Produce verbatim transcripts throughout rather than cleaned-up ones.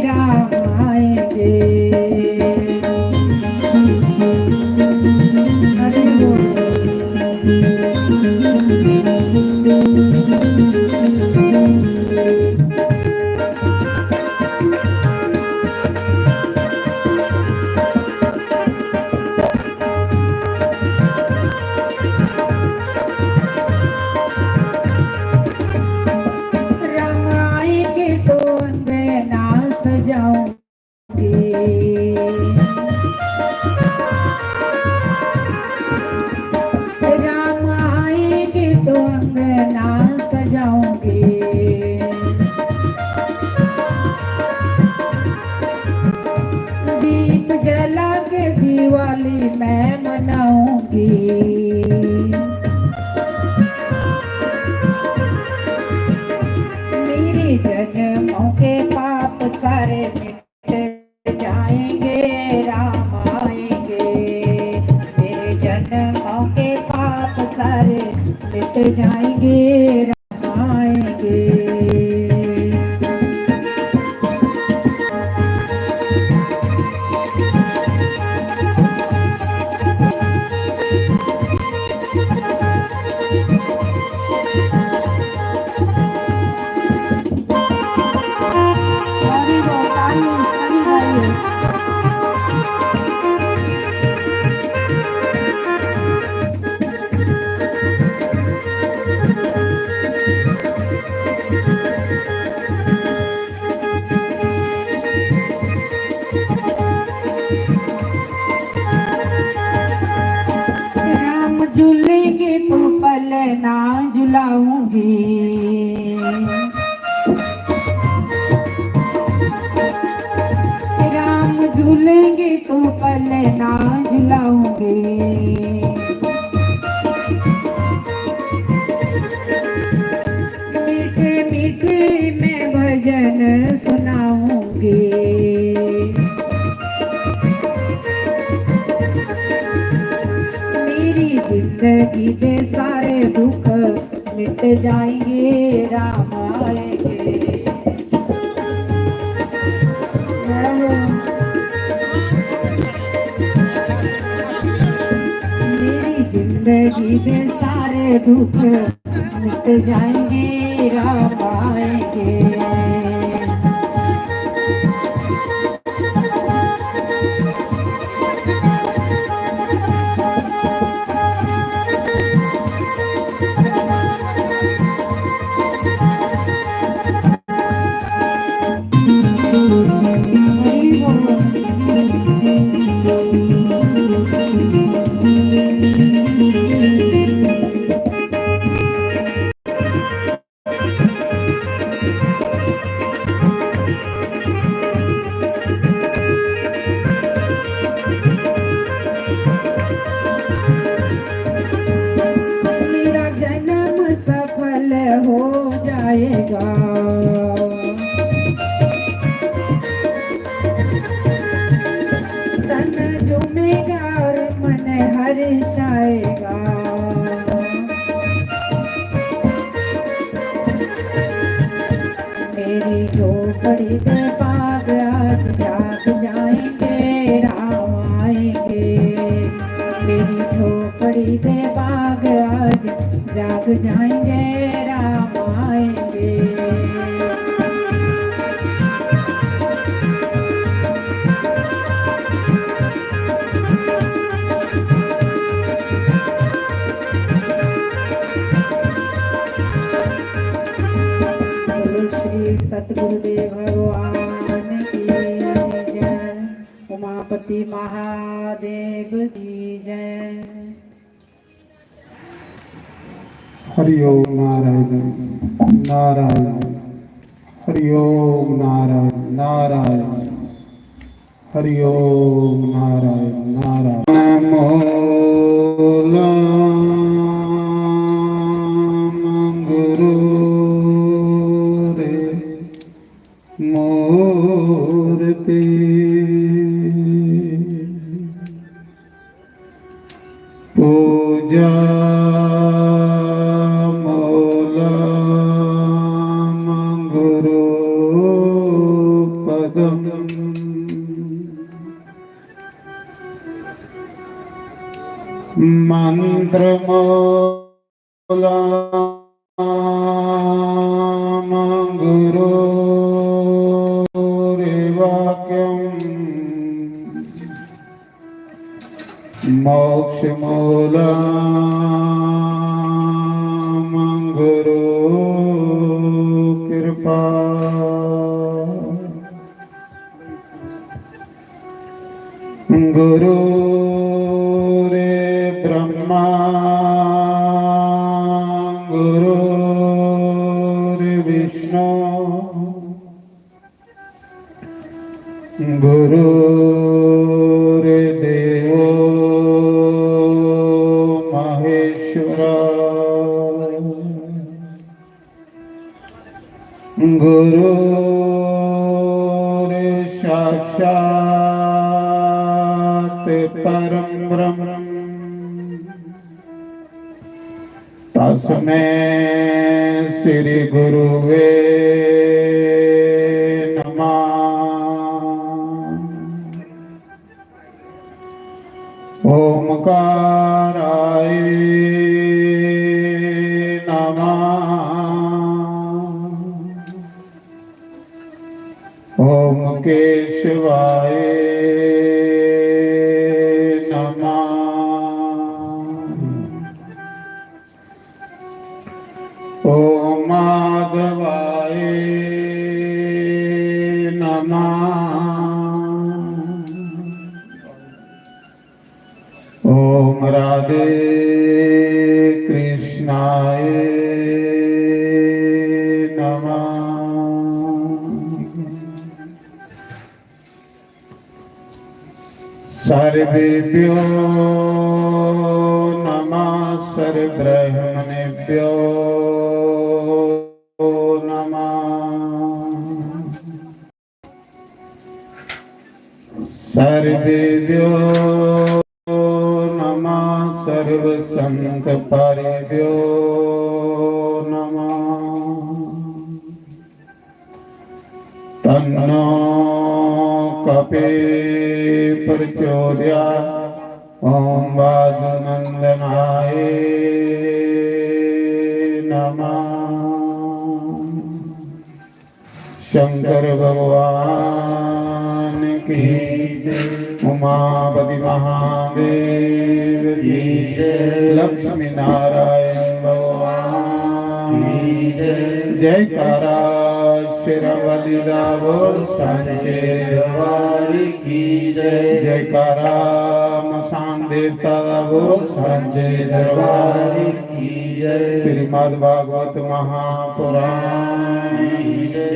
राम आएंगे। हरि बोल। राम आएंगे तो अंगना सजाऊंगी। राम आएंगे तो अंगना सजाऊंगी। दीप जला के दिवाली मैं मनाऊंगी। मेरे जन्मों के पाप सारे मिट जाएंगे, राम आएंगे। मेरे जन्मों के पाप सारे मिट जाएंगे, राम आएंगे। राम झूलेंगे तो पलना झुलाऊंगी। राम झूलेंगे तो पलना झुलाऊंगी। मीठे मीठे मैं भजन सुनाऊंगी। मेरी जिंदगी दे सारे दुख मिट जाएंगे, राम आएंगे। मेरी जिंदगी दे सारे दुख मिट जाएंगे, राम आएंगे। मेरा जन्म सफल हो जाएगा। तन झूमेगा और मन हर्षाएगा। मेरी झोपड़ी के बाग आज जाग जाएंगे, राम आएंगे। मेरी झोपड़ी के बाग आज जाग जाएंगे, राम आएंगे। बोलो श्री सतगुरुदेव भगवान की जय, उमापति महादेव की जय। हरि ओम नारायण नारायण। हरि ओम नारायण नारायण। हरि ओम नारायण नारायण। मूलम गुरु रे मूर्ति। पूजा मूलम गुरु मन्त्रमूलं गुरोर्वाक्यम्। मोक्षमूलं गुरु कृपा। गुरुर्ब्रह्मा गुरुर्विष्णु गुरुर्देवो महेश्वरा। गुरुर्साक्षात् परं ब्रह्म। तस्मै श्री गुरुवे नमः। ओमकाराय नमः। ओम केशवाय नमः। ओम माधवाय नमः। ओम राधे कृष्णाय नमः। सर्वेभ्यो नमः, सर्वब्रह्मणेभ्यो नमः। सर्वेभ्यो नमः, सर्वसंतपारिभ्यो नमः। तन्नो कपि प्रचोदयात्। ओम वायुनंदनाय नमः। शंकर भगवान की जय, उमापति महादेव की जय, लक्ष्मी नारायण भगवान की जय। जयकारा शेरां वाली दा बोल सांचे दरबार की जय। जयकारा मसान देवता दा बोल सांचे दरबार की जय। श्रीमद् भागवत महापुराण की जय।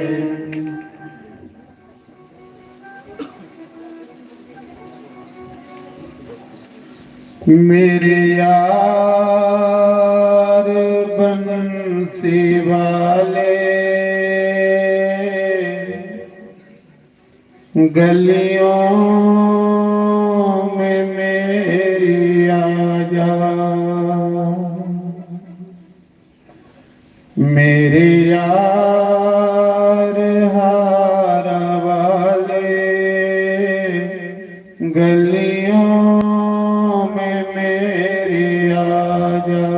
मेरे यार बंसी वाले, गलियों में मेरी आजा। मेरे यार हारा वाले, गलियों में मेरी आजा।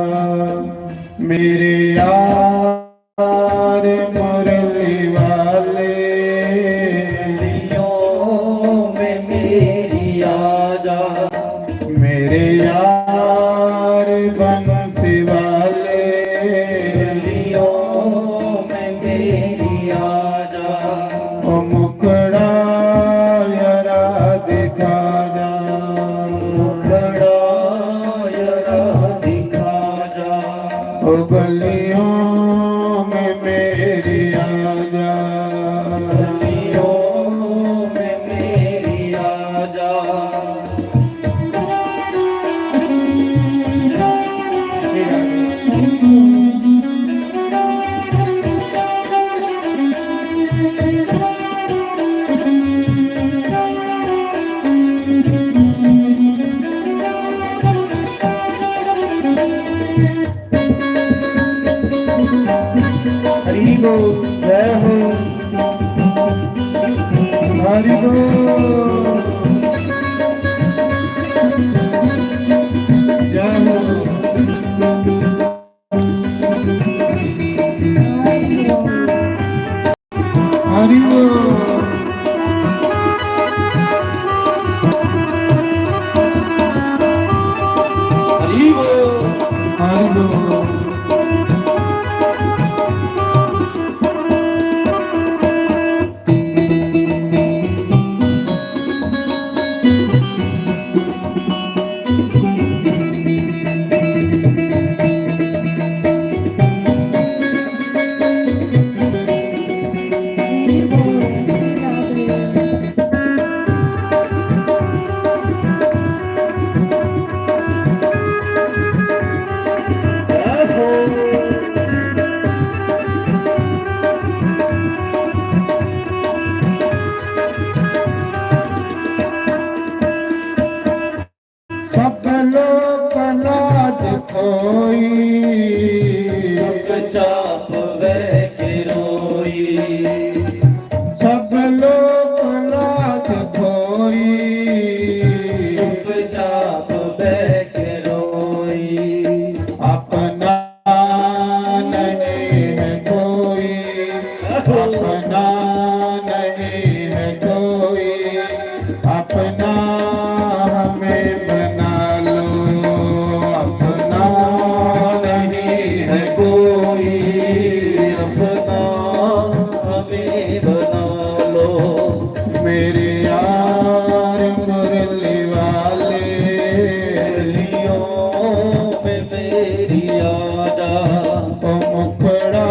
मेरे यार मुरली वाले, गलियों में मेरी आजा। मेरे यार बंसी वाले, गलियों में मेरी आजा। ओ मुखड़ा यारा दिखा जा, मुखड़ा यारा दिखा जा। ओ गलियों में मेरी आजा, गलियों में मेरी आजा। हरि बोल, जय हो। हरि बोल। जय हरि बोल। हरि बोल। सब लोक लाज खोई, चुपचाप वह के रोई। सब लोक लाज खोई, चुपचाप वह के रोई। अपना नहीं है कोई, अपना नहीं है कोई, अपना हमें बना लो। अपना नहीं है कोई, अपना हमें बना लो। मेरे यार मुरली वाले, गलियों में मेरी आजा। ओ मुखड़ा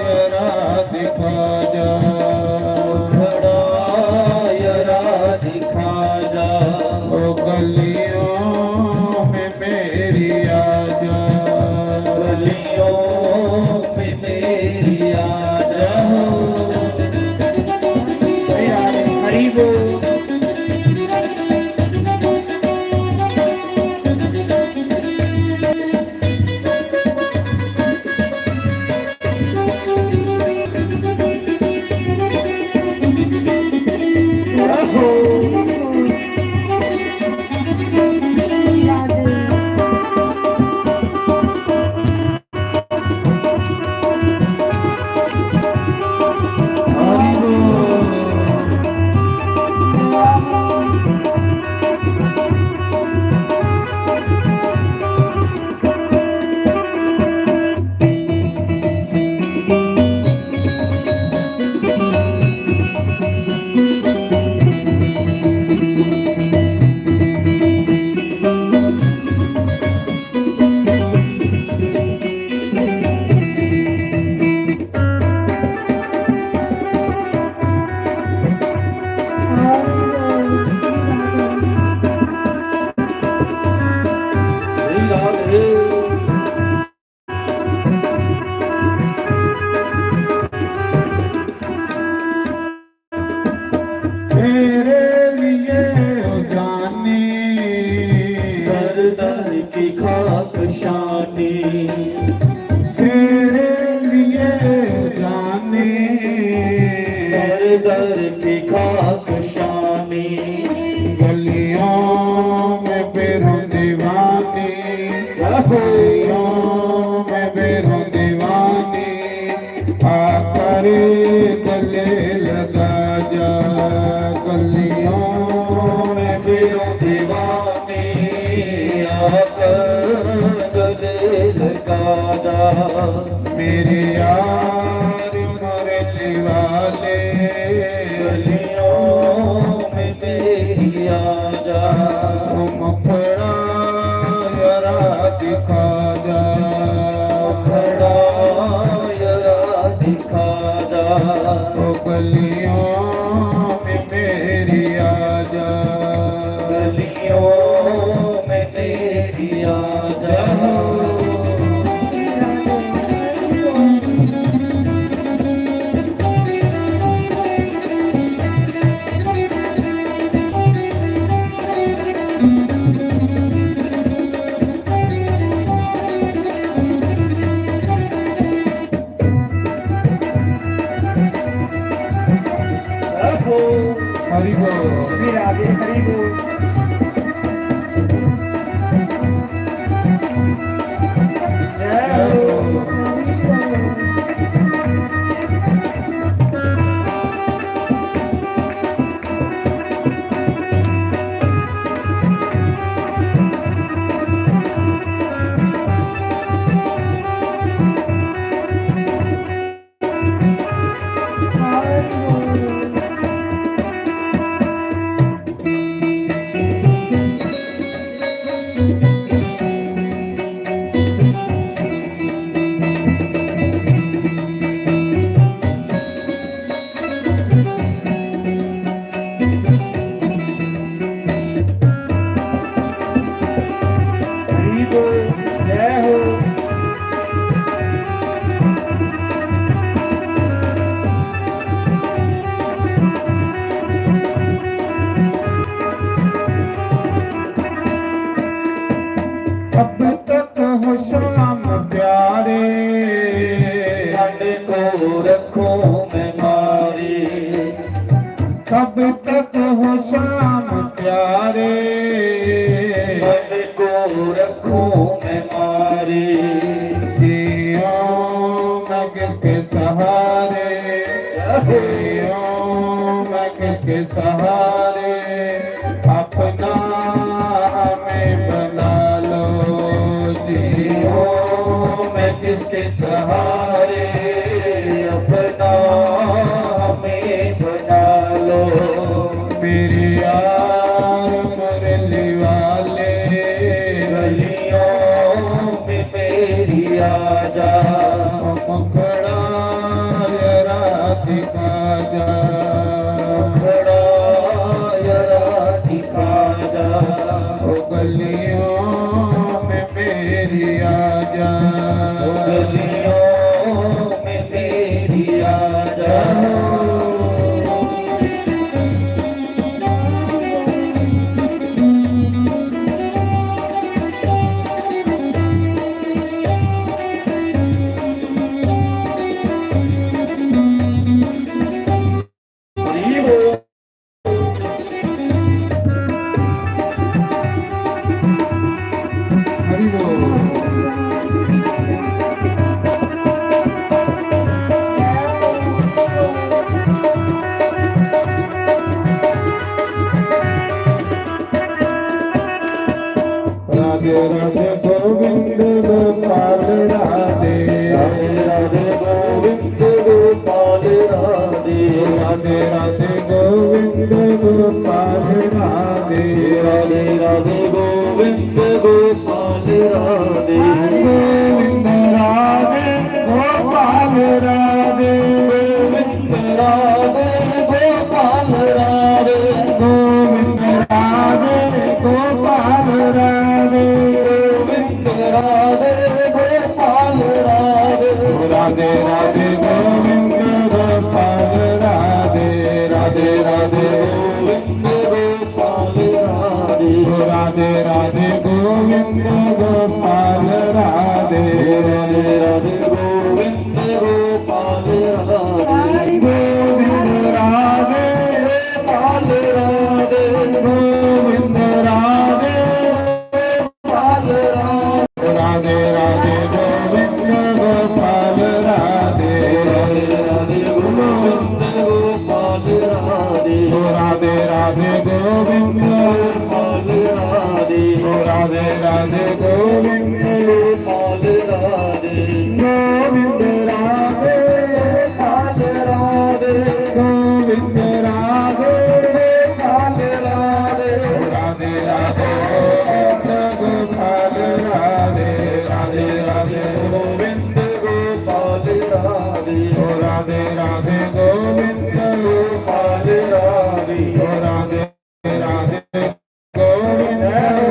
जरा दिखा जा, मुखड़ा जरा दिखा जा। ओ गलियों में मेरी आजा, गलियों में मेरी आजा। हरि बोल। तेरे लिए ओ जानी, दर दर की खाक शानी। तेरे लिए ओ जानी, दर दर की खाक शानी। गलियों में फिरूं दीवानी, गलियों में फिरूं दीवानी। आकर गले लगा जा, गलियों में फिरूं दीवानी। आकर गले लगा जा, मेरे यार मुरली वाले। गलियों में मेरी आजा, ओ मुखड़ा जरा दिखा जा, मुखड़ा जरा दिखा जा। ओ गलियों में मेरी आजा, गलियों में मेरी आजा। हरि बोल। श्री राधे हरि बोल। जय हो। कब तक हो श्याम प्यारे, मन को रखूं मैं मारे। जिऊं मैं किसके सहारे, जिऊं मैं किसके सहारे, अपना हमें बना लो। जिऊं मैं किसके सहारे, अपना हमें बना लो। मेरे यार मुरली वाले, गलियों में मेरी आजा। मुखड़ा जरा दिखा जा, मुखड़ा जरा दिखा जा। ओ गलियों में मेरी आजा, ओ गलियों में मेरी आजा। राधे राधे गोविंद गोपाल राधे। राधे राधे गोविंद गोपाल राधे। राधे राधे गोविंद गोपाल राधे। राधे राधे गोविंद गोपाल राधे। गोविंद राधे गोपाल राधे। गोविंद राधे गोपाल राधे। गोविंद राधे गोपाल राधे। गोविंद राधे गोपाल राधे। राधे राधे गोविंद गोपाल राधे। राधे राधे गोविंद गोपाल राधे। राधे राधे गोविंद गोपाल राधे। राधे राधे गोविंद गोपाल राधे। गोविंद राधे गोपाल राधे। गोविंद राधे गोपाल राधे। राधे राधे गोविंद गोपाल राधे। राधे राधे गोविंद गोपाल राधे। ओ राधे राधे गोविंद गोपाल राधे। ओ राधे राधे गोविंद गोपाल राधे। गोविंद राधे गोपाल राधे। गोविंद राधे गोपाल राधे। राधे राधे गोविंद गोपाल राधे। राधे राधे गोविंद गोपाल राधे। ओ राधे राधे गोविंद गोपाल राधे। ओ राधे राधे गोविंद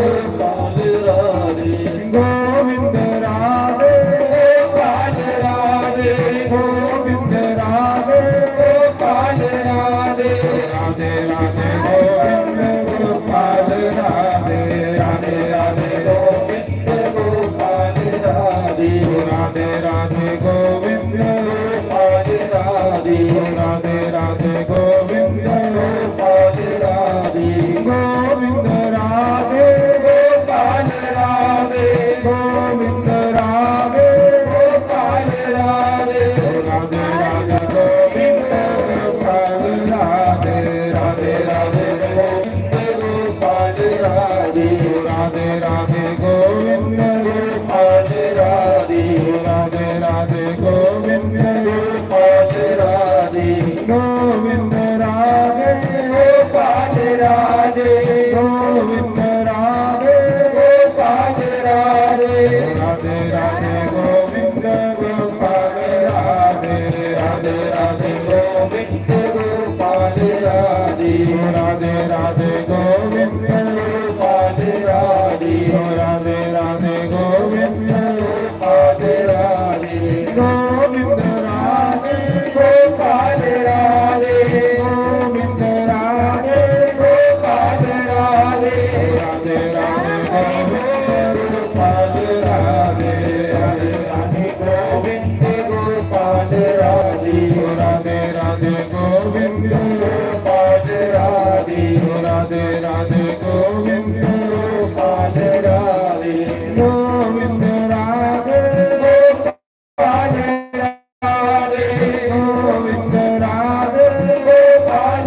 गोपाल राधे। गोविंद राधे गोपाल राधे। गोविंद राधे गोपाल राधे। राधे राधे गोविंद गोपाल राधे। राधे राधे गोविंद गोपाल राधे। राधे राधे गोविंद गोपाल राधे। राधे राधे गोविंद गोपाल राधे। गोविंद राधे गोपाल राधे। गोविंद राधे गोपाल राधे। राधे राधे गोविंद गोपाल राधे। राधे राधे गोविंद गोपाल राधे। राधे राधे गोविंद गोपाल राधे। राधे राधे गोविंद गोपाल राधे। गोविंद राधे गोपाल राधे। गोविंद राधे गोपाल राधे। राधे राधे गोविंद गोपाल राधे। राधे राधे गोविंद गोपाल राधे। राधे राधे गोविंद गोपाल राधे। राधे राधे गोविंद गोपाल राधे। गोविंद राधे गोपाल राधे। गोविंद राधे गोपाल राधे। राधे राधे गोविंद गोपाल राधे। राधे राधे गोविंद गोपाल राधे। राधे राधे गोविंद गोपाल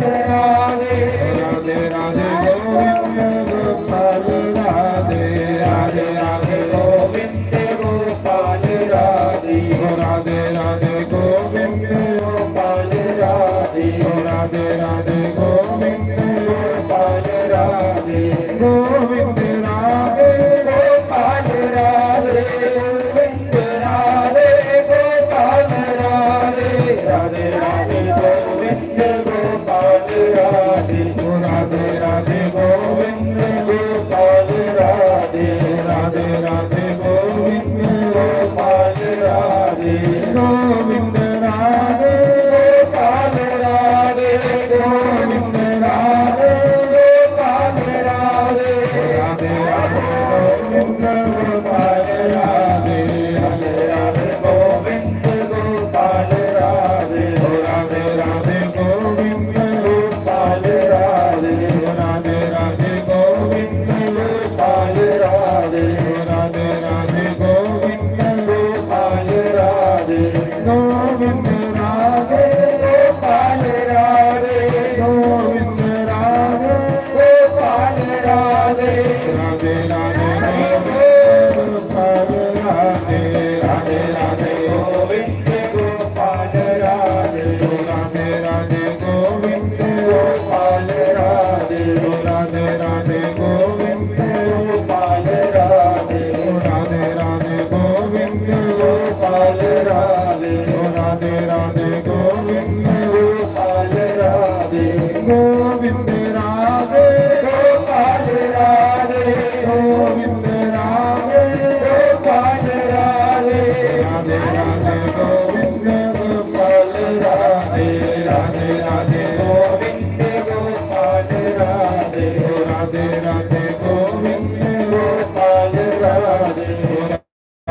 राधे राधे गोविंद गोपाल राधे। राधे राधे गोविंद गोपाल राधे। राधे राधे गोविंद गोपाल राधे। राधे राधे गोविंद गोपाल राधे। गोविंद राधे गोपाल राधे। गोविंद राधे गोपाल राधे। राधे राधे गोविंद गोपाल राधे। राधे राधे गोविंद गोपाल राधे। राधे राधे गोविंद गोपाल राधे। गोविंद राधे गोपाल राधे। गोविंद राधे गोपाल राधे। राधे राधे गोविंद गोपाल राधे। राधे राधे गोविंद गोपाल राधे। राधे राधे गोविंद गोपाल राधे। राधे राधे गोविंद गोपाल राधे। राधे राधे गोविंद गोपाल राधे। गोविंद राधे गोपाल राधे। गोविंद राधे गोपाल राधे। राधे राधे गोविंद गोपाल राधे। राधे राधे गोविंद गोपाल राधे। राधे राधे गोविंद गोपाल राधे। राधे राधे गोविंद गोपाल राधे। राधे राधे गोविंद गोपाल राधे। राधे राधे गोविंद गोपाल राधे। गोविंद राधे गोपाल राधे। गोविंद राधे गोपाल राधे। राधे राधे गोविंद गोपाल राधे। राधे राधे गोविंद गोपाल राधे। राधे राधे गोविंद गोपाल राधे।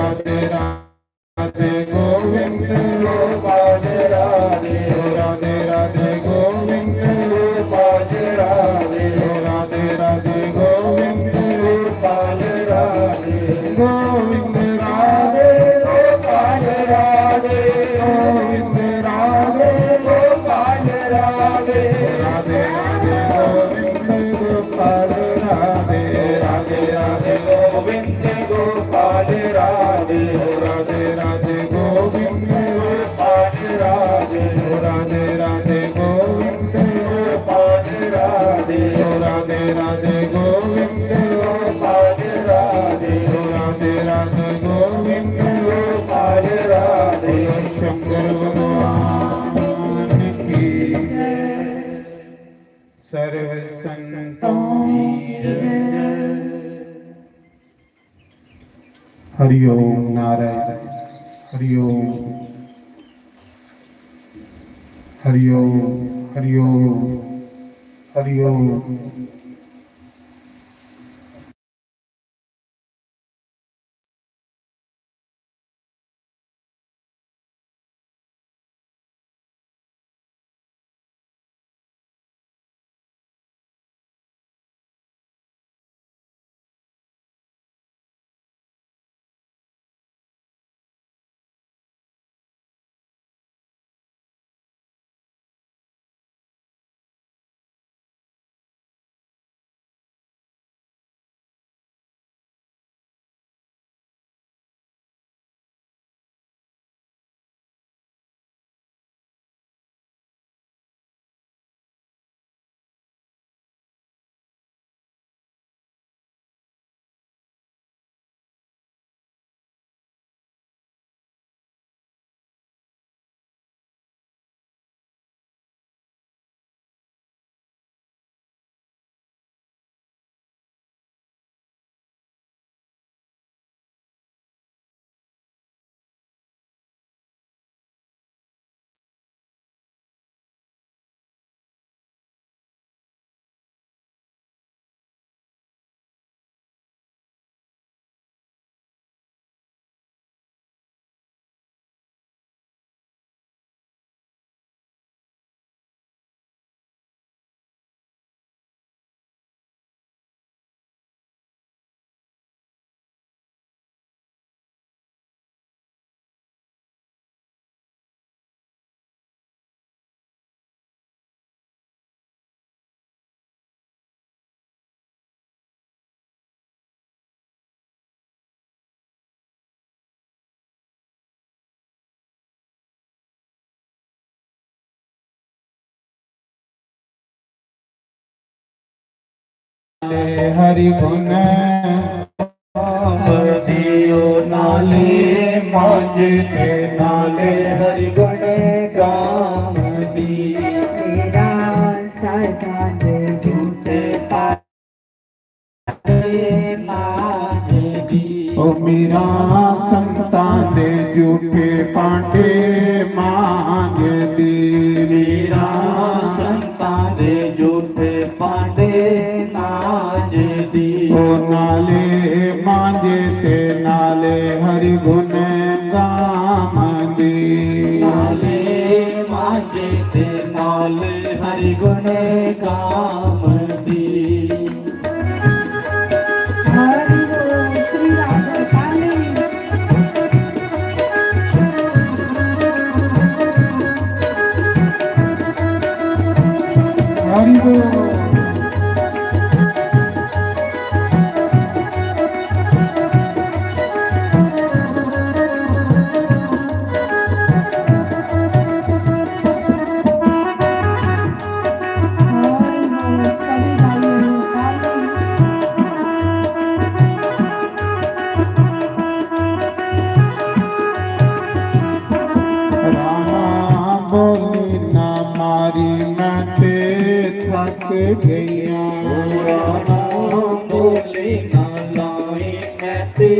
राधे राधे गोविंद गोपाल राधे। राधे राधे गोविंद गोपाल राधे। राधे राधे गोविंद गोपाल राधे। गोविंद राधे गोपाल राधे। गोविंद राधे गोपाल राधे। राधे राधे गोविंद गोपाल राधे। राधे राधे गोविंद गोपाल राधे। राधे राधे गोविंद गोपाल राधे। राधे राधे गोविंद गोपाल राधे। राधे राधे गोविंद गोपाल राधे। राधे राधे गोविंद गोपाल राधे। शंकर भगवान की जय। सर्व संतों की जय। हरि ओम नारायण। हरि ओम। हरि ओम। हरि ओम। हरि ओम। नाले हरि गुण गाम दियो, नाले मांझ ते नाले हरि गुण गाम दी। मेरा सदा दे झूठे पाटे मांझ दी। ओ मेरा संतां दे झूठे पाटे मांझ दी। मेरा संतां दे झूठे पाटे मांझ दी। ओ नाले मांझ ते नाले हरि गुण गाम दी। नाले मांझ ते नाले हरि गुण गाम दी। हरि बोल श्री राधे काली। हरि बोल। राणा बोली ना मारी, मैं ते थक गईया। ओ राणा बोली ना लाई, मैं ते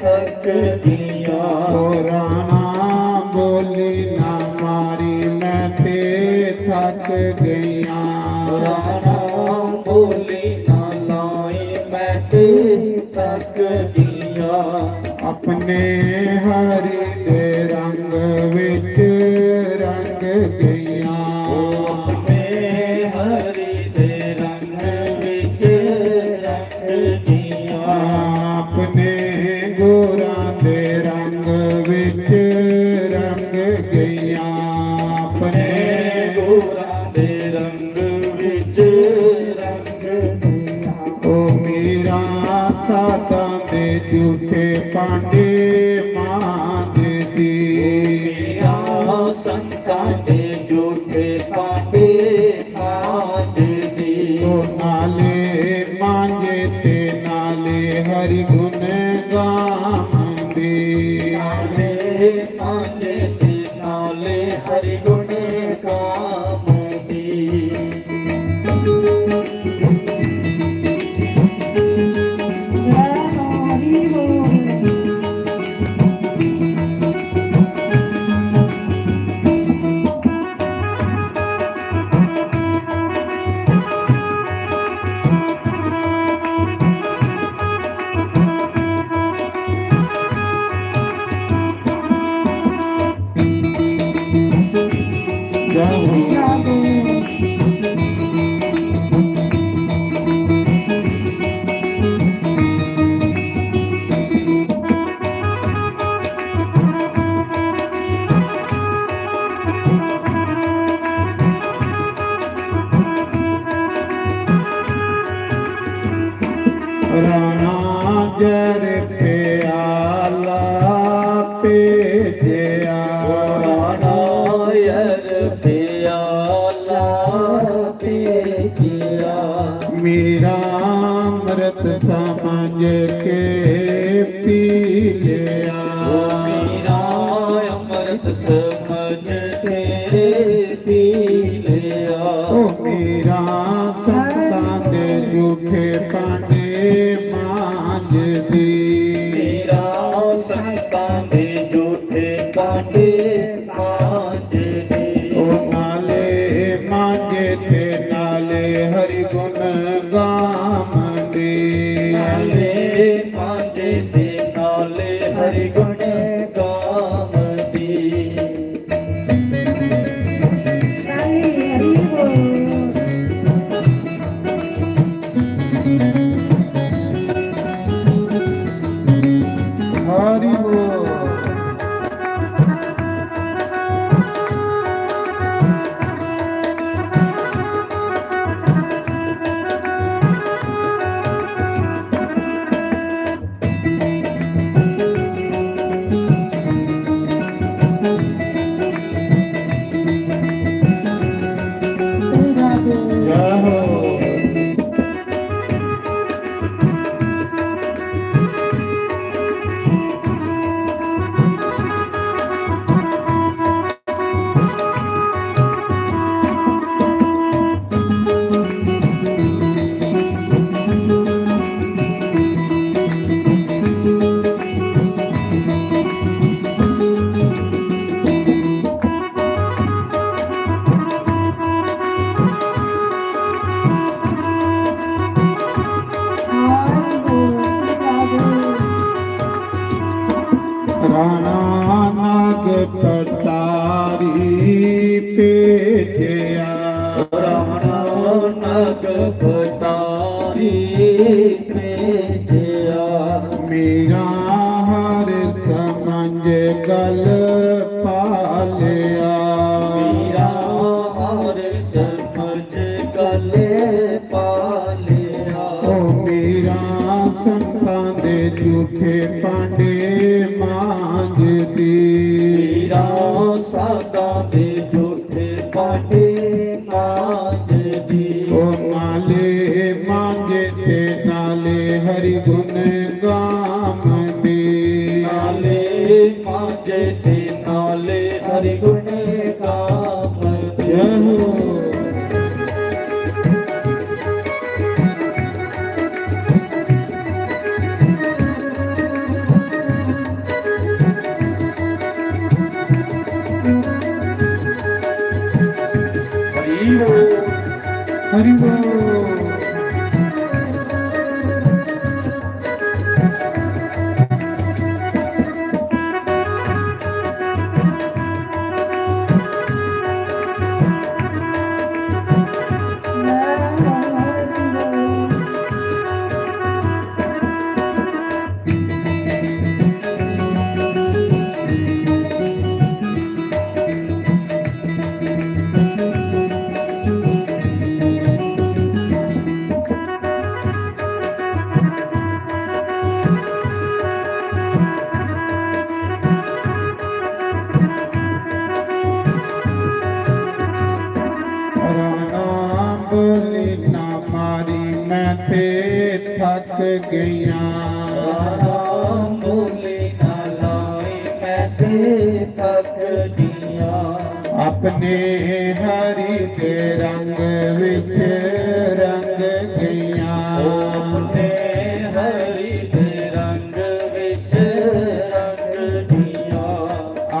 थक गईया। ओ राणा बोली ना मारी, मैं ते थक गईया। राणा बोली ना लाई, मैं ते थक गईया। अपने हरि दे रंग विच रंग गईया। ओ अपने हरि दे रंग विच रंग गईया। अपने गोरा दे रंग विच रंग गईया। अपने गोरा दे रंग विच रंग गईया। ओ मेरा सातां दे झूठे पाटे मांझ दी। मेरा संतां दे झूठे पाटे मांझ दी। ओ नाले मांझ ते नाले हरि गुण गाम दी। नाले मांझ ते नाले हरि गुण गाम दी। राणा जर प्याला भेजया। राणा जर प्याला भेजया। मेरा अमृत समझ के पी लिया। ओ मेरा अमृत समझ के पी लिया। ओ मेरा संतां दे झूठे पाटे मांझ दी। मेरा संतां दे झूठे पाटे मांझ दी। ओ नाले मांझ ते नाले हरि गुण गाम दी। नाले मांझ ते नाले हरि गुण गाम दी। हरि बोल। अवतारी भेजया। मेरा हर समझ गल पालया। मेरा हर समझ गल पालया। ओ मेरा संतां दे झूठे भांडे मांजदी। मेरा संतां दे झूठे भांडे मांजदी। ओ नाले मांजे ते नाले हरि गुण गावदी। नाले मांजे ते नाले हरि गुण गावदी। जय हो। हरि बोल। हरि बोल। राणा बोली ना मारी, मैं ते थक गईयां। राणा बोली ना लाई, मैं ते थक गईयां। अपने हरि दे रंग विच रंग गईयां। अपने हरि दे रंग विच रंग गईयां।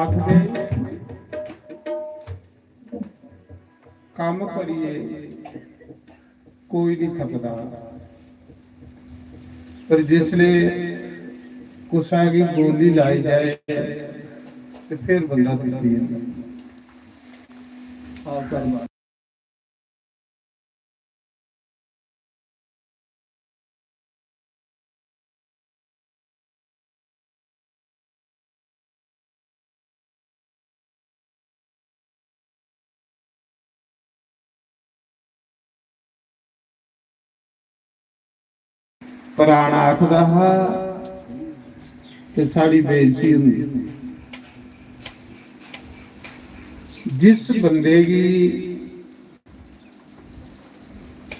आखदे कम्म करियै कोई नहीं थकदा, पर जिसले कुसै गी गोली लाई जाए ते फिर बंदा थकी जंदा। आओ, कर मार। प्राण आखदा हा कि साढ़ी बेइज्जती होंदी। जिस बंदे गी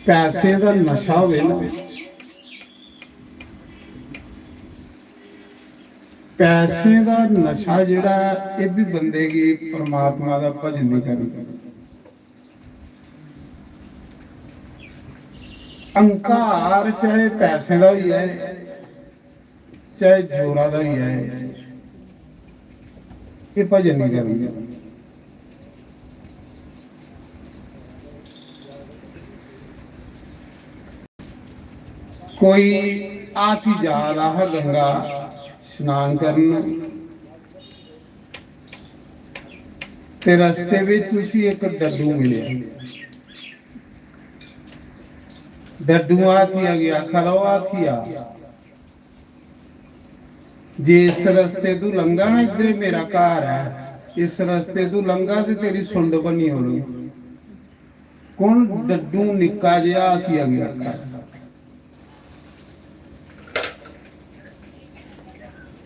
पैसे दा नशा होवे ना, पैसे दा नशा जेह्ड़ा ऐ, एह् बी बंदे गी परमात्मा दा भजन नहीं करन। अहंकार चाहे पैसे दा होई जाए, चाहे जोरा दा होई जाए, एह् भजन नहीं करन। कोई हाथी जा रहा हा गंगा स्नान करन, ते रस्ते विच उसी इक डड्डू मिलेआ। डड्डू हाथिया गी आखा दा, "ओ हाथिया, जे इस रस्ते तू लंघा ना, इधर मेरा घर है, इस रस्ते तू लंघा ते तेरी सुंड भन्नी ओड़ू।" कौन डड्डू निक्का जेहा हाथिया गी आखा दा?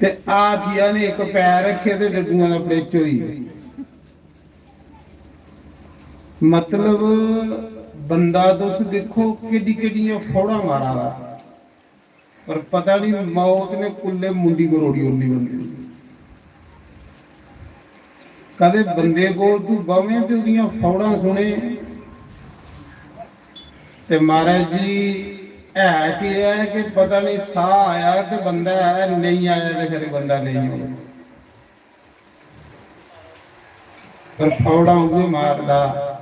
ते हाथिया ने इक पैर रक्खे ते डड्डुआं दा पड़ेच होई गेआ। मतलब, बंदा तुस दिक्खो, केड्डी केड्डियां फौड़ां मारा दा, पर पता नहीं मौत ने कुल्ले मुंडी मरोड़ी ओड़नी बंदे दी। कदे बंदे कोल तू बवें ते ओदियां फौड़ां सुने, ते महाराज जी, है केह् ऐ कि पता नहीं, साह् आया ते बंदा ऐ, नेईं आया ते फिर बंदा नेईं होना। पर फौड़ा उ'ऐ मारदा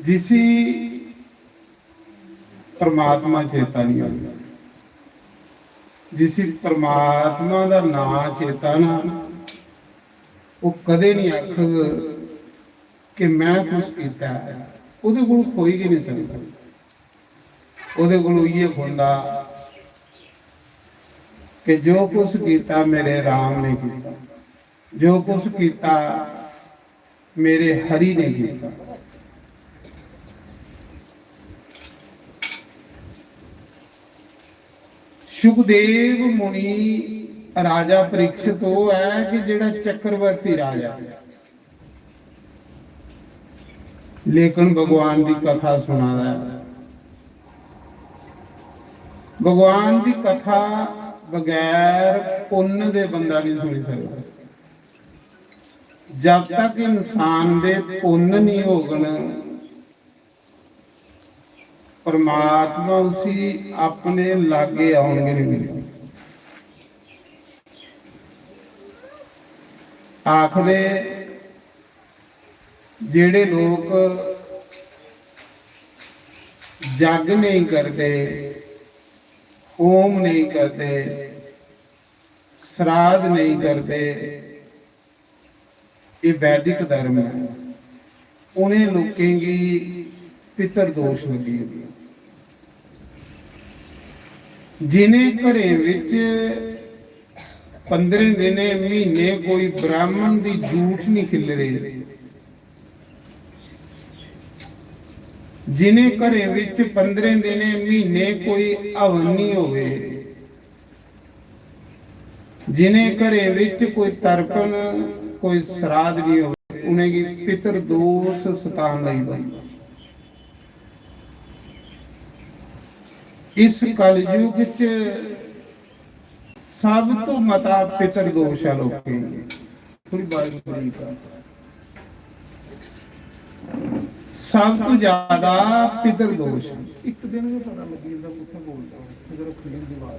जिसी परमात्मा चेता नहीं होंदा, जिसी परमात्मा दा नां चेता ना, वो कदे नहीं आखग कि मैं कुछ किता है। ओह्दे कोल खोई गै निं सकदा। ओह्दे कोल इ'यै खुंदा कि जो कुछ कीता मेरे राम ने कीता, जो कुछ कीता मेरे हरि ने कीता। सुखदेव मुनि राजा परीक्षित ओह् ऐ कि जेह्ड़ा चक्रवर्ती राजा, लेकिन भगवान दी कथा सुना दा ऐ। भगवान दी कथा बगैर पुन्न दे बंदा नहीं सुनी सकदा। जब तक इंसान दे पुन्न नहीं होगन, परमात्मा उसी अपने लागे आउन गै नहीं दिंदा। आखदे जेड़े लोक जग नहीं करदे, होम नहीं करदे, श्राद्ध नहीं करदे, ये वैदिक धर्म है। उ'नें लोकें गी पितर दोष लग्गी जंदा। जिनें घरें विच पंदरें दिनें, म्हीने कोई ब्राह्मण दी जूठ नहीं खिल्लरे, जिनें घरें विच पंदरें दिनें, म्हीने कोई हवन नहीं होवे, जिनें घरें विच कोई तर्पण, कोई श्राद्ध नहीं होवे, उनेंगी पितर दोष सतान लगी पौंदा। इस कलयुग च सब तो मता पितर दोष है लोकें गी। थोड़ी बात बड़ी कर। सब तो ज्यादा पितर दोष। एक दिन में पता लगी जंदा कुत्थै बोलदा, इधर खुली दीवार।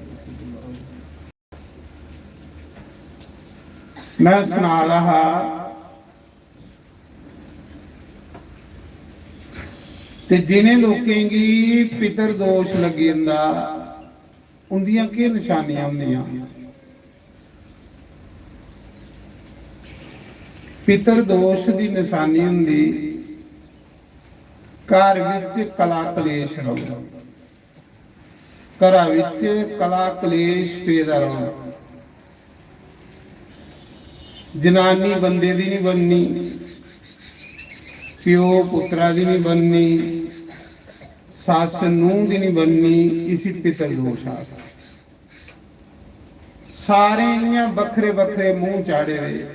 मैं सना रहा हा ते जिनें लोकें गी पितर दोष लग्गी जंदा, उंदियां केह् निशानियां होंदियां? पितर दोष दी निशानी होंदी घर विच कला कलेश रौह्ना, घरा विच कला कलेश पेदा रौह्ना। जनानी बंदे दी नहीं बननी, प्यो पुत्रा दी नहीं बननी, सस्स नूंह दी नहीं बननी, इसी पितर दोष आखदे। सारे इ'यां बक्खरे बक्खरे मूंह चाढ़े दे।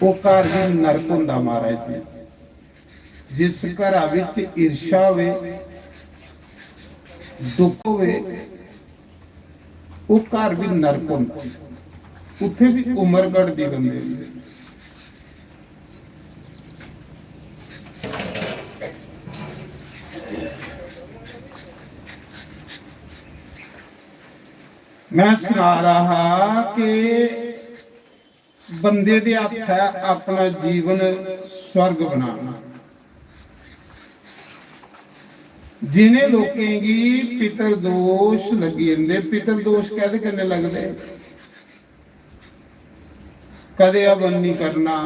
ओह् घर बी नरक होंदा महाराज जी। जिस घरा विच ईर्ष्या होवे, दुख होवे, ओह् घर बी नरक होंदा। उत्थे बी उम्र घटदी बंदे दी। मैं सना रहा हा कि बंदे दे हत्थ है अपना जीवन स्वर्ग बनाना। जिनें लोकें गी पितर दोष लग्गी जंदे, पितर दोष कैह्दे कन्नै लगदे? कदे हवन नहीं करना,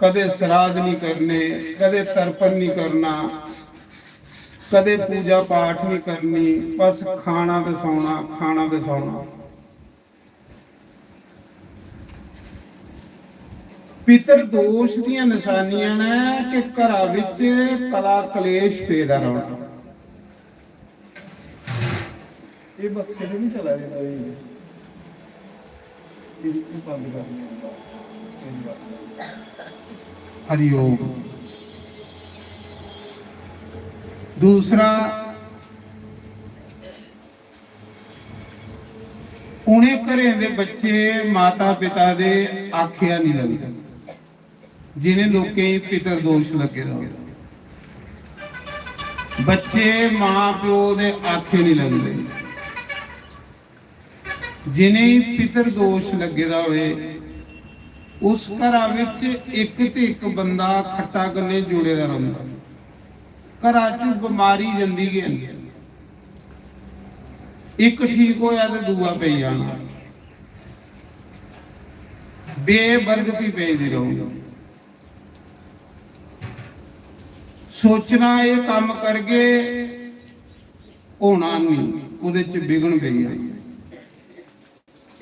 कदे श्राद्ध नहीं करने, कदे तर्पण नहीं करना, कदे पूजा पाठ नहीं करनी, बस खाना ते सौना, खाना ते सौना। पितर दोष दियां निशानियां न कि घरा विच कला कलेश पेदा रौह्ना। ये बक्से ते नहीं चला दे कोई। ये बंद कर। हरिओम। दूसरा, उ'नें घरें दे बच्चे माता पिता दे आखेआ निं लगदे, जि'नें लोकें गी पितर दोष लग्गे दा होऐ। बच्चे मां प्यो दे आखे निं लगदे। जि'नें गी पितर दोष लग्गे दा होऐ, उस घरा विच इक ते इक बंदा खट्टा कन्नै जुड़े दा रौंह्दा। घरा च बमारी जंदी गै निं। इक ठीक होया ते दूआ पेई जाना। बेबरकती पेई दी रौंह्दी। सोचना, एह् कम्म करगे, होना नहीं, ओह्दे च विघ्न पेई जाना।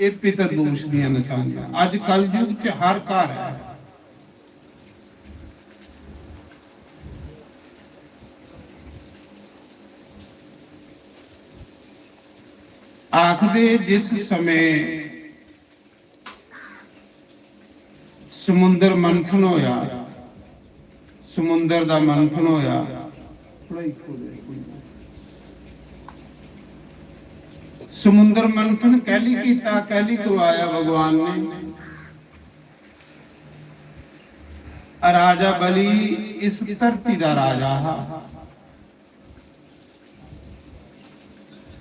एह् पितर दोष दियां नशानियां अज्ज कलयुग च हर घर है। आखदे, जिस समय समुंदर मंथन होया, समुंदर दा मंथन होया। समुंदर मंथन कैली कीता, कैली करवाया भगवान ने? राजा बलि इस धरती दा राजा हा।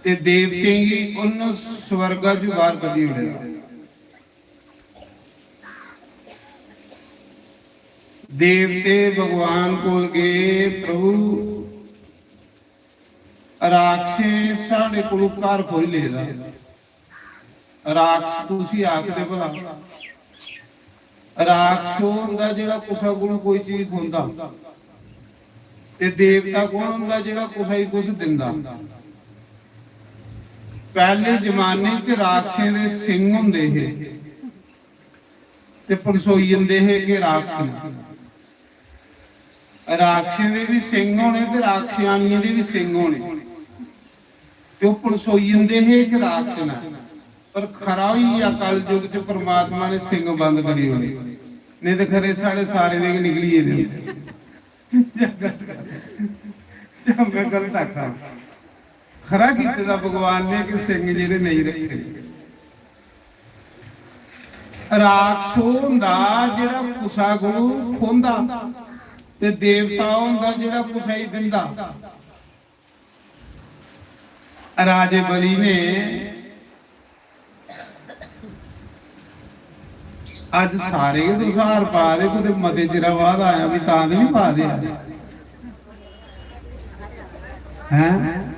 ते देवतें गी उन्न स्वर्गा चू बाहर कड्ढी ओड़ेआ। देवते भगवान कोल गे, "प्रभु, राक्षसें साढ़े कोलू घर खोई लेदा।" राक्षस कुसी आखदे भला? राक्षस ओह् होंदा जेह्ड़ा कुसै कोलू कोई चीज खोंदा। ते देवता कौन होंदा जेह्ड़ा कुसै गी कुछ दिंदा? पैह्ले जमाने च राक्षसें दे सिंग होंदे हे ते पनसोई जंदे हे कि राक्षस न। राक्षसें दे बी सिंग होने ते राक्षसानियें दे बी सिंग होने। ते ओह् पनसोई जंदे हे कि राक्षस न। पर खरा होई गेआ, कल युग च परमात्मा ने सिंग बंद करी ओड़े, नेईं ते खरे साढ़े सारे दे गै निकली गेदे होंदे। जां गलत आखां? खरा कीते दा भगवान ने कि सिंग जेह्ड़े नेईं रक्खे। राक्षस ओह् होंदा जेह्ड़ा कुसै कोलू खोंदा ते देवता ओह् होंदा जेह्ड़ा कुसै गी दिंदा। राजे बलि ने अज्ज सारे गै तुस हार पा दे, कुतै मते चिरा बाद आया बी तां ते निं पा दे आ? हैं?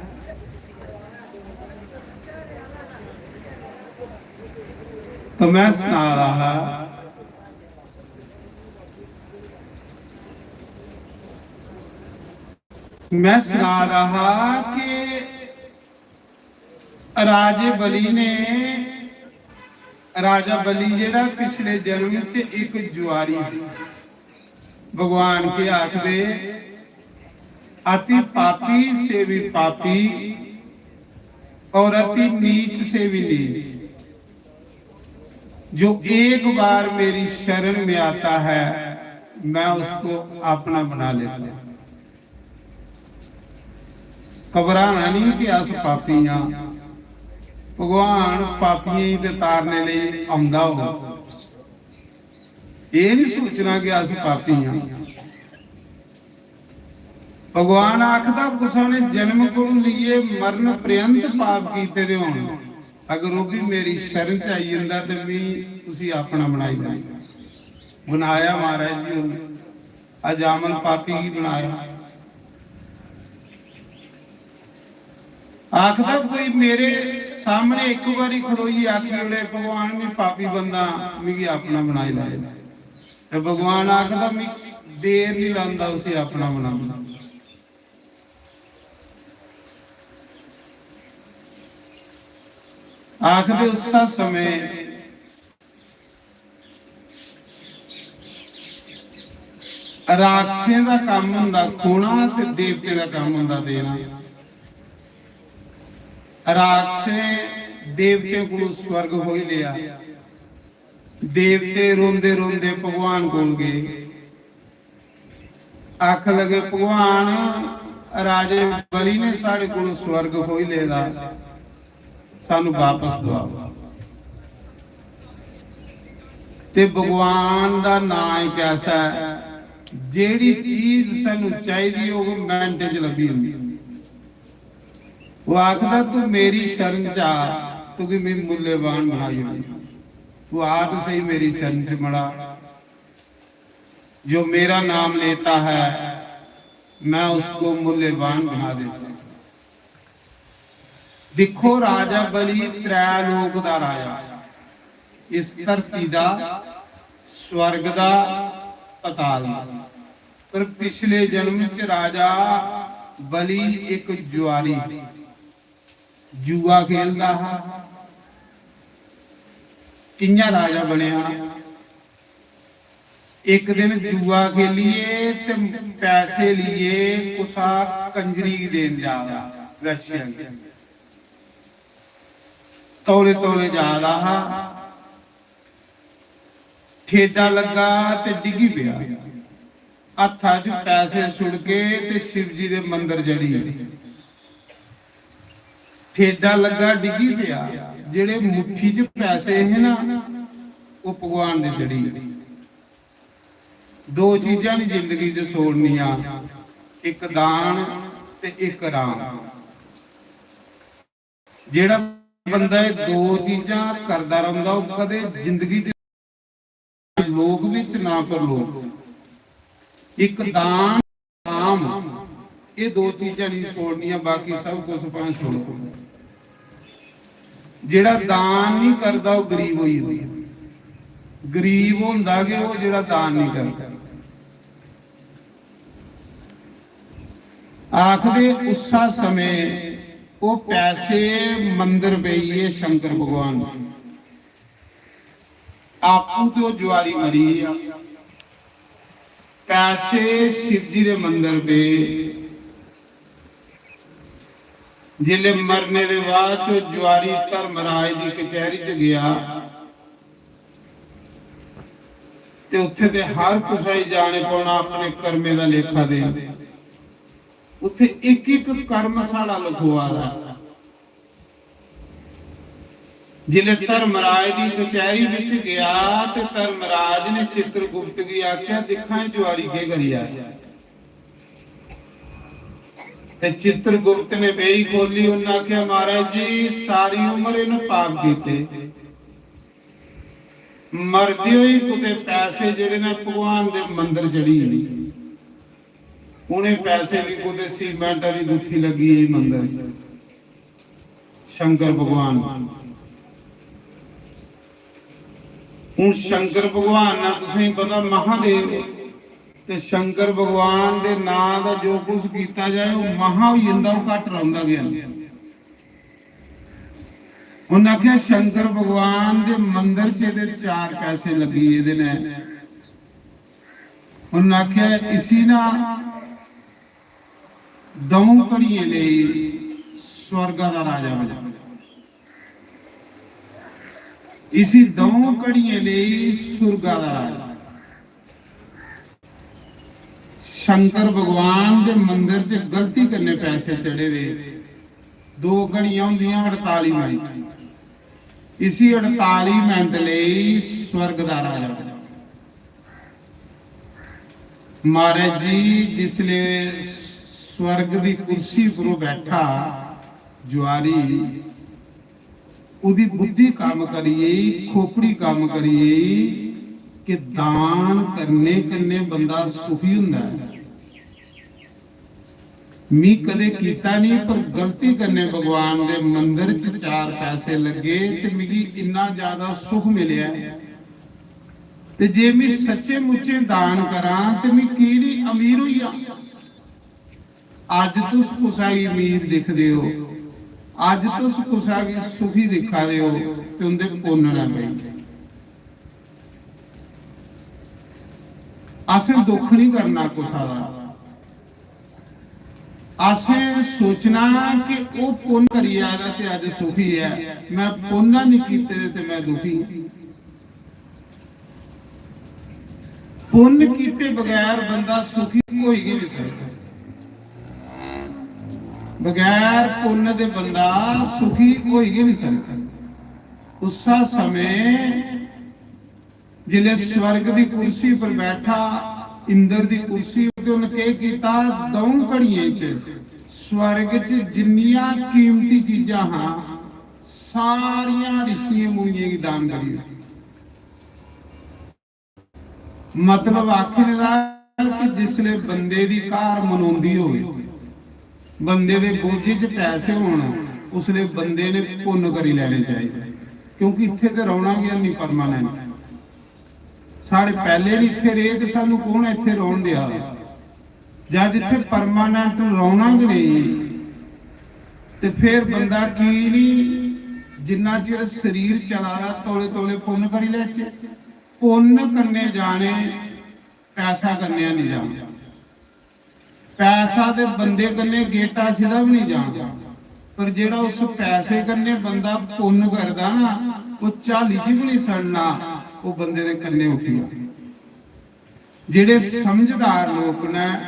तो मैं सना रहा हा, मैं सना रहा हा कि राजे बलि ने, राजा बलि जेह्ड़ा पिछले जन्म च इक जुआरी हा। भगवान के आखदे, "अति पापी से भी पापी और अति नीच से भी नीच, जो एक बार मेरी शरण में आता है, मैं उसको अपना बना लेता हूं।" घबराना नहीं कि अस पापी हां। भगवान पापियें गी ते तारने लेई औंदा होग। एह् नहीं सोचना कि अस पापी हां। भगवान आखदा, कुसै ने जन्म कोलू लेइयै मरण पर्यंत पाप कीते दे होन, अगर ओह् भी मेरी शरण च आई जंदा ते में उसी अपना बनाई लैंदा। बनाया महाराज जी होरें। अजामल पापी गी बनाया। आखदा, कोई मेरे सामने इक बारी खड़ोइयै आखी ओड़े, "भगवान, में पापी बंदा, मिगी अपना बनाई लै।" ते भगवान आखदा, "मिगी देर नहीं लांदा उसी अपना बनाना।" आखदे, उस समय राक्षसें दा कम्म होंदा खोना ते देवतें दा कम्म होंदा देना। राक्षसें देवतें कोलों स्वर्ग खोई लेआ। देवते रोंदे रोंदे भगवान कोल गए। आखन लगे, "भगवान, राजे बलि ने साढ़े कोलों स्वर्ग खोई लेदा, सानू वापस दवाओ।" ते भगवान दा नां इक ऐसा ऐ, जेह्ड़ी चीज सानू चाहिदी होग, मिंट च लब्भी जंदी। ओह् आखदा, "तू मेरी शरण च आ, तुगी में मूल्यवान बनाई ओड़ना। तू आ तो सही मेरी शरण च मड़ा।" जो मेरा नाम लेता है, मैं उसको मूल्यवान बना देता हूं। दिक्खो, राजा बलि त्रै लोक दा राजा, इस धरती दा, स्वर्ग दा, पताल दा। पर पिछले जन्म च राजा बलि इक जुआरी जुआ खेलदा हा। कि'यां राजा बनेआ? इक दिन जुआ खेलियै ते पैसे लेइयै कुसा कंजरी गी देन जा दा, वैश्या गी। तौले तौले जा दा हा, ठेडा लग्गा ते डिग्गी पेआ। हत्था च पैसे छुड़के ते शिव जी दे मंदर चढ़ी गे। ठेडा लग्गा, डिग्गी पेआ। जेह्ड़े मुट्ठी च पैसे हे ना, ओह् भगवान दे चढ़ी गे। दो चीजां नहीं जिंदगी च छोड़नियां, इक दान ते इक राम। जेह्ड़ा बंदा एह् दो चीजां करदा रौंह्दा, ओह् कदें जिंदगी च, लोक बिच ना परलोक च। इक दान, राम, एह् दो चीजां नहीं छोड़नियां, बाकी सब कुछ भाएं छोड़ो। जेह्ड़ा दान नहीं करदा, ओह् गरीब होई जंदा। गरीब होंदा गै ओह् जेह्ड़ा दान नहीं करदा। आखदे उस्सा समें ओह् पैसे मंदर पेई गे शंकर भगवान दे। आपू ते ओह् जुआरी मरी गेआ। पैसे शिव जी दे मंदर पे। जिसले मरने दे बाद च ओह् जुआरी धर्मराज दी कचैहरी च गेआ, ते उत्थे ते हर कुसै गी जाने पौना अपने कर्मे दा लेखा देन। उत्थे इक इक कर्म साढ़ा लखोआ दा ऐ। जिसले धर्मराज दी कचैहरी विच गया ते धर्मराज ने चित्रगुप्त गी आख्या, "दिक्खां, एह जुआरी केह करी आया?" ते चित्रगुप्त ने बेई खोली, उन्हें आख्या, "महाराज जी, सारी उम्र इन्हें पाप कीते, मरदे होई कुते पैसे जेहड़े ने भगवान दे मंदर चढ़ी गे, उन्हें पैसे दी कुते सीमेंट दी गुत्थी लगी गेई मंदर च।" शंकर भगवान। हूँ शंकर भगवान ना, तुसेंगी पता, महादेव, ते शंकर भगवान दे नां दा जो कुछ कीता जाए, ओह महा होई जंदा, ओह घट रौंहदा गै नेईं। उन्हें आखेआ, "शंकर भगवान दे मंदर च एहदे चार पैसे लग्गी गेदे न।" उन्हें आखेआ, "इसी ना द'ऊं घड़ियें लेई स्वर्गा दा राजा बना, इसी द'ऊं घड़ियें लेई सुर्गा दा राजा।" शंकर भगवान दे मंदर च गलती कन्नै पैसे चढ़े दे, दो घड़ियां होंदियां अड़ताली मिनट, इसी अड़ताली मिनट लेई स्वर्ग दा राजा बना। महाराज जी, जिसले स्वर्ग दी कुर्सी पर बैठा जुआरी, ओहदी बुद्धि कम्म करी गेई, खोपड़ी कम्म करी गेई कि दान करने कन्नै बंदा सुखी हुंदा ऐ। मी कदे कीता नहीं, पर गलती कन्नै भगवान दे मंदर च चार पैसे लग्गे ते मिगी इन्ना ज्यादा सुख मिलेआ। ते जे मी सच्चे मुच्चे दान करां ते मी की नहीं अमीर होई जां? अज तुस कुसा गी अमीर दिखदे हो, अज तुस कुसा गी सुखी दिखा दे हो, ते उंदे पुन्न न भाई। असें दुख नहीं करना कुसा दा। असें सोचना कि ओह पुन्न करी आया ते अज सुखी ऐ, मैं पुन्न नहीं कीते ते मैं दुखी। पुन्न कीते बगैर बंदा सुखी होई गै नहीं सकदा। बगैर पुन्न दे बंदा सुखी होई गै नहीं सकदा। उस्सा समें जिसले स्वर्ग दी कुर्सी पर बैठा, इंद्र दी कुर्सी, ते उन्हें केह कीता, द'ऊं घड़ियें च स्वर्ग च जिन्नियां कीमती चीजां हां, सारियां रिशियें मुनियें गी दान करी दित्ती। मतलब आखने दा कि जिसले बंदे दी कार मनोंदी होवे, बंदे दे बोझे च पैसे होन, उसले बंदे ने पुन्न करी लैने चाहिए, क्योंकि इत्थे ते रौहना गै नहीं परमानेंट। साढ़े पैहले भी इत्थे रेह ते सानू कौन इत्थे रौहन देआ? जद इत्थै परमानेंट रौह्ना गै नेईं, ते फिर बंदा की निं, जिन्ना चिर शरीर चला दा, तौले तौले पुन्न करी लैचे। पुन्न कन्नै जाने, पैसा कन्नै निं जाना। पैसा ते बंदे कन्नै गेटा सिद्धा बी निं जाना, पर जेह्ड़ा उस पैसे कन्नै बंदा पुन्न करदा ना, ओह् झाली च बी निं सड़ना, ओह् बंदे दे कन्नै उठी जाना। जेह्ड़े समझदार लोक न,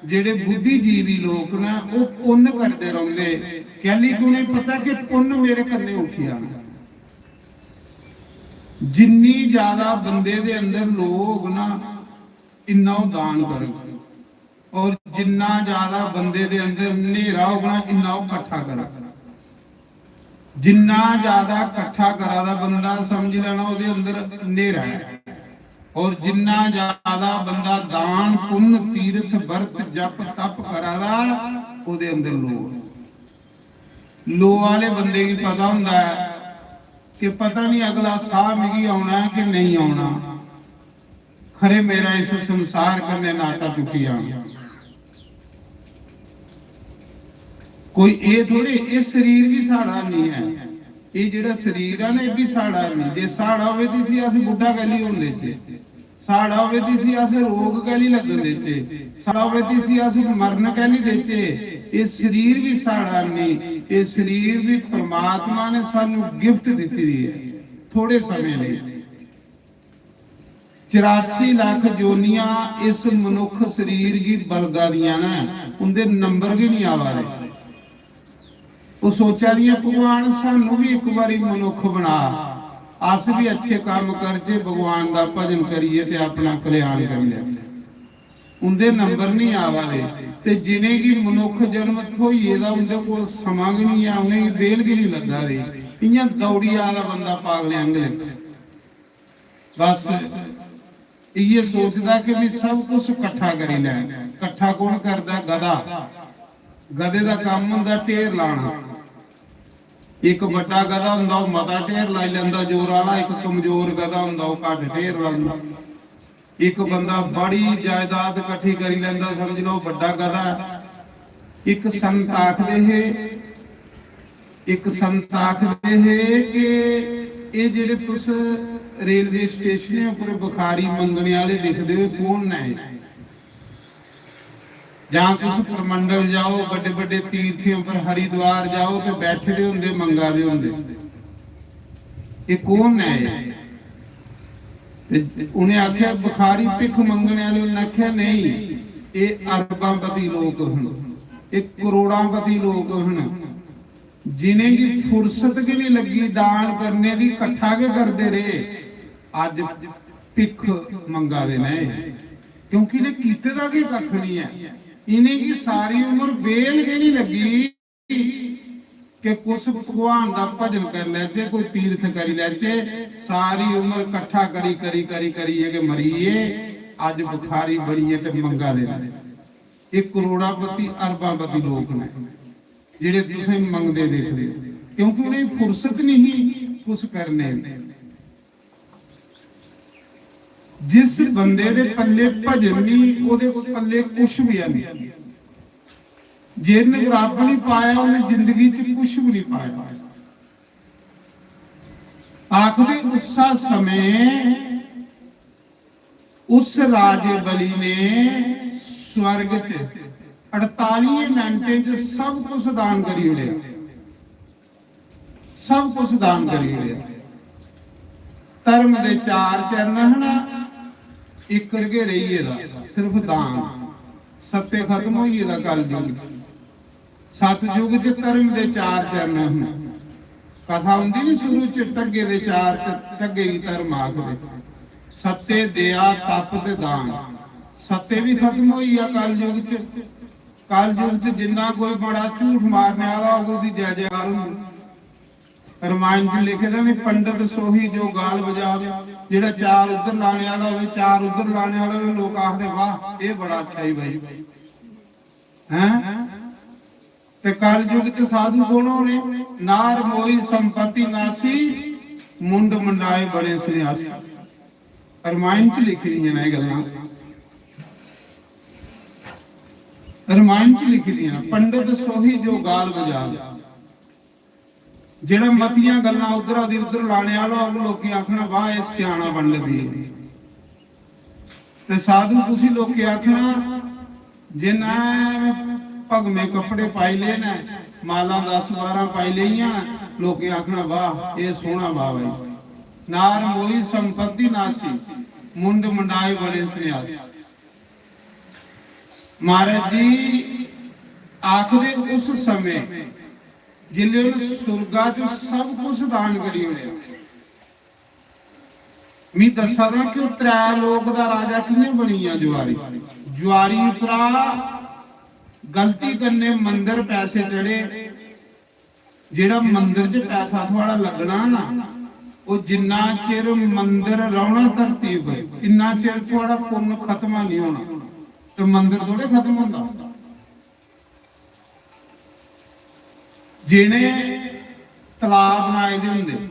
जेह्ड़े बुद्धिजीवी लोक न, ओह् पुन्न करदे रौंह्दे। कैली? कि उ'नेंगी पता कि पुन्न मेरे कन्नै उठी आना। जिन्नी ज्यादा बंदे दे अंदर लोऽ होग ना, इन्ना ओह् दान करग, और जिन्ना ज्यादा बंदे दे अंदर न्हेरा होग ना, इन्ना ओह् कट्ठा करग। जिन्ना ज्यादा कट्ठा करा दा बंदा, समझी लैना ओह्दे अंदर न्हेरा ऐ। और जिन्ना ज्यादा बंदा दान पुन्न, तीर्थ व्रत, जप तप करा दा, ओह्दे अंदर लोऽ ऐ। लोऽ आह्ले बंदे गी पता होंदा ऐ कि पता निं अगला साह् मिगी औना ऐ कि नेईं औना, खरे मेरा इस संसार कन्नै नाता टुट्टी जाना। कोई एह् थोड़े, एह् शरीर बी साढ़ा निं ऐ, एह् जेह्ड़ा शरीर ऐ ना, एह् बी साढ़ा निं। जे साढ़ा होवे ते इसी अस बुड्ढा कैली होन देचै? साढ़ा होवे ते इसी अस रोग कैली लग्गन देचै? साढ़ा होवे ते इसी अस मरन कैली देचै? एह् शरीर बी साढ़ा निं, एह् शरीर बी परमात्मा ने सानू गिफ्ट दित्ती दी ऐ थोड़े समें लेई। चरासी लक्ख जोनियां इस मनुक्ख शरीर गी बलगा दियां न, उंदे नंबर गै निं आवा दे। ओह् सोचा दियां, "भगवान, सानू भी इक बारी मनुक्ख बना, अस भी अच्छे कम्म करचै, भगवान दा भजन करियै ते अपना कल्याण करी लैचै।" उंदे नंबर निं आवा दे। ते जिनेंगी मनुक्ख जन्म थ्होई गेदा, उंदे कोल समां गै निं ऐ, उनेंगी बेल गै निं लग्गा दी। इ'यां दौड़ी आ दा बंदा पागलें आंगर। बस इ'यै सोचदा कि भी सब कुछ कट्ठा करी लैं। कट्ठा कौन करदा? गधा। गधे दा कम्म होंदा ढेर लाना। इक बड्डा गधा होंदा, ओह् मता ढेर लाई लैंदा जोर आह्ला, इक कमजोर गधा होंदा, ओह् घट्ट ढेर लांदा। इक बंदा बड़ी जायदाद कट्ठी करी लैंदा, समझ लैओ बड्डा गधा ऐ। इक संत आखदे हे, इक संत आखदे हे कि एह् जेह्ड़े तुस रेलवे स्टेशनें उप्पर भिखारी मंगने आह्ले दिखदे ओ, एह् कौन न एह्? जां तुस परमंडल जाओ, बड्डे बड्डे तीर्थें उप्पर, हरिद्वार जाओ ते बैठे दे होंदे, मंगा दे होंदे। एह् कौन न एह्? ते उ'नें आखेआ, "भिखारी भिक्ख मंगने आह्ले।" उ'नें आखेआ, "नेईं, एह् अरबांपति लोक हन, एह् करोड़ांपति लोक हन, जिनेंगी फुर्सत गै निं लग्गी दान करने दी, कट्ठा गै करदे रेह्। अज्ज भिक्ख मंगा दे न एह्, क्योंकि इ'नें कीते दा गै कक्ख निं ऐ। इ'नेंगी सारी उम्र बेल गै निं लग्गी कि कुस भगवान दा भजन करी लैचे, कोई तीर्थ करी लैचे। सारी उम्र कट्ठा करी, करी, करी, करियै गै मरी गे। अज्ज भिखारी बनियै ते मंगा दे न।" एह् करोड़ांपति, अरबांपति लोक न, जेह्ड़े तुसें मंगदे दिखदे ओ, क्योंकि उ'नेंगी फुर्सत निं ही कुछ करने दी। जिस बंदे दे पल्ले भजन निं, ओह्दे पल्ले कुछ बी है निं। जिन्न रब निं पाया, उ'न्नै जिंदगी च कुछ बी निं पाया। आखदे उस्सा समें उस राजे बलि ने स्वर्ग च अड़तालियें मिनटें च सब कुछ दान करी ओड़ेआ, सब कुछ दान करी ओड़ेआ। धर्म दे चार चरण है ना, इक गै रेही गेदा, सिर्फ दान। सत्य खत्म होई गेदा कलयुग च। सतयुग च धर्म दे चार चरण हन। कथा होंदी नी शुरू च, ढग्गे दे चार ढ-, ढग्गे गी धर्म आखदे। सत्य, दया, तप ते दान। सत्य भी खत्म होई गेआ कलयुग च। कलयुग च जिन्ना कोई बड़ा झूठ मारने आह्ला होग, ओह्दी जय जयकार होंदी। रामायण च लिखे दा नी, "पंडित सोही जो गाल बजावे", जेह्ड़ा चार उद्धर लाने आह्ला होवे, चार उद्धर लाने आह्ला होवे, लोक आखदे, "वाह, एह् बड़ा अच्छा ही भाई।" हैं? ते कलयुग च साधु कौन होने? "नार मोई संपत्ति नासी, मुंड मंडाए बने सन्यासी।" रामायण च लिखी दियां न एह् गल्लां। रामायण च लिखी दियां, "पंडित सोही जो गाल बजावे।" जेड़ा मतियां गल्लां उद्धरा दी उद्धर लाने आह्ला होग, लोकें आखना, "वाह, एह् स्याना पंडित ही।" ते साधु तुसी लोकें आखना, "जिन्ना भगमे कपड़े पाई ले न, मालां दस बारां पाई लेइयां, लोकें आखना, 'वाह, एह् सोहना बाबा जी।'" नार मोई संपत्ति नासी, मुंड मुंडाए बने सन्यासी। महाराज जी आखदे, उस समय जिल्ले उन सुरगा च सब कुछ दान करी ओड़ेआ, मी दस्सा दा कि ओह् त्रै लोक दा राजा कि'यां बनी गेआ जुआरी। जुआरी उप्परा गलती कन्नै मंदर पैसे चढ़े, जेह्ड़ा मंदर च पैसा थुआढ़ा लग्गना ना, ओह् जिन्ना चिर मंदर रौह्ना धरती पर, इन्ना चिर थुआढ़ा पुन्न खत्म निं होना। ते मंदर थोड़े खत्म होंदा। जि'नें तलाऽ बनाए दे होंदे,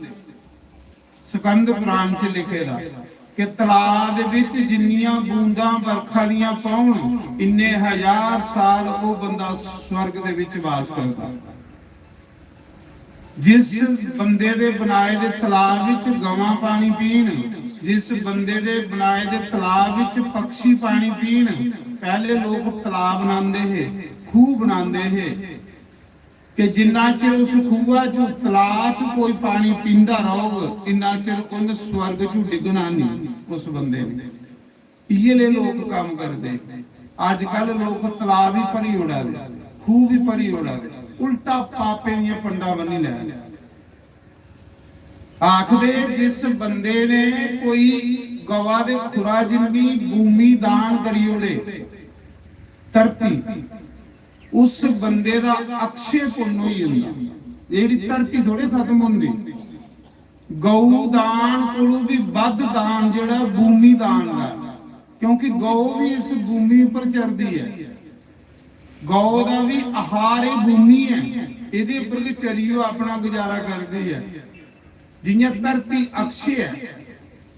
स्कंद पुराण च लिखे दा कि तलाऽ दे बिच जिन्नियां बूंदां बरखा दियां पौन, इन्ने हजार साल ओह् बंदा स्वर्ग दे बिच वास करदा। जिस बंदे दे बनाए दे तलाऽ बिच गवां पानी पीन, जिस बंदे दे बनाए दे तलाऽ बिच पक्षी पानी पीन, पैह्ले लोक तलाऽ बनांदे हे, खूह् बनांदे हे, कि जिन्ना चिर उस खूहा च, तलाऽ च कोई पानी पींदा रौह्ग, इन्ना चिर उन्न स्वर्ग च डिग्गना नेईं उस बंदे ने। इ'यै ले लोक कम्म करदे। अजकल लोक तलाऽ बी भरी ओड़ा दे, खूह बी भरी ओड़ा दे, उल्टा पापें दियां पंडां बन्नी लै दे। आखदे, जिस बंदे ने कोई गवा दे खुरा जिन्नी भूमि दान करी ओड़े, धरती, उस बंदे दा अक्षय पुन्न होई जंदा। जेह्ड़ी धरती थोड़े खत्म होंदी। गौ दान कोलू भी बद्ध दान जेह्ड़ा भूमि दान दा, क्योंकि गौ भी इस भूमि उप्पर चरदी ऐ। गौ दा भी आहार एह् भूमि ऐ, एह्दे उप्पर गै चरियै अपना गुजारा करदी ऐ। जि'यां धरती अक्षय ऐ,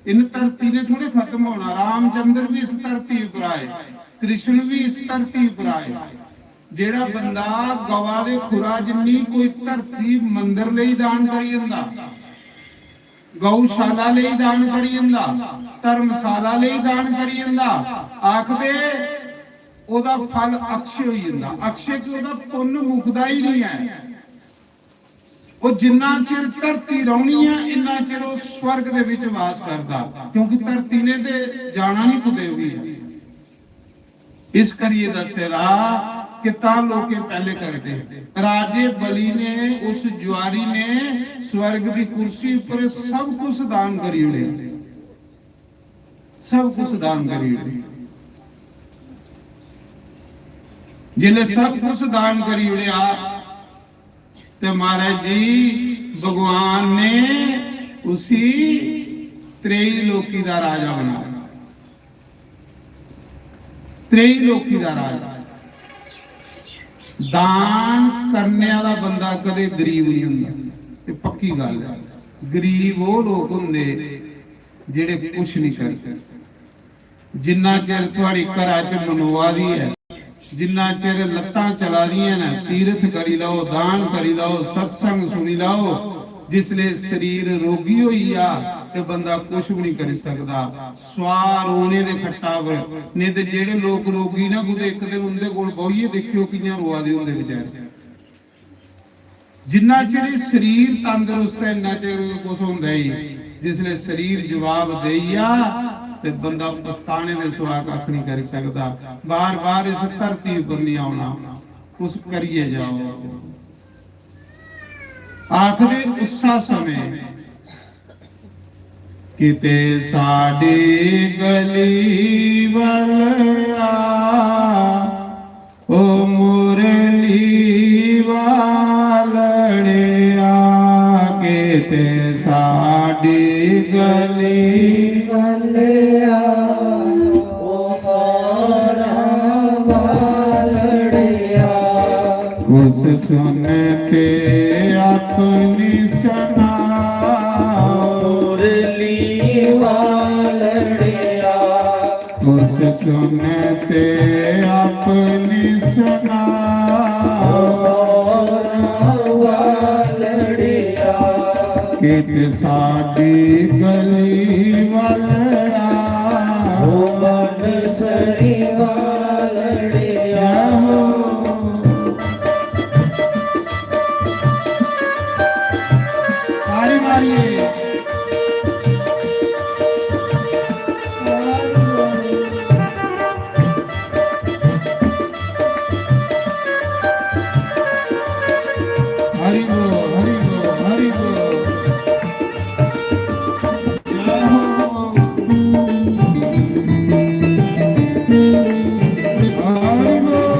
इन धरती ने थोड़े खत्म होना। रामचंद्र भी इस धरती उप्पर आए, कृष्ण भी इस धरती उप्पर आए। जेह्ड़ा बंदा गवा दे खुरा जिन्नी कोई धरती मंदर लेई दान करी जंदा, गौशाला लेई दान करी जंदा, धर्मशाला लेई दान करी जंदा, आखदे ओह्दा फल अक्षय होई जंदा। अक्षय कि ओह्दा पुन्न मुकदा ही निं ऐ। ओह् जिन्ना चिर धरती रौह्नी ऐ, इन्ना चिर ओह् स्वर्ग दे बिच वास करदा, क्योंकि धरती ने ते जाना निं कुतै बी। इस करियै दस्से दा कि तां लोकें पैह्ले करदे। राजे बलि ने, उस जुआरी ने स्वर्ग दी कुर्सी उप्पर सब कुछ दान करी ओड़ेआ, सब कुछ दान करी ओड़ेआ। जिसलै सब कुछ दान करी ओड़ेआ, ते महाराज जी, भगवान ने उसी त्रेई लोकी दा राजा बनाया। त्रेई लोकी दा राजा। दान करने आह्ला बंदा कदे गरीब निं होंदा। एह् पक्की गल्ल ऐ। गरीब ओह् लोक होंदे जेह्ड़े कुछ निं करदे। जिन्ना चिर थुआढ़ी घरा च मनोआ दी ऐ, जिन्ना चिर लत्तां चला दियां न, तीरथ करी लैओ, दान करी लैओ, सत्संग सुनी लैओ। जिसले शरीर रोगी होई जा ते बंदा कुछ भी नहीं करी सकदा। स्वाह रोने दे खट्टा पर, नेईं ते जेह्ड़े लोक रोगी ना, कुतै इक दिन उं'दे कोल बौहियै दिक्खेओ कि'यां रोआ दे होंदे बेचारे। जिन्ना चिर एह् शरीर तंदरुस्त ऐ, इन्ना चिर कुछ होंदा ही। जिसलै शरीर जवाब देई जा ते बंदा पछताने दे सिवा कक्ख नहीं करी सकदा। बार-बार इस धरती उप्पर नहीं औना, कुछ करियै जाओ। आखदे उस्सा समें किते साडी गली वल आ, ओ मुरली वालड़िया, किते साडी गली वल आ, ओ मारा वालड़िया। कुछ सुन के अपनी सुनाओ। मुरली वालड़िया। कुछ सुन ते अपनी सुना। ओ वालड़िया। कित साडी गली वालड़िया। ओ बनसरी वालड़िया। जय हो। ताड़ी मारिए। हरि बोल, हरि बोल, हरि बोल। जय हो। हरि बोल।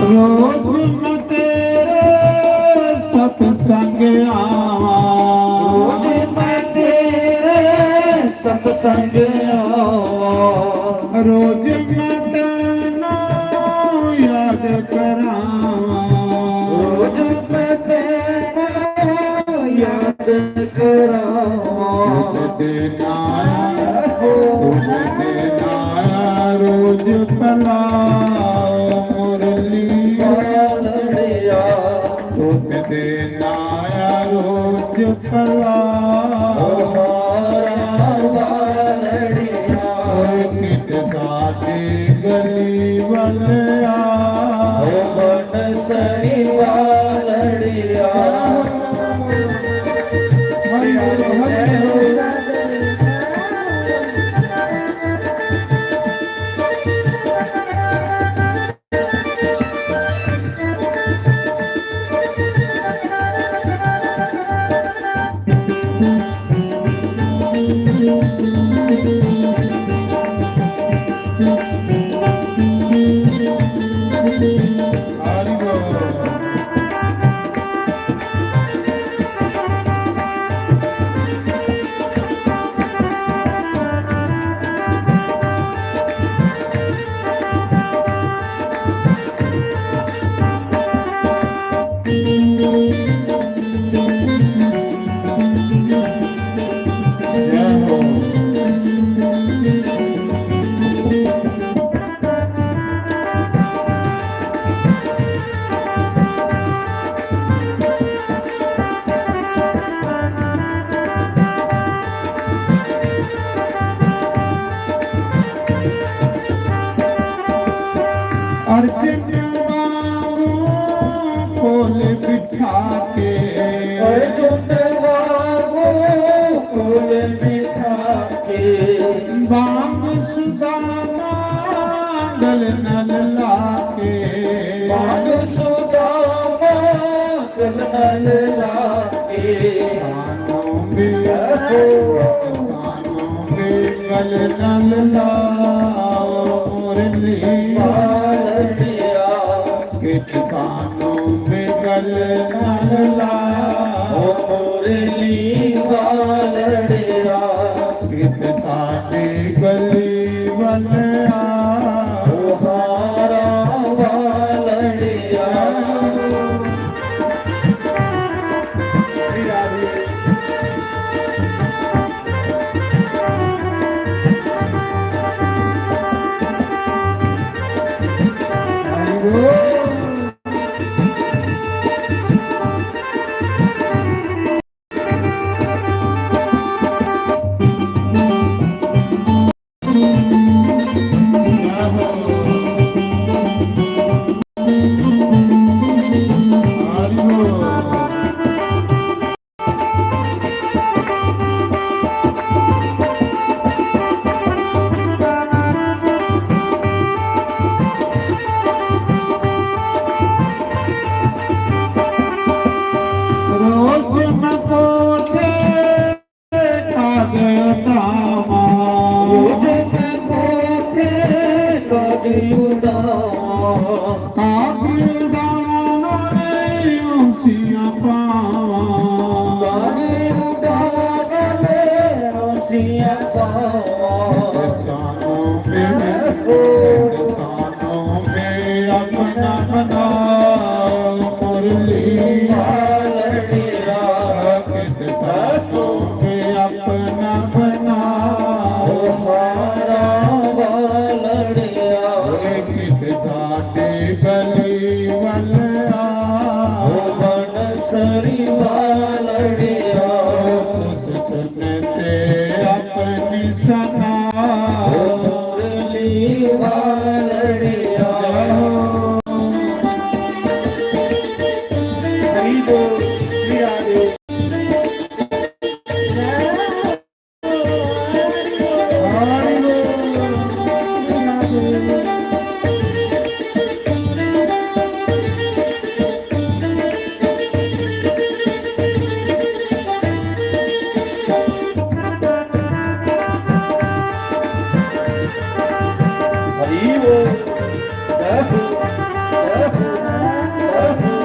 रोज मैं तेरे सत्संग आवा। रोज मैं तेरे सत्संग आवा। रोज मैं तेनू याद करावा। रोज मैं तेनू याद करावा। तुझ देना आया, तुझ देना आया रोज पलाओ मुरली। वालड़िया। तुझ देना आया रोज पलाओ। ओ हारा वालड़िया। ओ नित साडी गली वालड़िया। ओ बनसरी वालड़िया। अर्जुन वांगू कोल बिठा के। अर्जुन वांगू कोल बिठा के। बांग सुदामा गल नल लाके। बांग सुदामा गल नल लाके। सानू भी, सानू भी गल नल लाओ मुरली। वालड़िया। कित सानू भी गल नल लाओ। ओ मुरली वालड़िया। कित साडी गली वालड़िया। ओ हारा वालड़िया। श्री राधे। हरि बोल। उड़ावां। आगे उड़ावां नाले उसियां पावां। आगे उड़ावां नाले उसियां पावां। सानू बे, सानू बे अपना बनाओ मुरली वालड़िया। कित सानू बे अपना बनाओ हारा वालड़िया। कित साडी गली वाले आओ बनसरी वालड़िया। तुस सुनते अपनी सना मुरली वालड़िया। हरि बोल, श्री राधे। हरि बोल। जय हो, जय हो, जय हो।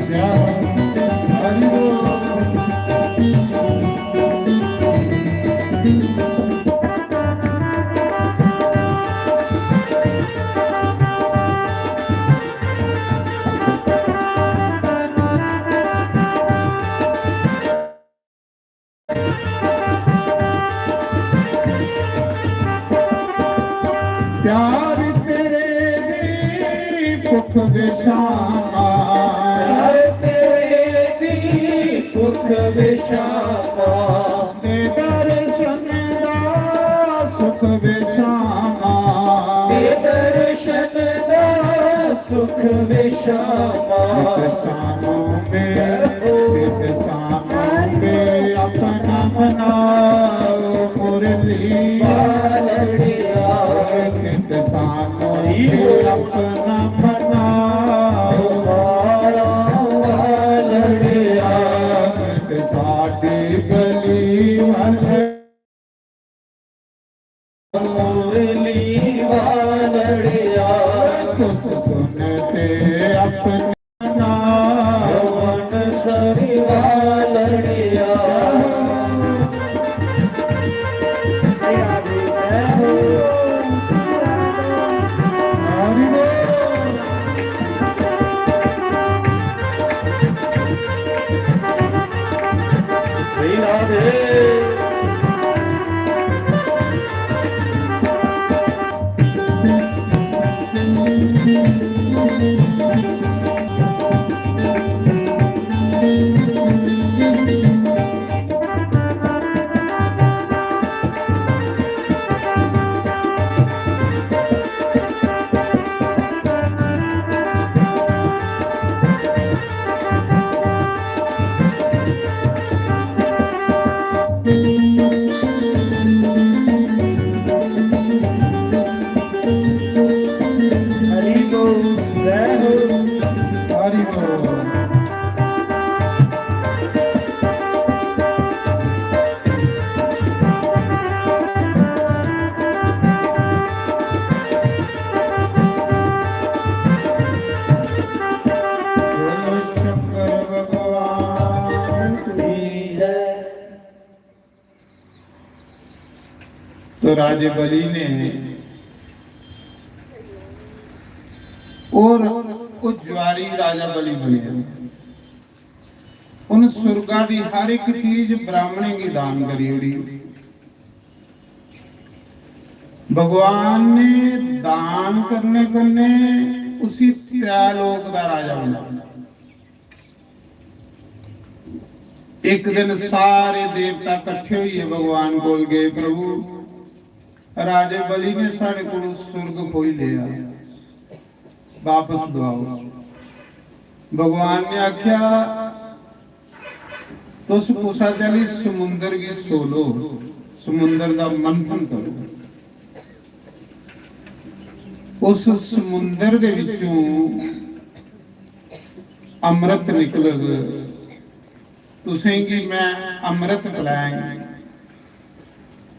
जय हो, हरि बोल। प्यार तेरे दी भुख विशामा। प्यार तेरे दी भुख विशामा। दे दर्शन दा सुख विशामा। दे दर्शन दा सुख विशामा। नित सानू बे, नित सानू बे अपना बनाओ मुरली वालड़िया। नित सानू बे अपना बनाओ हारा वालड़िया। नित साडी गली वाले मुरली वालड़िया। तुस सुनते अपना नाम बनसरी वालड़िया। हरि बोल। श्री राधे। हरि बोल, जय हो। हरि बोल। बोलो शंकर भगवान की जय। तो राजे बलि ने और वो ज्वारी राजा बलि बने, उन सुरगा दी हर एक चीज ब्राह्मणें गी दान करी ओड़ी। भगवान ने दान करने कन्नै उसी त्रै लोक दा राजा बनाया। एक दिन सारे देवता कट्ठे होइयै भगवान कोल गए, "प्रभु, राजे बलि ने साढ़े कोलों सुरग खोई लिया, वापस दवाओ।" भगवान ने आख्या, "तुस कुसा चाल्ली समुंदर गी सोलो, समुंदर दा मंथन करो, उस समुंदर दे विचों अमृत निकलग, तुसेंगी मैं अमृत पिलाएंगे,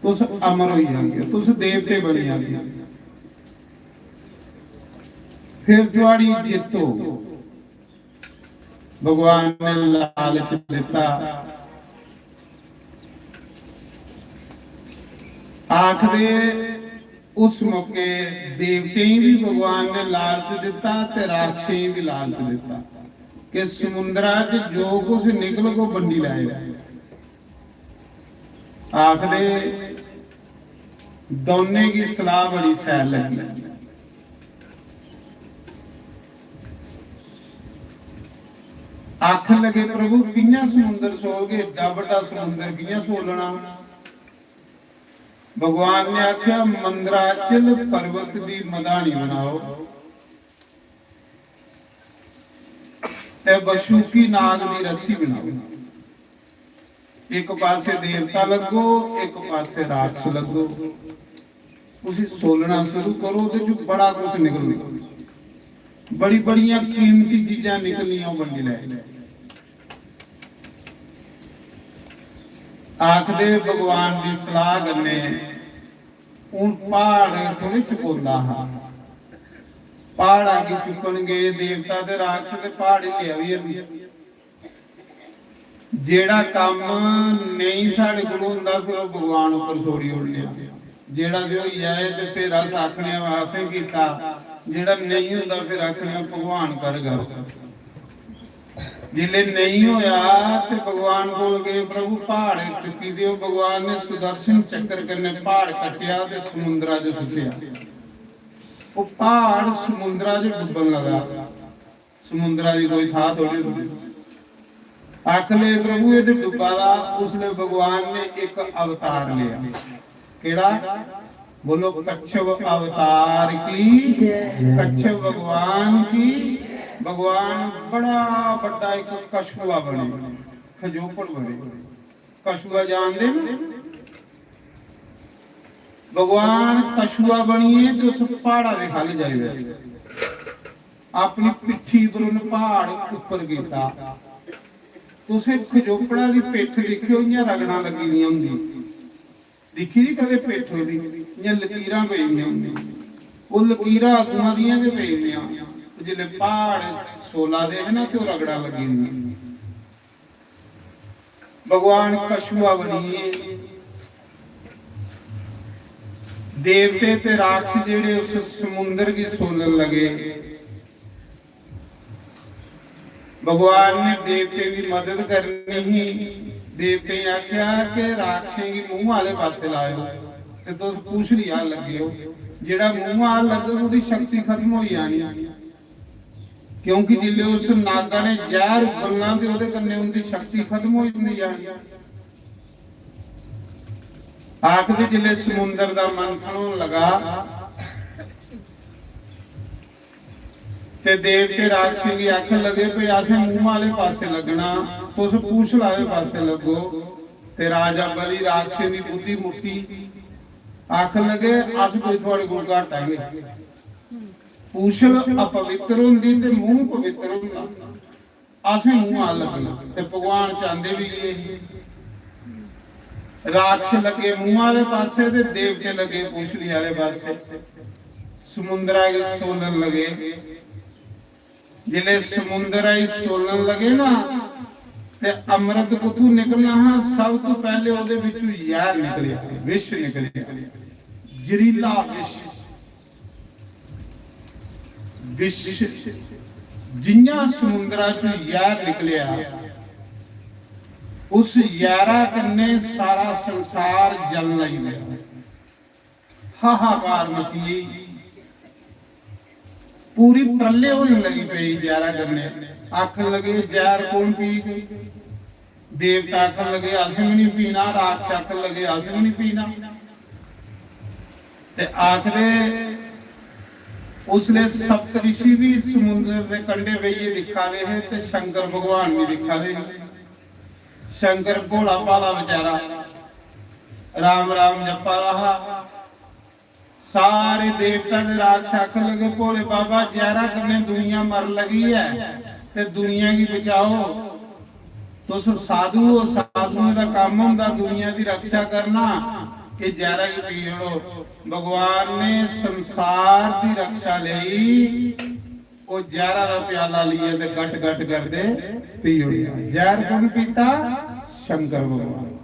तुस अमर होई जागे, तुस देवते बनी जागे। फिर थुआड़ी जित्त हो। भगवान ने लालच दिता। आखदे उस मौके देवतें गी भी भगवान ने लालच दिता ते राक्षसें गी भी लालच दिता कि समुद्रा च जो कुछ निकलग, ओह् बंडी लैएओ। आखदे दौनें गी सलाह बड़ी शैल लगी। आखन लगे, "प्रभु, कि'यां समुंदर सोलगे? एड्डा बड्डा समुंदर कि'यां सोलना?" भगवान ने आख्या, "मंदराचल पर्वत दी मधानी बनाओ ते बशुकी नाग दी रस्सी बनाओ। एक पासे देवता लगो, एक पासे राक्षस लगो। उसी सोलना शुरू करो, ओह्दे चों बड़ा कुछ निकलना। बड़ी बड़ियां कीमती चीजां निकलनियां, ओह् बंडी लै।" आखदे भगवान दी सलाह कन्नै हून प्हाड़ थोड़े चुकोंदा हा। प्हाड़ा गी चुक्कन गे देवता ते राक्षस ते प्हाड़ हिल्लेआ बी हैनी। जेह्ड़ा कम्म नेईं साढ़े कोल होंदा, फिर ओह् भगवान उप्पर छोड़ी ओड़ने आं। जेह्ड़ा ते होई जाए ते फिर अस आखने आं, "असें कीता।" जेह्ड़ा नेईं होंदा, फिर आखने आं, "भगवान करगा।" जिसलै नेईं होया ते भगवान कोल गए, "प्रभु, प्हाड़ चुक्की देओ।" भगवान ने सुदर्शन चक्कर कन्नै प्हाड़ कट्टेआ ते समुंदरा च सुट्टेआ। ओह् प्हाड़ समुंदरा च डुब्बन लगा। समुंदरा दी कोई थाह थोड़ी होंदी। आखले, "प्रभु, ये तो डुब्बा दा।" उसले भगवान ने एक अवतार लिया। केड़ा? बोलो, कच्छप अवतार की। जय। कच्छप भगवान की। भगवान बड़ा बड्डा एक कछुआ बने, खजोपड़ बने। कछुआ जानदे न? भगवान कछुआ बनिए ते उस प्हाड़ा दे ख'ल्ल जाई बैठे। अपनी पिट्ठी पर उन प्हाड़ उप्पर कीता। तुसें खजोपड़ा दी पिट्ठ दिक्खेओ, इ'यां रगड़ां लग्गी दियां होंदियां। दिक्खी दी कदें पिट्ठ ओह्दी? इ'यां लकीरां पेई दियां होंदियां। ओह् लकीरां अगुआं दियां गै पेई दियां। जिसलै प्हाड़ सोला दे हे ना, ते ओह् रगड़ां लग्गी दियां। भगवान कछुआ बनिए देवते ते राक्षस जेह्ड़े उस समुंदर गी सोलन लगे। भगवान ने देवतें दी मदद करनी ही। देवतें गी आखेआ कि राक्षसें गी मूंह आह्ले पासै लाएओ ते तुस पूछली आह्ल लग्गेओ। जेह्ड़ा मूंह आह्ल लग्गग, ओह्दी शक्ति खत्म होई जानी। क्योंकि जिसलै उस नागा ने जैह्र उगलना ते ओह्दे कन्नै उं'दी शक्ति खत्म होई जंदी ऐ। आखदे जिसलै समुंदर दा मंथन होन लगा ते देवते राक्षसें गी आखन लगे, "भई असें मूंह आह्ले पासै लग्गना, तुस पूछल आह्ले पासै लग्गो।" ते राजा बलि राक्षसें दी बुद्धि मुट्टी, आखन लगे, "अस कोई थुआढ़े कोल घट्ट आं गे?" पूछल अपवित्र होंदी ते मूंह पवित्र होंदा। असें मूंह आह्ल लग्गना ते भगवान चांहदे बी इ'यै हे। राक्षस लग्गे मूंह आह्ले पासै ते देवते लग्गे पूछली आह्ले पासै। समुंदरा गी सोलन लगे। जिसलै समुंदरा गी सोलन लगे ना, ते अमृत कुत्थूं निकलना हा? सब तों पैह्ले ओह्दे बिच्चों जैह्र निकलेआ, विष निकलेआ, जरीला विष। विष जि'यां समुंदरा चों जैह्र निकलेआ, उस जैह्रा कन्नै सारा संसार जलन लगी पेआ। हाहाकार मची गेई, पूरी प्रलय होने लगी पेई जैह्रा कन्नै। आखन लगे, "जैह्र कौन पीग?" देवता आखन लगे, "असें बी निं पीना।" राक्षस आखन लगे, "असें बी निं पीना।" ते आखदे, उसलै सप्तऋषि बी समुंदर दे कंढे बेहियै दिक्खा दे हे ते शंकर भगवान बी दिक्खा दे हे। शंकर भोला भाला बेचारा राम राम जप्पा दा हा। सारे देवता ते राक्षस आखन लगे, "भोले बाबा, जैह्रा कन्नै दुनिया मर लगी ऐ ते दुनिया गी बचाओ।" तुस साधु ओ, साधुएं दा कम्म होंदा दुनिया दी रक्षा करना। एह् जैह्रा गी पी ओड़ो। भगवान ने संसार दी रक्षा लेई ओह् जैह्रा दा प्याला लेइयै ते गट गट करदे पी ओड़ेआ। जैह्र कु'न पीता? शंकर भगवान।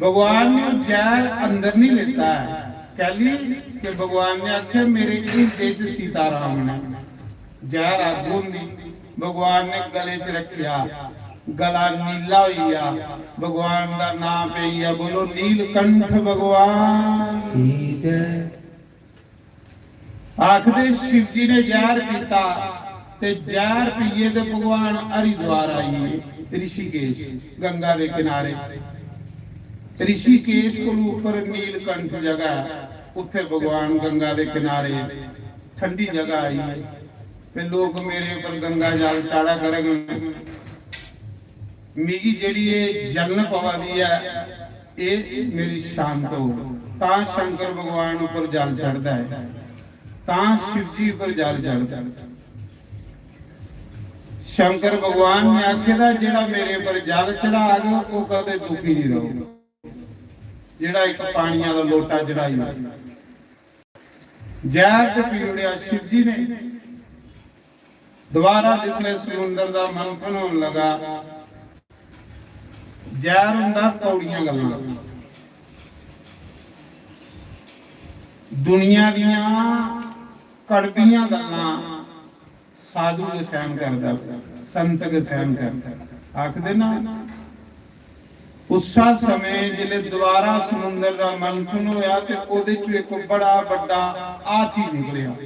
भगवान ने ओह् जैह्र अंदर नहीं लेता है। कैली? कि भगवान ने आखेआ, "मेरे हिरदे च सीता राम ने।" जैह्र अग्ग होंदी, भगवान ने गले च रखेआ, गला नीला होई गेआ, भगवान दा नाम पेई गेआ। बोलो, नीलकंठ भगवान की जय। आखदे शिव जी ने जैह्र पीता ते जैह्र पीए ते भगवान हरिद्वार आई गे, ऋषिकेश, गंगा दे किनारे। ऋषिकेश कोलू उप्पर नीलकंठ जगह है, उत्थे भगवान गंगा दे किनारे ठंडी जगह आई गे। ते लोक मेरे उप्पर गंगा जल चाढ़ा करङन। मिगी जेह्ड़ी एह् जलन पवा दी ऐ, एह् मेरी शांत हो। तां शंकर भगवान उप्पर जल चढ़दा ऐ, तां शिव जी उप्पर जल चढ़दा ऐ। शंकर भगवान ने आखे दा, "जेह्ड़ा मेरे उप्पर जल चढ़ाग, ओह् कदें दुखी नहीं रहोग।" जेह्ड़ा इक पानिया दा लोटा चढ़ाई ओड़े। जैह्र ते पी ओड़ेआ शिव जी ने। दोबारा जिसलै समुंदर दा मंथन होन लगा, जैह्र होंदा कौड़ियां गल्लां, दुनिया दियां कड़बियां गल्लां। साधु गै सैह्न करदा, संत गै सैह्न करदा। आखदे ना, उस्सा समें जिसलै दोबारा समुंदर दा मंथन होया ते ओह्दे चों इक बड़ा बड्डा हाथी निकलेआ,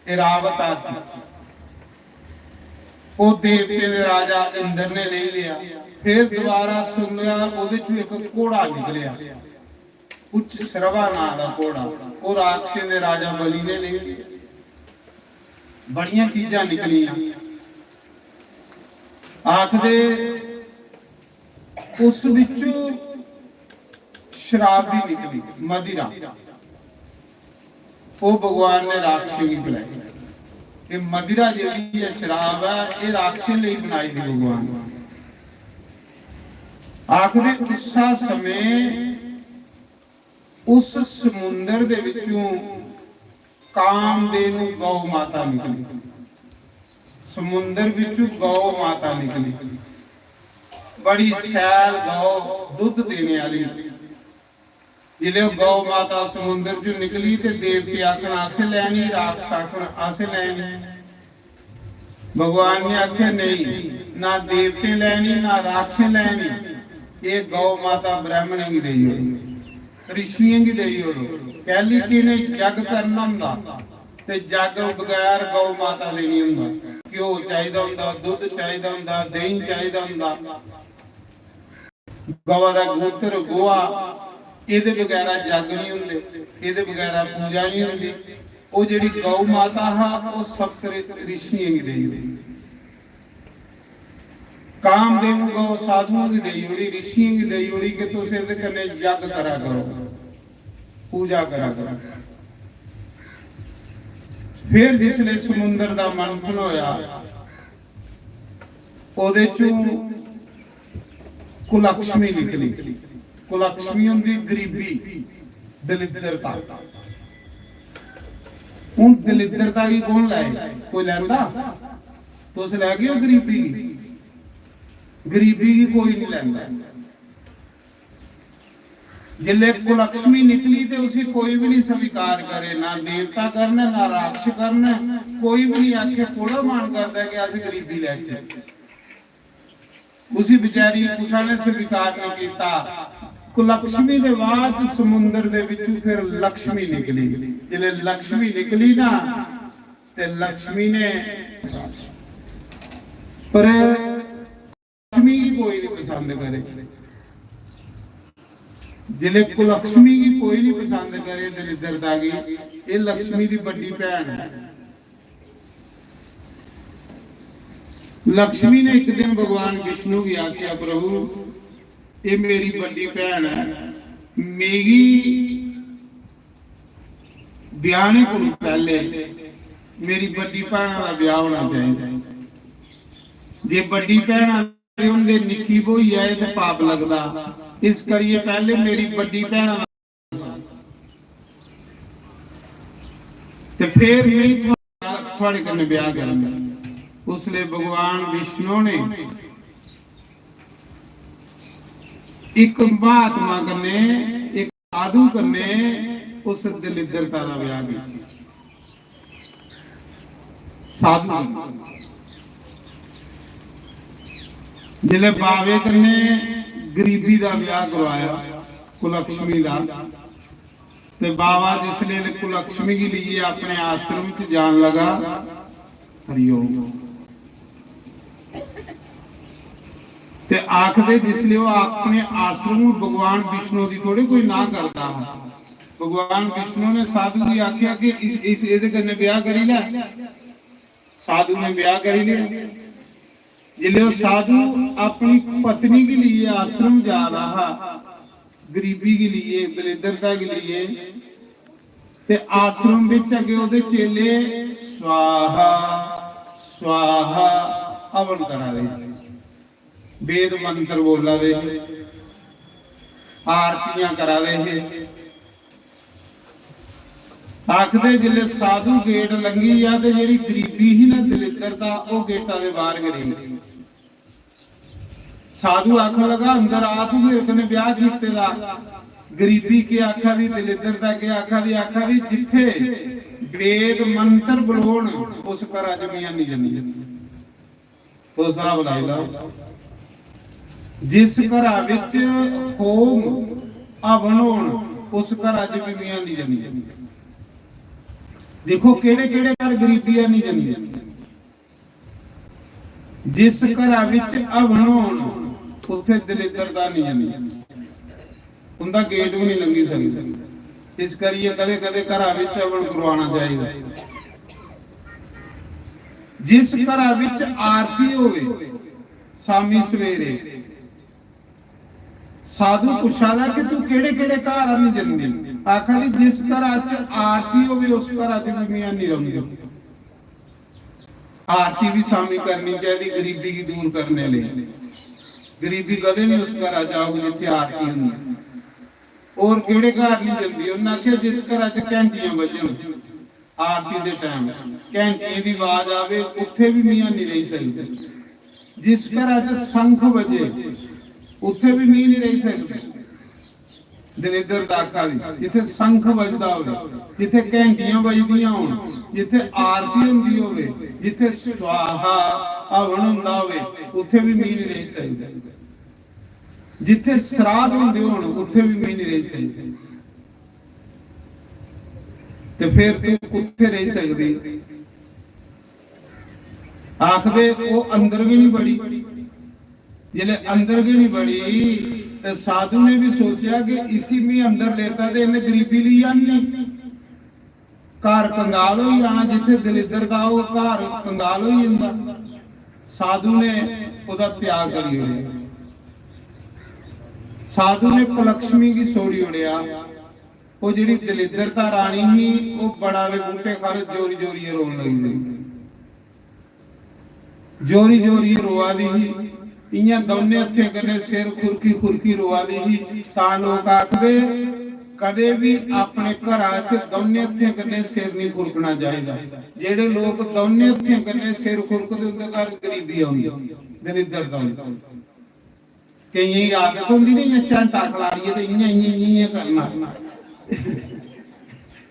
ऐरावत हाथी। ओह् देवतें दे राजा इंद्र ने लेई लेआ। फिर दोबारा सुनेआ, ओह्दे चों इक घोड़ा निकलेआ, उच्च श्रवा नां दा घोड़ा, ओह् राक्षसें दे राजा बलि ने लेई लेआ। बड़ियां चीजां निकलियां। आखदे उस बिच्चू शराब भी निकली, मदिरा। ओह् भगवान ने राक्षसें गी पिलाई। एह् मदिरा जेह्ड़ी ऐ, शराब ऐ, एह् राक्षसें लेई बनाई दी भगवान ने। आखदे उस्सा समें उस समुंदर दे विचों कामधेनु गौ माता निकली। समुंदर विचों गौ माता निकली, बड़ी सैल गौ, दुद्ध देने आह्ली। जिसलै ओह् गौ माता समुंदर चों निकली ते देवते आखन, "असें लैनी," राक्षस आखन, "असें लैनी।" भगवान ने आखेआ, "नेईं, ना देवतें लैनी, ना राक्षसें लैनी। एह् गौ माता ब्राह्मणें गी देई ओड़ो, ऋषियें गी देई ओड़ो।" कैली कि इ'नें जग करना होंदा ते जग बगैर गौ माता दे नहीं होंदा। घ्यो चाहिदा होंदा, दुद्ध चाहिदा होंदा, देहीं चाहिदा होंदा। गवा दा गूत्र, गोहा, एह्दे बगैरा जग नहीं होंदे, एह्दे बगैरा पूजा नहीं होंदी। ओह् जेह्ड़ी गौ माता हा, ओह् सप्त ऋ-, ऋषियें गी देई ओड़ी। कामधेनु गौ साधुओं गी देई ओड़ी, ऋषियें गी देई ओड़ी कि तुस एह्दे कन्नै जग करा करो, पूजा करा करो। फिर जिसले समुंदर दा मंथन होया, ओह्दे चों कुलक्ष्मी निकली। कुलक्ष्मी होंदी गरीबी, दलिद्रता। हून दलिद्रता गी कौन लैए? कोई लैंदा? तुस लैगे ओ गरीबी गी? गरीबी गी कोई नहीं लैंदा। जिसले कुलक्ष्मी निकली ते उसी कोई भी नहीं स्वीकार करे, ना देवता करन, ना राक्षस करन, कोई भी नहीं आखे। कोड़ा मन करदा कि अस गरीबी लैचे। उसी बेचारी कुसा ने स्वीकार नहीं किया। कुलक्ष्मी दे बाद च समुंदर दे विचों फिर लक्ष्मी निकली। जिसले लक्ष्मी निकली ना, ते लक्ष्मी ने, पर लक्ष्मी गी कोई नहीं पसंद करे। जिसले कुलक्ष्मी गी कोई नहीं पसंद करे, दलिद्रता गी, ये लक्ष्मी दी बड्डी भैन है। लक्ष्मी ने एक दिन भगवान विष्णु गी आख्या, "प्रभु, ये मेरी बड्डी भैन है, मेरी ब्याहने कोल पहले मेरी बड्डी भैना दा ब्याह होना चाहिए।" जे बड्डी भैन आह्ले होंदे, निक्की ब्होई जाए ते पाप लगदा। इस करियै पैह्ले मेरी बड्डी भैन, ते फिर में थुआढ़े कन्नै ब्याह करना। उसले भगवान विष्णु ने इक महात्मा कन्नै, इक साधु कन्नै उस दलिद्रता दा ब्याह कीता। साधु कन्नै। जिसलै बावे कन्नै गरीबी दा ब्याह करवाया, कुलक्ष्मी दा, ते बावा जिसलै कुलक्ष्मी गी लेइयै अपने आश्रम च जान लगा, हरिओम। ते आखदे जिसलै ओह् अपने आश्रम, भगवान विष्णु दी थोड़े कोई ना करदा हा। भगवान विष्णु ने साधु गी आखेआ कि इस, इस, एह्दे कन्नै ब्याह करी लै। साधु ने ब्याह करी लेआ। जिसलै ओह् साधु अपनी पत्नी गी लेइयै आश्रम जा रहा हा, गरीबी गी लेइयै, दरिद्रता गी लेइयै, ते आश्रम बिच अग्गें ओह्दे चेले स्वाहा, स्वाहा हवन करा दे हे, वेद मंत्र बोला दे हे, आरतियां करा दे हे। आखदे जिसलै साधु गेट लंघी गेआ ते जेह्ड़ी गरीबी ही ना, दलिद्रता, ओह् गेटा दे बाहर गै रेही। साधु आखन लगा, "अंदर आ, तू मेरे कन्नै ब्याह कीते दा।" गरीबी केह् आखा दी, दलिद्रता केह् आखा दी? आखा दी, "जित्थे वेद मंत्र बलोन, उस घरा च में निं जन्नी।" तुस स्हाब लाई लैओ, जिस घरा बिच होम हवन होन, उस घरा च बी में निं जन्नी। देखो, केह्ड़े केह्ड़े घर गरीबी है निं जन्नी। जिस घरा बिच हवन होन, उत्थे दलिद्रता निं जंदी, उंदा गेट बी निं लंघी सकदी। इस करियै कदें-कदें घरा बिच हवन करवाना चाहिदा। जिस घरा बिच आरती होवे, शामी सवेरे, साधु पुच्छा दा कि तू केह्ड़े-केह्ड़े घर हन्नी जंदी? आखा दी, "जिस घरा च आरती होवे, उस घरा च बी में हन्नी रौंह्दी।" आरती बी शामी करनी चाहिदी गरीबी गी दूर करने लेई। गरीबी कदें बी उस घरा च औग जित्थै आरती होंदी। होर केह्ड़े घर निं जंदी? उन्नै आखेआ, "जिस घरा च घैंटियां बज्जन, आरती दे टाइम घैंटियें दी आवाज आवे, उत्थे भी में निं रेही सकदी। जिस घरा च शंख बजे, उत्थे भी में निं रेही सकदी।" दलिद्दर दा आखा दी, जित्थे शंख बजदा होवे, जित्थे घैंटियां बजदियां होन, जित्थे आरती होंदी होवे, जित्थे स्वाहा हवन होंदा होवे, उत्थे भी में निं रेही सकदी। जित्थे श्राद्ध होंदे होन, उत्थे भी में निं रेही सकदी। ते फिर तू कुत्थे रेही सकदी? आखदे ओह् अंदर गै निं बड़ी। जिसलै अंदर गै निं बड़ी, ते साधु ने भी सोचेआ कि इसी में अंदर लेता ते इन्ने गरीबी लेई आनी। घर कंगाल होई जाना, जित्थे दलिद्दर दा ओह् घर कंगाल होई जंदा। साधु ने ओह्दा त्याग करी ओड़ेआ। साधु ने कुलक्ष्मी गी छोड़ी ओड़ेआ। ओह् जेह्ड़ी दलिद्दरता रानी ही, ओह् बड़ा दे बूह्टे खर जोरी जोरियै रोन लगी पेई। जोरी जोरियै रोआ दी ही, इ'यां दौनें हत्थें कन्नै सिर खुरकी खुरकी रोआ दी ही। तां लोक आखदे, कदें बी अपने घरा च दौनें हत्थें कन्नै सिर निं खुरकना चाहिदा। जेह्ड़े लोक दौनें हत्थें कन्नै सिर खुरकदे, उं'दे घर गरीबी औंदी, दलिद्दरता औंदी। केइयें गी आदत होंदी ना, इ'यां झैंटा खलारियै ते इ'यां, इ'यां, इ'यां, इ'यां करना।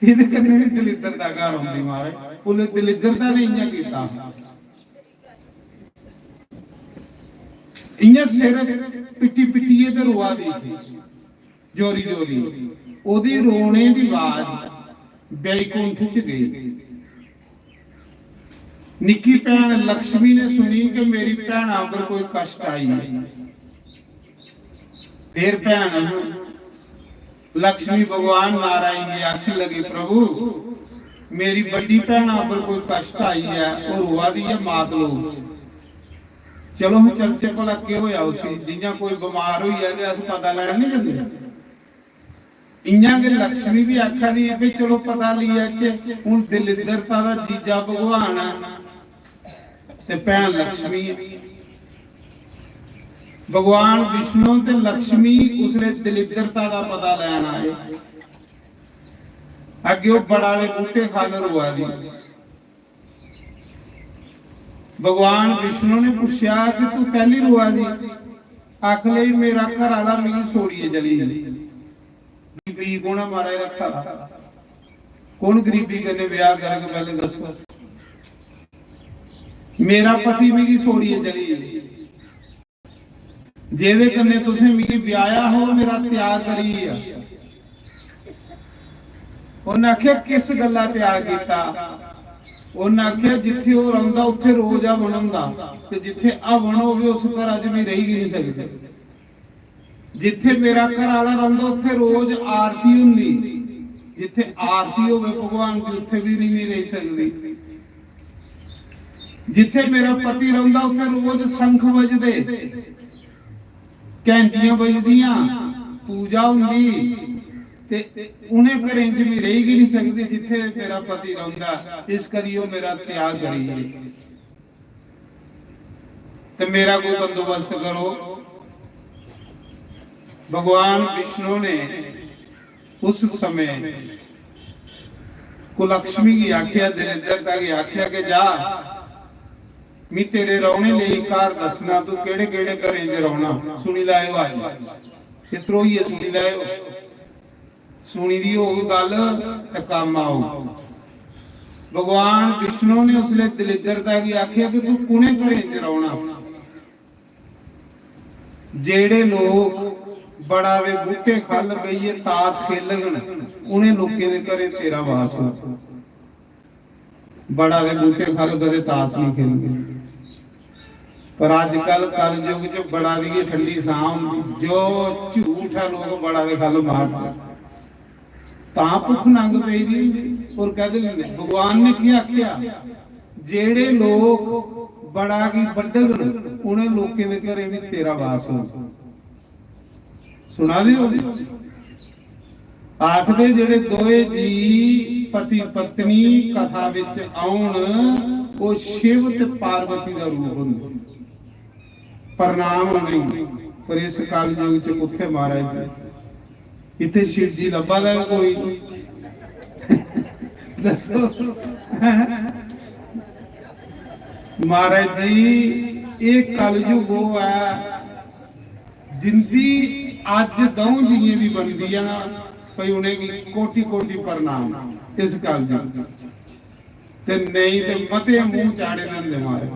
एह्दे कन्नै बी दलिद्दर दा घर औंदी, महाराज। उसलै दलिद्दर दा ने इ'यां कीता। इ'यां सिर पिट्टी पिट्टियै ते रोआ दी ही, जोरी जोरी। ओह्दी रोने दी आवाज बैकुंठ च गेई। निक्की भैन लक्ष्मी ने सुनी कि मेरी भैना उप्पर कोई कष्ट आई है। फिर भैन लक्ष्मी भगवान नारायण गी आखन लगी, "प्रभु, मेरी बड्डी भैना उप्पर कोई कष्ट आई है, ओह् रोआ दी ऐ मात लोक च। चलो, हम चलचे भला केह् होया उसी, जि'यां कोई बमार होई जाए ते अस पता लैन निं जंदे।" इ'यां गै लक्ष्मी बी आखा दी, "भाई, चलो, पता लेई आचे।" हून दलिद्दरता दा जीजा भगवान ऐ ते भैन लक्ष्मी ऐ। भगवान विष्णु ते लक्ष्मी उसलै दलिद्रता दा पता लैन आए। अग्गें ओह् बड़ा दे बूह्टे ख'ल्ल रोआ दी। भगवान विष्णु ने पुच्छेआ कि तूं कैल्ली रोआ दी? आख लगी, मेरा घर आह्ला मिगी छोड़ियै चली गेआ। गरीबी कु'न ऐ महाराज रक्खा दा? कु'न गरीबी कन्नै ब्याह करग, पैह्लें दस्सो। मेरा पति मिगी छोड़ियै चली गेई। जेह्दे कन्नै तुसें मिगी ब्याहेआ हा, ओह् मेरा त्याग करी गेआ। उन्नै आखेआ, किस गल्ला त्याग कीता? उन्नै आखेआ, जित्थै ओह् रौंह्दा, उत्थै रोज हवन होंदा, ते जित्थै हवन होवे, उस घरा च में रेही गै निं सकदी। जित्थै मेरा घर आह्ला रौंह्दा, उत्थै रोज आरती होंदी। जित्थै आरती होवे भगवान दी, उत्थै बी निं में रेही सकदी। जित्थै मेरा पति रौंह्दा, उत्थै रोज शंख बजदे, घैंटियां बजदियां, पूजा होंदी, ते उ'नें घरें च में रेही गै निं सकदी जित्थै मेरा पति रौंह्दा। इस करी ओह् मेरा त्याग करी गे। ते मेरा कोई बंदोबस्त करो। भगवान विष्णु ने उस समय कुलक्ष्मी गी आखेआ, दलिद्रता गी आखेआ कि जा, मी तेरे रौह्ने लेई घर दस्सना, तू केह्ड़े केह्ड़े घरें च रौह्ना। सुनी लैएओ, अज्ज ते त्रोइयै सुनी लैएओ। सुनी दी होग गल्ल ते कम्म औग। भगवान विष्णु ने उसलै दलिद्रता गी आखेआ कि तू कु'नें घरें च रौह्ना? जेह्ड़े लोक बड़ा दे बूह्टे ख'ल्ल बेहियै ताश खेलङन, उ'नें लोकें दे घरें तेरा वास होग। बड़ा दे बूह्टे ख'ल्ल कदें ताश निं खेलदे। पर अजकल कलयुग च बड़ा दी गै ठंडी छां होंदी। जो झूठ ऐ, लोक बड़ा दे ख'ल्ल मारदे। तां भुक्ख नंग पेई दी होंदी। होर कैह्दे लेई? भगवान ने केह् आखेआ? जेह्ड़े लोक बड़ा गी बड्ढङन, उ'नें लोकें दे घरें बी तेरा वास होग। सुना दे ओ? आखदे जेह्ड़े दोए जी पति पत्नी कथा बिच औन, ओह् शिव ते पार्वती दा रूप होंदे। प्रणाम उ'नेंगी। पर इस कलयुग च कुत्थै महाराज जी? इत्थै शिव जी लब्भा दा गै कोई? दस्सो। महाराज जी, एह् कलयुग ओह् ऐ जिंदी अज्ज द'ऊं जियें दी बनदी ऐ ना, भई उ'नेंगी कोटि कोटि प्रणाम इस गल्ल दी। ते नेईं ते मते मूंह चाढ़े दे होंदे मारे।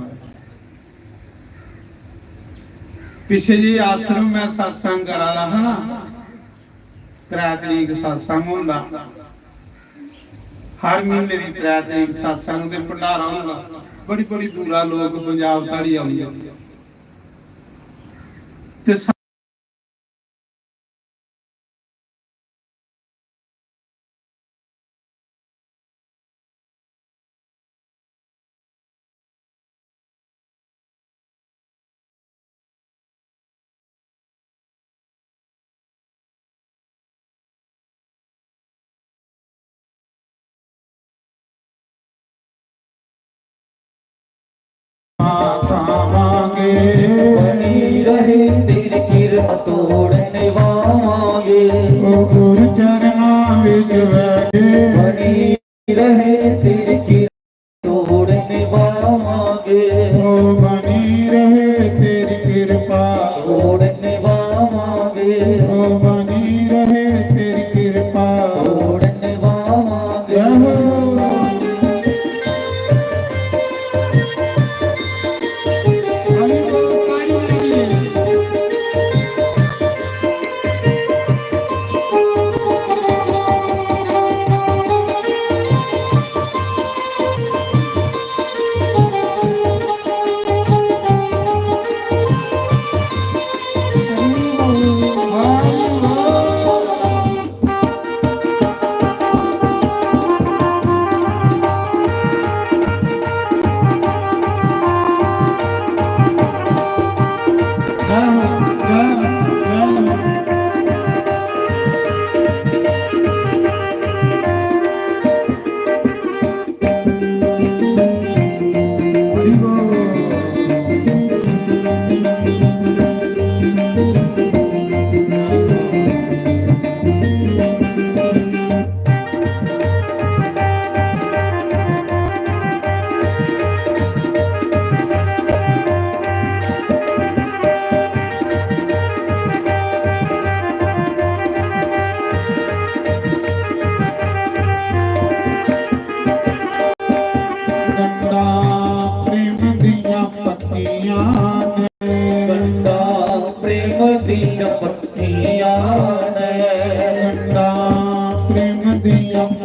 पिच्छे जे आश्रम में सत्संग करा दा हा ना, त्रै तरीक सत्संग होंदा, हर म्हीने दी त्रै तरीक सत्संग ते भंडारा होंदा। बड़ी बड़ी दूरा लोक पंजाब धोड़ी औंदे। ते माथा मांगे। बनी रहे तेरी किरपा, तोड़ निभावांगे। ओ गुरु चरणा विच बैठे। बनी रहे तेरी किरपा, तोड़ निभावांगे। ओ बनी रहे तेरी किरपा। तोड़ निभावांगे। ओ बनी रहे तेरी किरपा। तोड़ निभावांगे। जय हो।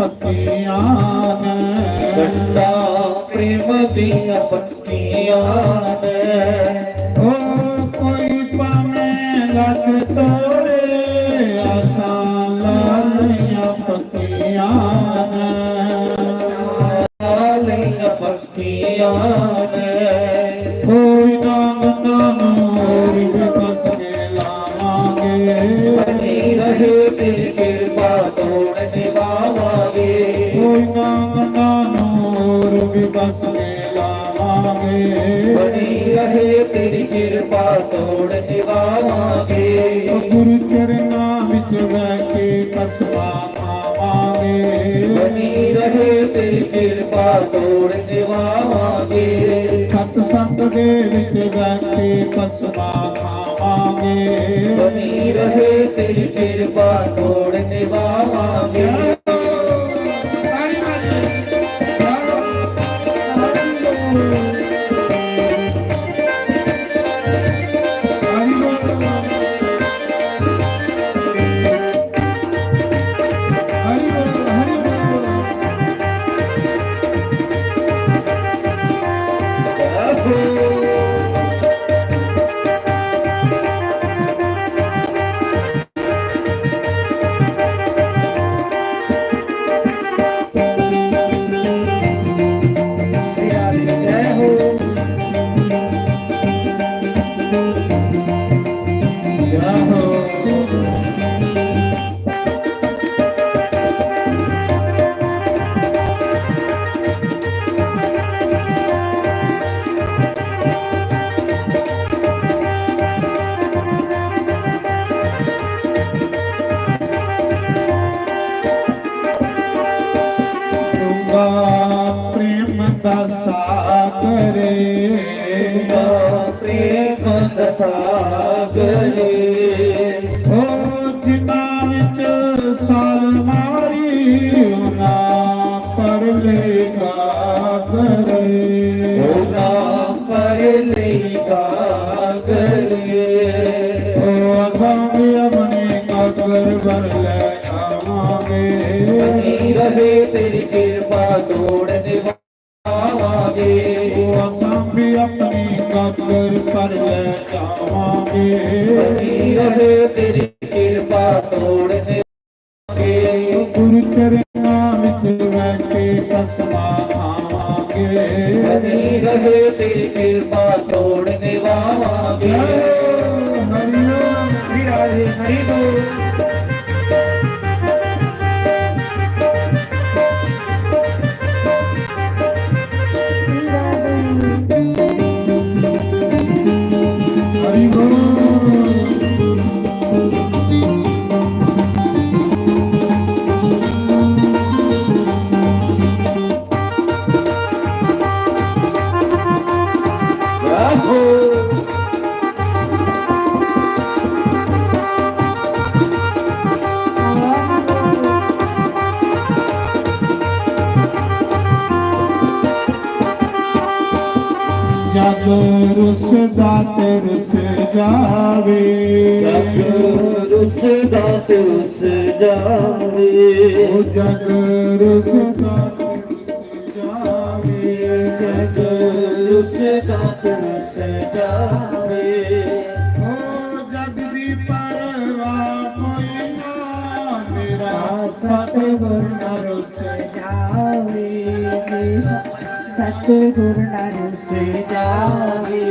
पक्कियां न। गंढां प्रेम दियां पक्कियां न। ओ कोई भावें लक्ख तोड़े, आसां लालियां पक्कियां न। लालियां पक्कियां न। कोई ना गंढां नूं होर भी कस के लावांगे। बनी रहे तेरी किरपा, तोड़ निभावांगे। कोई ना गंढां नूं होर भी कस के लावांगे। बनी रहे तेरी किरपा, तोड़ निभावांगे। ओ गुरु चरणां विच बह के कसमां खावांगे। बनी रहे तेरी किरपा, तोड़ निभावांगे। सतसंग दे विच बह के कसमां खावांगे। बनी रहे तेरी किरपा, तोड़ निभावांगे। डूंगा प्रेम दा सागर, डूंगा प्रेम दा सागर। ओ जिन्हां विच छाल मारी, उन्हां पर ले गागर। उन्हां पर ले गागर। ओ असां भी अपनी गागर भर ले आवांगे। बनी रहे तेरी किरपा, तोड़ निभावांगे। ओ असां भी अपनी गागर भर ले जावांगे। बनी रहे तेरी किरपा, तोड़ निभावांगे। गुरु चरणां विच बह के कसमां खावांगे। बनी रहे तेरी किरपा, तोड़ निभावांगे। जय हरि ओम। श्री राधे हरि बोल। हरि बोल। जग रुसदा ते रुस जावे। जग रुसदा ते रुस जावे। ओ जग रुसदा ते रुस जावे। जग रुसदा ते रुस जावे। ओ जग दी परवाह कोई ना, मेरा सतगुर ना रुस जावे। मेरा सतगुर ना रुस जावे।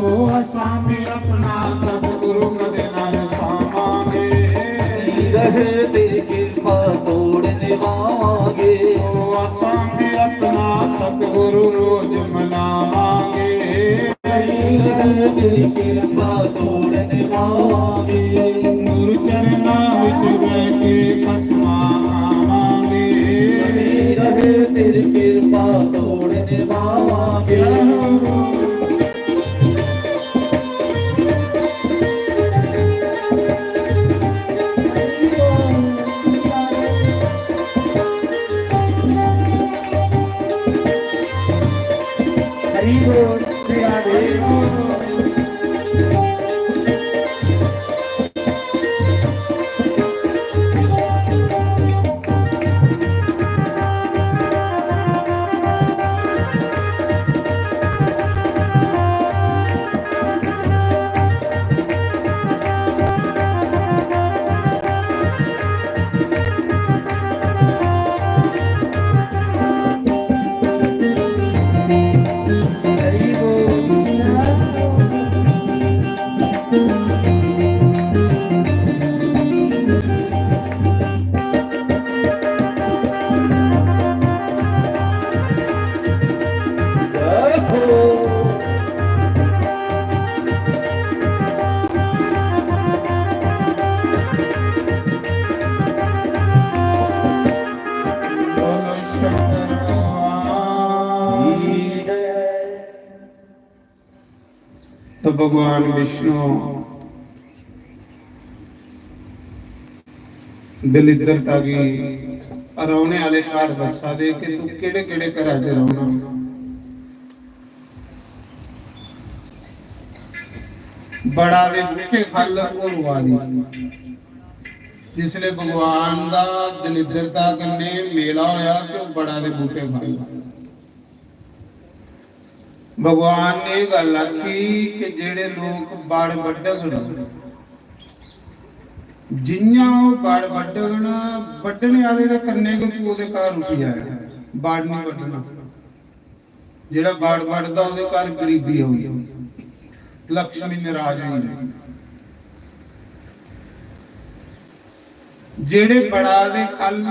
ओ असां भी अपना सतगुरु कदे ना रुसावांगे। रहे तेरी किरपा, तोड़ निभावांगे। ओ असां भी अपना सतगुरु रोज मनावांगे। रहे तेरी किरपा, तोड़ निभावांगे। गुरु चरणां विच बह के कसमां खावांगे। रहे तेरी किरपा, तोड़ निभावांगे। हरि बोल, श्री राधे। तो भगवान विष्णु दलिद्रता गी रौहने आह्ले घर दस्सा दे कि तू केह्ड़े केह्ड़े घरा च रौहना। बड़ा दे बूटे खल्ल ओह् रोआ दी। जिसले भगवान दा दलिद्रता कन्नै मेला होया ते ओह् बड़ा दे बूटे खल्ल। भगवान ने एह् गल्ल आखी कि जेह्ड़े लोक बाड़ बड्ढगन, जि'यां ओह् बाड़ बड्ढगन, बड्ढने आह्ले दे कन्नै गै तू ओह्दे घर उठी आया, बाड़ निं बड्ढना। जेह्ड़ा बाड़ बड्ढदा ओह्दे घर गरीबी औंदी, लक्ष्मी नाराज होई जंदी। जेह्ड़े बड़ा दे खल्ल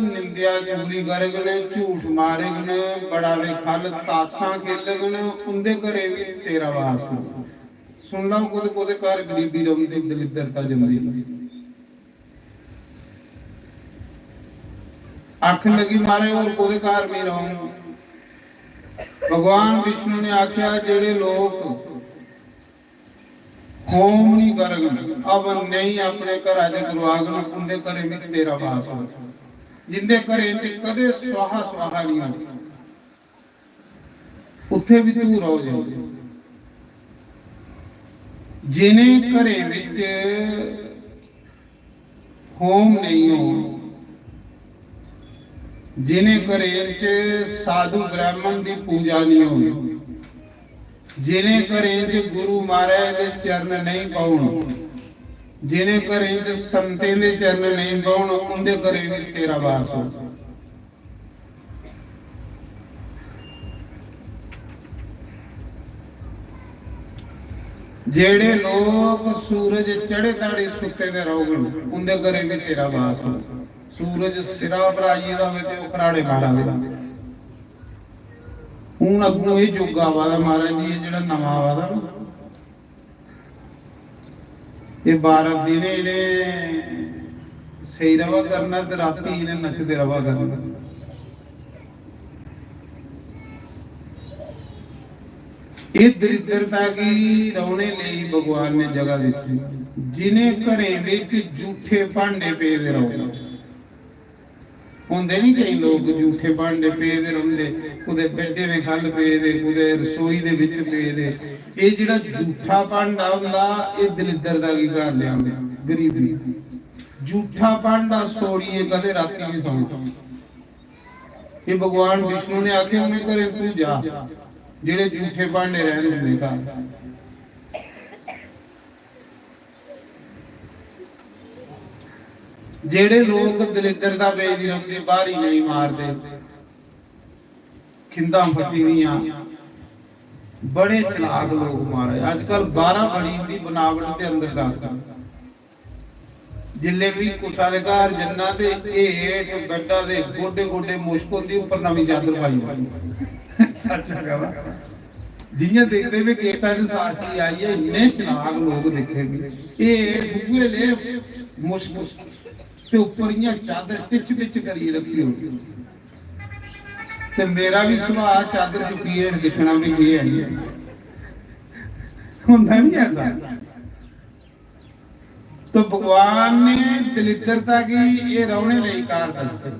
निंदेआ चुगली करगन, झूठ मारगन, बड़ा दे खल्ल तासां खेलगन, उं'दे घरें बी तेरा वास होग। सुन लैओ, कोह्दे कोह्दे घर गरीबी रौंह्दी, दलिद्रता जंदी। आखन लगी, "महाराज, होर कोह्दे घर में रौह्ङ?" भगवान विष्णु ने आखेआ, "जेह्ड़े लोक होम नहीं करगन, हवन नहीं अपने घरा च करवागन, उंदे घरें में तेरा वास हो। जिंदे घरें च कदे स्वाहा स्वाहा नहीं हो, उत्थे भी तू रहो जाओ। जिन्हें घरें विच होम नहीं हो, जिन्हें घरें च साधु ब्राह्मण दी पूजा नहीं हो, जिन्हें घरें च गुरु महाराज दे चरण नहीं पौन, जिन्हें घरें च संतें दे चरण नहीं पौन, उंदे घरें विच तेरा वास हो। जेड़े लोक सूरज चढ़े ताड़ी सुत्ते दे रौहगन, उंदे घरें भी तेरा वास हो। सूरज सिरा पर आई गेदा होवे ते ओह खराड़े मारा दे। हून अग्गों एह युग आवा दा महाराज जी, एह जेड़ा नमां आवा दा ना, एह बारां दिनें इ'नें सेई रवा करना ते रातीं इ'नें नचदे रवा करना। एह दरिद्रता गी रौहने लेई भगवान ने जगह दित्ती। जिनें घरें विच जूठे भांडे पेदे रौहदे, होंदे नी केईं लोक जूठे भांडे पेदे रौंह्दे, कुतै बेड्डे दे ख'ल्ल पेदे, कुतै रसोई दे बिच पेदे। एह् जेह्ड़ा जूठा भांडा होंदा, एह् दलिद्दरता गी घर लेआंदा, गरीबी। जूठा भांडा सोड़ियै कदें रातीं निं सौना। एह् भगवान विष्णु ने आखेआ, "उ'नें घरें तूं जा, जेह्ड़े जूठे भांडे रैह्न दिंदे घर।" जेड़े लोक दलिद्दरता पेदी रौंह्दी, ब्हारी नेईं मारदे, खिंदां फटी दियां, बड़े चलाक लोक महाराज। अजकल बाह्रा बड़ी इंदी बनावट ते अंदर डाकू। जिल्ले बी कुसा दे घर जन्ना ते हेठ बैड्डा दे गोडे गोडे मुश्क होंदी, उप्पर नमीं चादर पाई ओड़नी। सच्च गल्ल। जि'यां दिखदे बी गेटा च सास्ती आई ऐ, इन्ने चलाक लोक दिक्खे बी। एह् ठुए ले मुश्क ते उप्पर इ'यां चादर टिच पिच करियै रक्खी होंदी। ते मेरा बी सुभाऽ चादर चुक्कियै हेठ दिक्खना बी केह् ऐ, होंदा निं ऐसा। तो भगवान ने दलिद्दरता गी एह् रौह्ने लेई कार दस्से।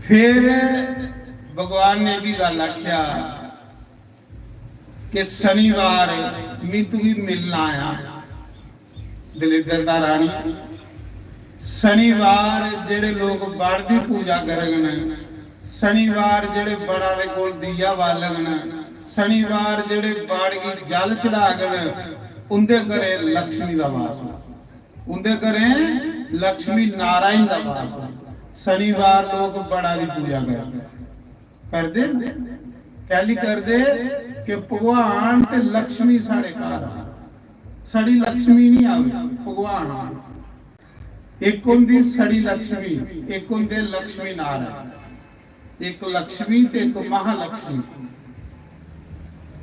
फिर भगवान ने भी गल्ल आख्या कि शनिवार मी तुगी मिलना आया, दलिद्दरता रानी। शनिवार जेह्ड़े लोक बड़ दी पूजा करगन, शनिवार जेह्ड़े बड़ा दे कोल दीया बालगन, शनिवार जेह्ड़े बड़ गी जल चढ़ागन, उंदे घरे लक्ष्मी दा वास हो। उंदे घरे लक्ष्मी नारायण दा वास हो। शनिवार लोक बड़ा दी पूजा करदे। करदे न। कैली करदे कि भगवान ते लक्ष्मी साढ़े घर आ। सड़ी लक्ष्मी नहीं आवे, भगवान आवे। इक होंदी सड़ी लक्ष्मी, इक होंदे लक्ष्मी नारायण। इक लक्ष्मी ते इक महालक्ष्मी।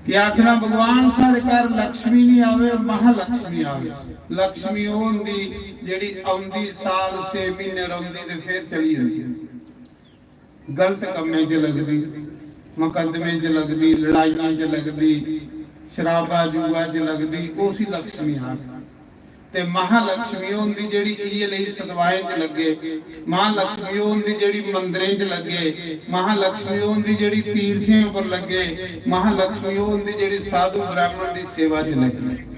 कि आखना भगवान साढ़े घर लक्ष्मी नहीं आवे, महालक्ष्मी आवे। लक्ष्मी ओह होंदी जेड़ी औंदी साल छे महीने रौंदी ते फिर चली जंदी। गलत कम्में च लगदी, मुकदमे च लगदी, लड़ाइयें च लगदी, शराबा जुआ च लगदी, उसी लक्ष्मी आखदे। ते महालक्ष्मी होंदी जेह्ड़ी इ'यै लेई सदवाएं च लग्गे, महालक्ष्मी होंदी जेह्ड़ी मंदरें च लग्गे, महालक्ष्मी होंदी जेह्ड़ी तीर्थें उप्पर लग्गे, महालक्ष्मी होंदी जेह्ड़ी साधु ब्राह्मण दी सेवा च लग्गे,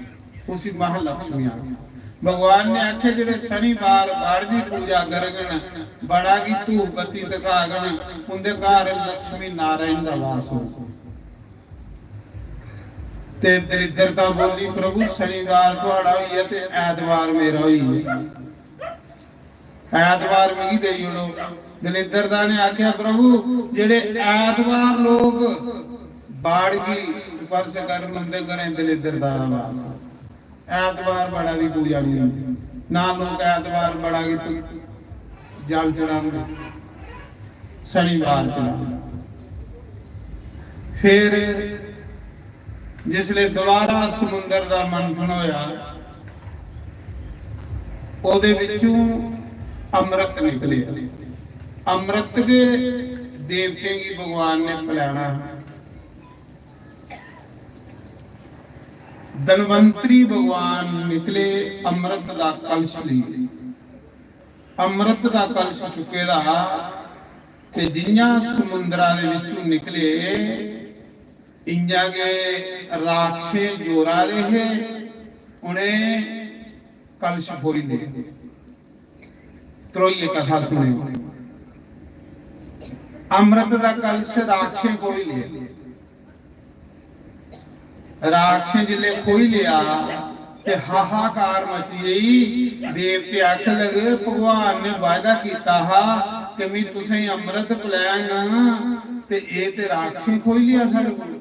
उसी महालक्ष्मी आखदे। भगवान ने आखे, जेह्ड़े शनिवार बाड़दी पूजा करगन, बड़ा गी धूप बत्ती दिखागन, उंदे घर लक्ष्मी नारायण दा वास होग। ते दलिद्रता बोली, "प्रभु, शनिवार थुआड़ा होई गेआ ते ऐतवार मेरा होई गेआ।" ऐतवार मिगी देई ओड़ो। दलिद्रता ने आखेआ, "प्रभु, जेह्ड़े ऐतवार लोक बाड़गी स्पर्श करन, उंदे घरें दलिद्रता दा वास।" ऐतवार बड़ा दी पूजा नहीं होंदी, ना लोक ऐतवार बड़ा गी तु-, जल चढ़ांदे, शनिवार चढ़ांदे। फिर जिसले दोबारा समुंदर दा मंथन होया, ओदे विचों अमृत निकले। अमृत गै देवतें गी भगवान ने पिलाना। धनवंतरी भगवान निकले अमृत दा कलश लेइयै। अमृत दा कलश चुके दा हा ते जियां समुंदरा दे विचों निकले, इयां गै राक्षे जोरा आह्ले हे, उ'नें कलश खोई ले। त्रोइयै कथा सुने। अमृत दा कलश राक्षे खोई ले। राक्षे जिसले खोई लिया ते हाहाकार मची गई। देवते आखन लगे, "भगवान ने वायदा कीता हा कि मैं तुसें अमृत पिलांग, ते एह ते राक्षे खोई लिया साढ़े कोल।"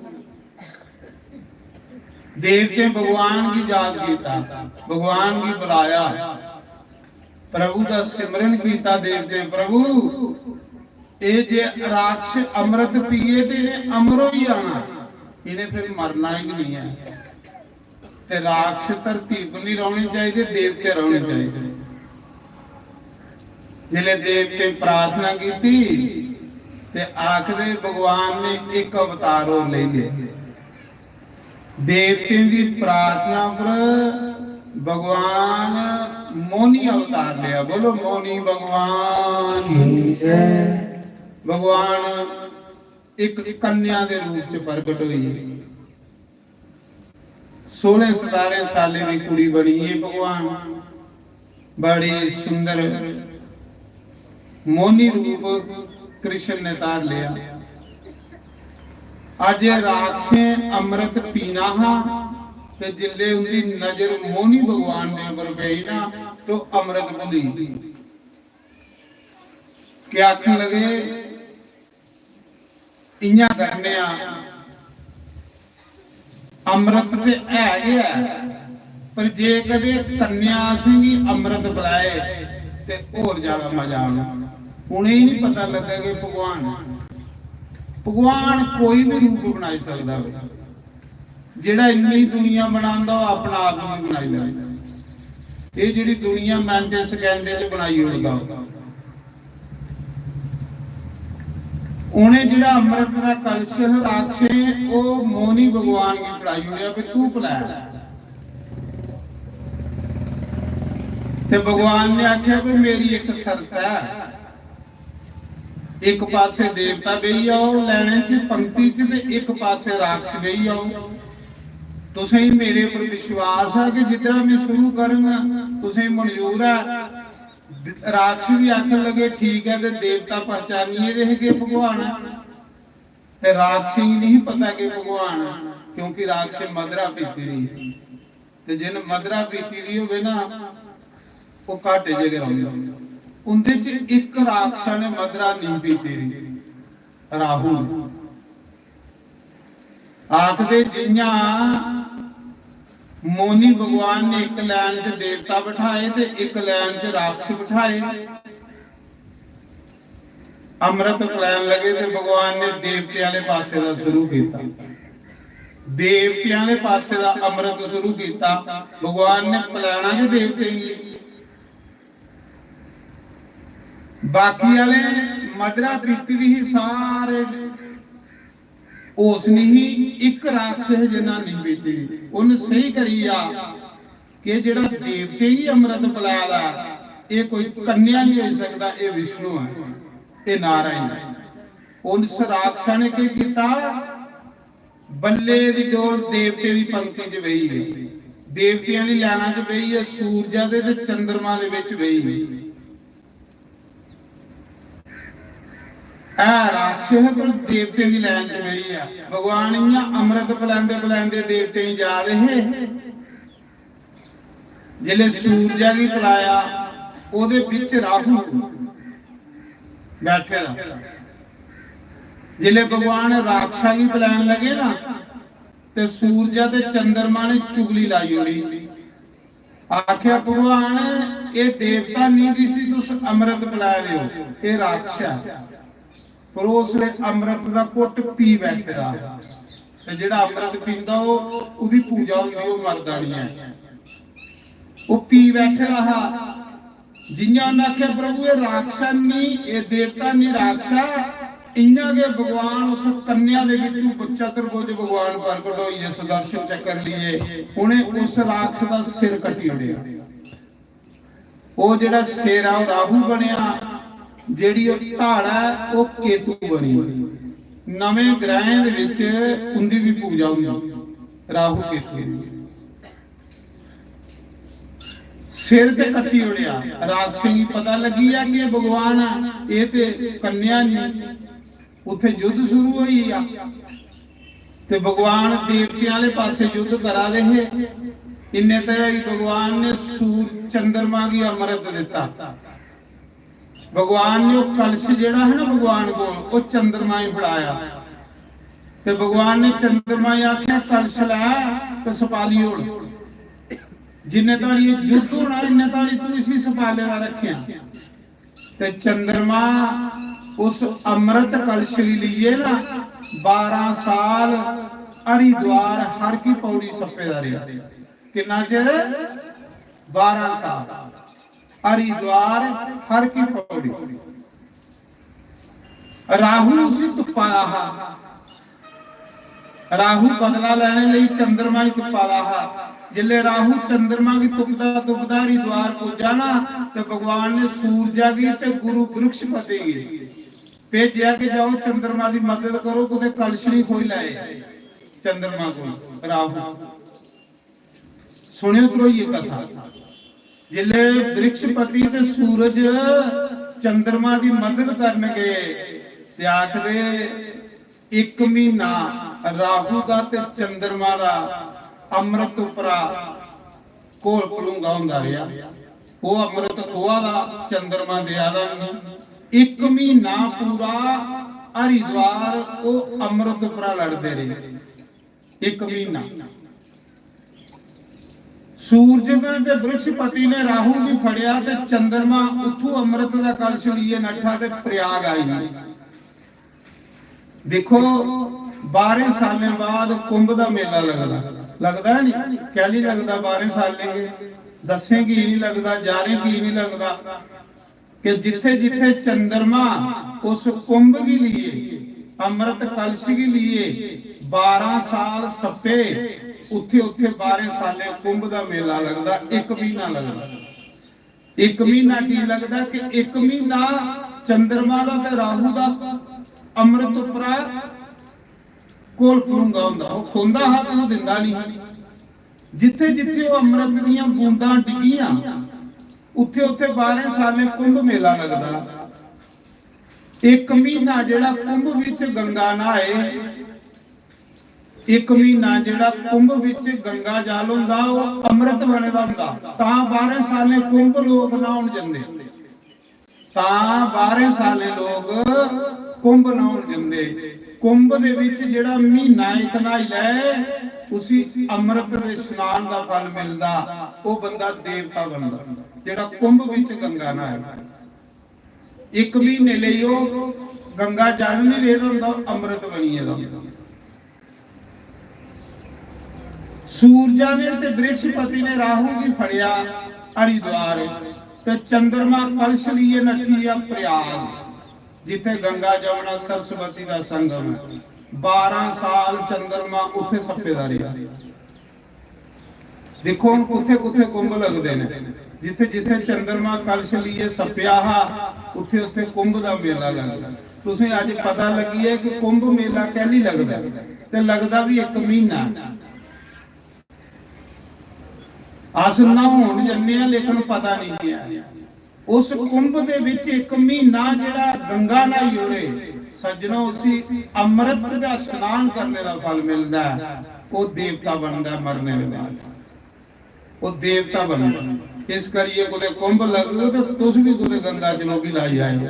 देवतें भगवान गी याद कीता, भगवान गी बुलाया, प्रभु दा सिमरन कीता देवतें, "प्रभु, एह जे राक्षस अमृत पीए ते इ'नें अमर होई जाना, इ'नें फिर मरना ही नहीं है।" ते राक्षस धरती पर नहीं रौहने चाहिए, देवते रौहने चाहिए। जिसले देवते प्रार्थना की ते आखदे भगवान ने एक अवतार और ले लिया। देवतें दी प्रार्थना पर भगवान मोहनी अवतार लिया। बोलो, मोहनी भगवान की जय। भगवान एक कन्या दे रूप च प्रगट हुई। सोलह सतारह सालें दी कुड़ी बनी है भगवान। बड़ी सुंदर मोहनी रूप कृष्ण ने धार लिया। अज राक्षसें अमृत पीना हा ते जिल्ले उंदी नजर मोहनी भगवान दे उपर पेई ना, तो अमृत भुली। के आखन लगे, "इयां करने आं, अमृत ते है गै है, पर जे कदे कन्या असेंगी अमृत पिलाए ते होर ज्यादा मजा आना।" उ'नेंगी नहीं पता लग्गा कि भगवान, भगवान कोई भी रूप बनाई सकदा हो। जेड़ा इन्नी दुनिया बनांदा, ओह अपना आप नहीं बनाई लैंदा। एह जेड़ी दुनिया मैंटे सकैंडे च बनाई ओड़दा। उ'नें जेड़ा अमृत दा कलश राक्षे, ओह मोहनी भगवान गी फड़ाई ओड़ेआ, "भी तू पलै।" ते भगवान ने आख्या, "भी मेरी एक शर्त है, एक पासे देवता बेही जाओ लैने च, पंक्ति च, ते एक पासे राक्षस बेही जाओ। तुसेंगी मेरे पर विश्वास है कि जिद्धरा मैं शुरू करूंगा, तुसेंगी मंजूर है।" राक्षस भी आखन लगे, "ठीक है।" ते देवता पहचानिए दे हे कि भगवान है, ते राक्षस गी नहीं पता कि भगवान है, क्योंकि राक्षस मदरा पीती दी। ते जिन मदरा पीती दी होवे ना, ओह घाटे च गै रौंहदा। उंदे च इक राक्षस ने मदरा नेईं पीती दी, राहु ने। आखदे जियां मोहनी भगवान ने इक लैन च देवता बठाए ते इक लैन च राक्षस बठाए। अमृत पलैन लगे ते भगवान ने देवते आह्ले पासे दा शुरू कीता। देवते आह्ले पासे दा अमृत शुरू कीता। भगवान ने पलैना गै देवते गी। बाकी आह्ले मदरा पीती दी ही, सारे होस निं ही, इक राक्षस जिन्ना नेईं पीती दी। उन्न सेही करी गेआ कि जेह्ड़ा देवतें गी अमृत पला दा, एह् कोई कन्या निं होई सकदा, एह् विष्णु ऐ, एह् नारायण ऐ। उन्न राक्षस ने केह् कीता? बल्ले दी डोर देवतें दी पंक्ति च बेही गे, देवतें आह्ली लाइना च बेही गे, सूरजा दे ते चंद्रमा दे बिच बेही गे। ऐ राक्षस पर देवतें दी लाइन च बेही गेआ। भगवान इ'यां अमृत पलैंदे पलैंदे देवतें गी जा दे हे, जिसलै सूरजा गी पलाया, ओह्दे बिच राहु बैठे दा। जिसलै भगवान राक्षसा गी पलैन लगे ना, ते सूरजा ते चंद्रमा ने चुगली लाई ओड़ी। आखेआ, "भगवान, एह् देवता निं जिसी तुस अमृत पलै दे ओ, एह् राक्षस ऐ।" पर ओह् उसलै अमृत दा घुट्ट पी बैठे दा हा। ते जेह्ड़ा अमृत पींदा, ओह्, ओह्दी पूजा होंदी, ओह् मरदा निं ऐ। ओह् पी बैठे दा हा। जि'यां उन्नै आखेआ, "प्रभु, एह् राक्षस निं, एह् देवता निं, राक्षस," इ'यां गै भगवान उस कन्या दे बिच्चों चतुर्भुज भगवान प्रकट होइयै सुदर्शन चक्कर लेइयै उ'नें उस राक्षस दा सिर कट्टी ओड़ेआ। ओह् जेह्ड़ा सिर ऐ, ओह् राहु बनेआ, जेह्ड़ी ओह् धाड़ ऐ, ओह् केतु बनी। नमें ग्रहें दे बिच उं'दी बी पूजा होंदी, राहु केतु दी। सिर ते कट्टी ओड़ेआ। राक्षसें गी पता लग्गी गेआ कि एह् भगवान ऐ, एह् ते कन्या निं। उत्थै युद्ध शुरू होई गेआ ते भगवान देवतें आह्ले पासै युद्ध करा दे हे। इन्ने तगर भगवान ने सूर-, चंद्रमा गी अमृत दित्ता। भगवान ने ओह् कलश जेह्ड़ा है ना भगवान कोल, ओह् चंद्रमा गी फड़ाया। ते भगवान ने चंद्रमा गी आखेआ, "कलश लै ते सपाली ओड़। जिन्ने धोड़ी एह् युद्ध होना, इन्ने धोड़ी तू इसी सपाले दा रक्खेआं।" ते चंद्रमा उस अमृत कलश गी लेइयै ना बारां साल हरिद्वार हर की पौड़ी सप्पे दा रेहा। किन्ना चिर? बारां साल। हरिद्वार हर की पौड़ी। राहु उसी तुप्पा दा हा। राहु बदला लैने लेई चंद्रमा गी तुप्पा दा हा। जिसलै राहु चंद्रमा गी तुपदा तुपदा हरिद्वार पुज्जा ना, ते भगवान ने सूरजा गी ते गुरु बृहस्पति गी भेजेआ कि जाओ, चंद्रमा दी मदद करो, कुतै कलश निं खोई लैए चंद्रमा कोल राहु। सुनेओ ध्रोइये कथा। जिसलै बृहस्पति ते सूरज चंद्रमा दी मदद करन गे ते आखदे, "इक म्हीना राहु दा ते चंद्रमा दा अमृत उप्परा घोल भलूंगा होंदा रेहा।" ओह् अमृत खोआ दा, चंद्रमा देआ दा निं। इक म्हीना पूरा हरिद्वार ओह् अमृत उप्परा लड़दे रेह्। इक म्हीना सूरज ने ते बृहस्पति ने राहु गी फड़ेआ ते चंद्रमा उत्थू अमृत दा कलश लेइयै नट्ठा ते प्रयाग आई गेआ। दिक्खो, बारें सालें बाद कुंभ दा मेला लगदा, लगदा है नी? कैली लगदा बारें सालें गी? दसें गी नहीं लगदा, ग्यारह गी नहीं लगदा। कि जिथे जिथे चंद्रमा उस कुंभ गी लिए, अमृत कलश गी लिए बारां साल सप्पे, उत्थे उत्थे बारें सालें कुंभ दा मेला लगदा, इक म्हीना लगदा। इक म्हीना की लगदा कि इक म्हीना चंद्रमा दा ते राहु दा अमृत उप्परा घोल भलूंगा होंदा, ओह् खोंदा हा ते ओह् दिंदा नहीं। जिथे जिथे ओह् अमृत दियां बूंदां डिग्गियां, उत्थे उत्थे बारें सालें कुंभ मेला लगदा। इक म्हीना जेह्ड़ा कुंभ विच गंगा न्हाए, इक म्हीना जेह्ड़ा कुंभ विच गंगा जल होंदा, ओह् अमृत बने दा होंदा। तां बारें सालें कुंभ लोक न्हाउन जंदे। तां बारें सालें लोक कुंभ न्हाउन जंदे। कुंभ दे विच जेह्ड़ा म्हीना इक न्हाई लै, उसी अमृत दे स्नान दा फल मिलदा, ओह् बंदा देवता बनदा, जेह्ड़ा कुंभ विच गंगा न्हाए। इक म्हीने लेई ओह् गंगा जल निं रेह्दा होंदा, अमृत बनी गेदा होंदा। सूरजा ने ते बृहस्पति ने राहु गी फड़ेआ हरिद्वार, ते चंद्रमा कलश लेइयै नट्ठी गेआ प्रयाग, जित्थै गंगा जमुना सरस्वती दा संगम ऐ। बारां साल चंद्रमा उत्थे सप्पे दा रेहा। दिक्खो हुन कुत्थे कुत्थे कुंभ लगदे ने, जित्थे जित्थे चंद्रमा कलश लेइयै सप्पेआ हा, उत्थे उत्थे कुंभ दा मेला लगदा। तुसें अज्ज पता लग्गी ऐ कि कुंभ मेला कैली लगदा ऐ, ते लगदा बी इक म्हीना ऐ। अस न्हौन जन्ने आं, लेकिन पता नहीं ऐ। उस कुंभ दे विच इक म्हीना जेड़ा गंगा न्हाई ओड़े, सज्जनो, उसी अमृत दा स्नान करने दा फल मिलदा ऐ। ओह देवता बनदा ऐ मरने दे बाद, ओह देवता बनदा ऐ। इस करिए कुतै कुंभ लगग ते तुस भी कुतै गंगा च लोगी लाई आएओ।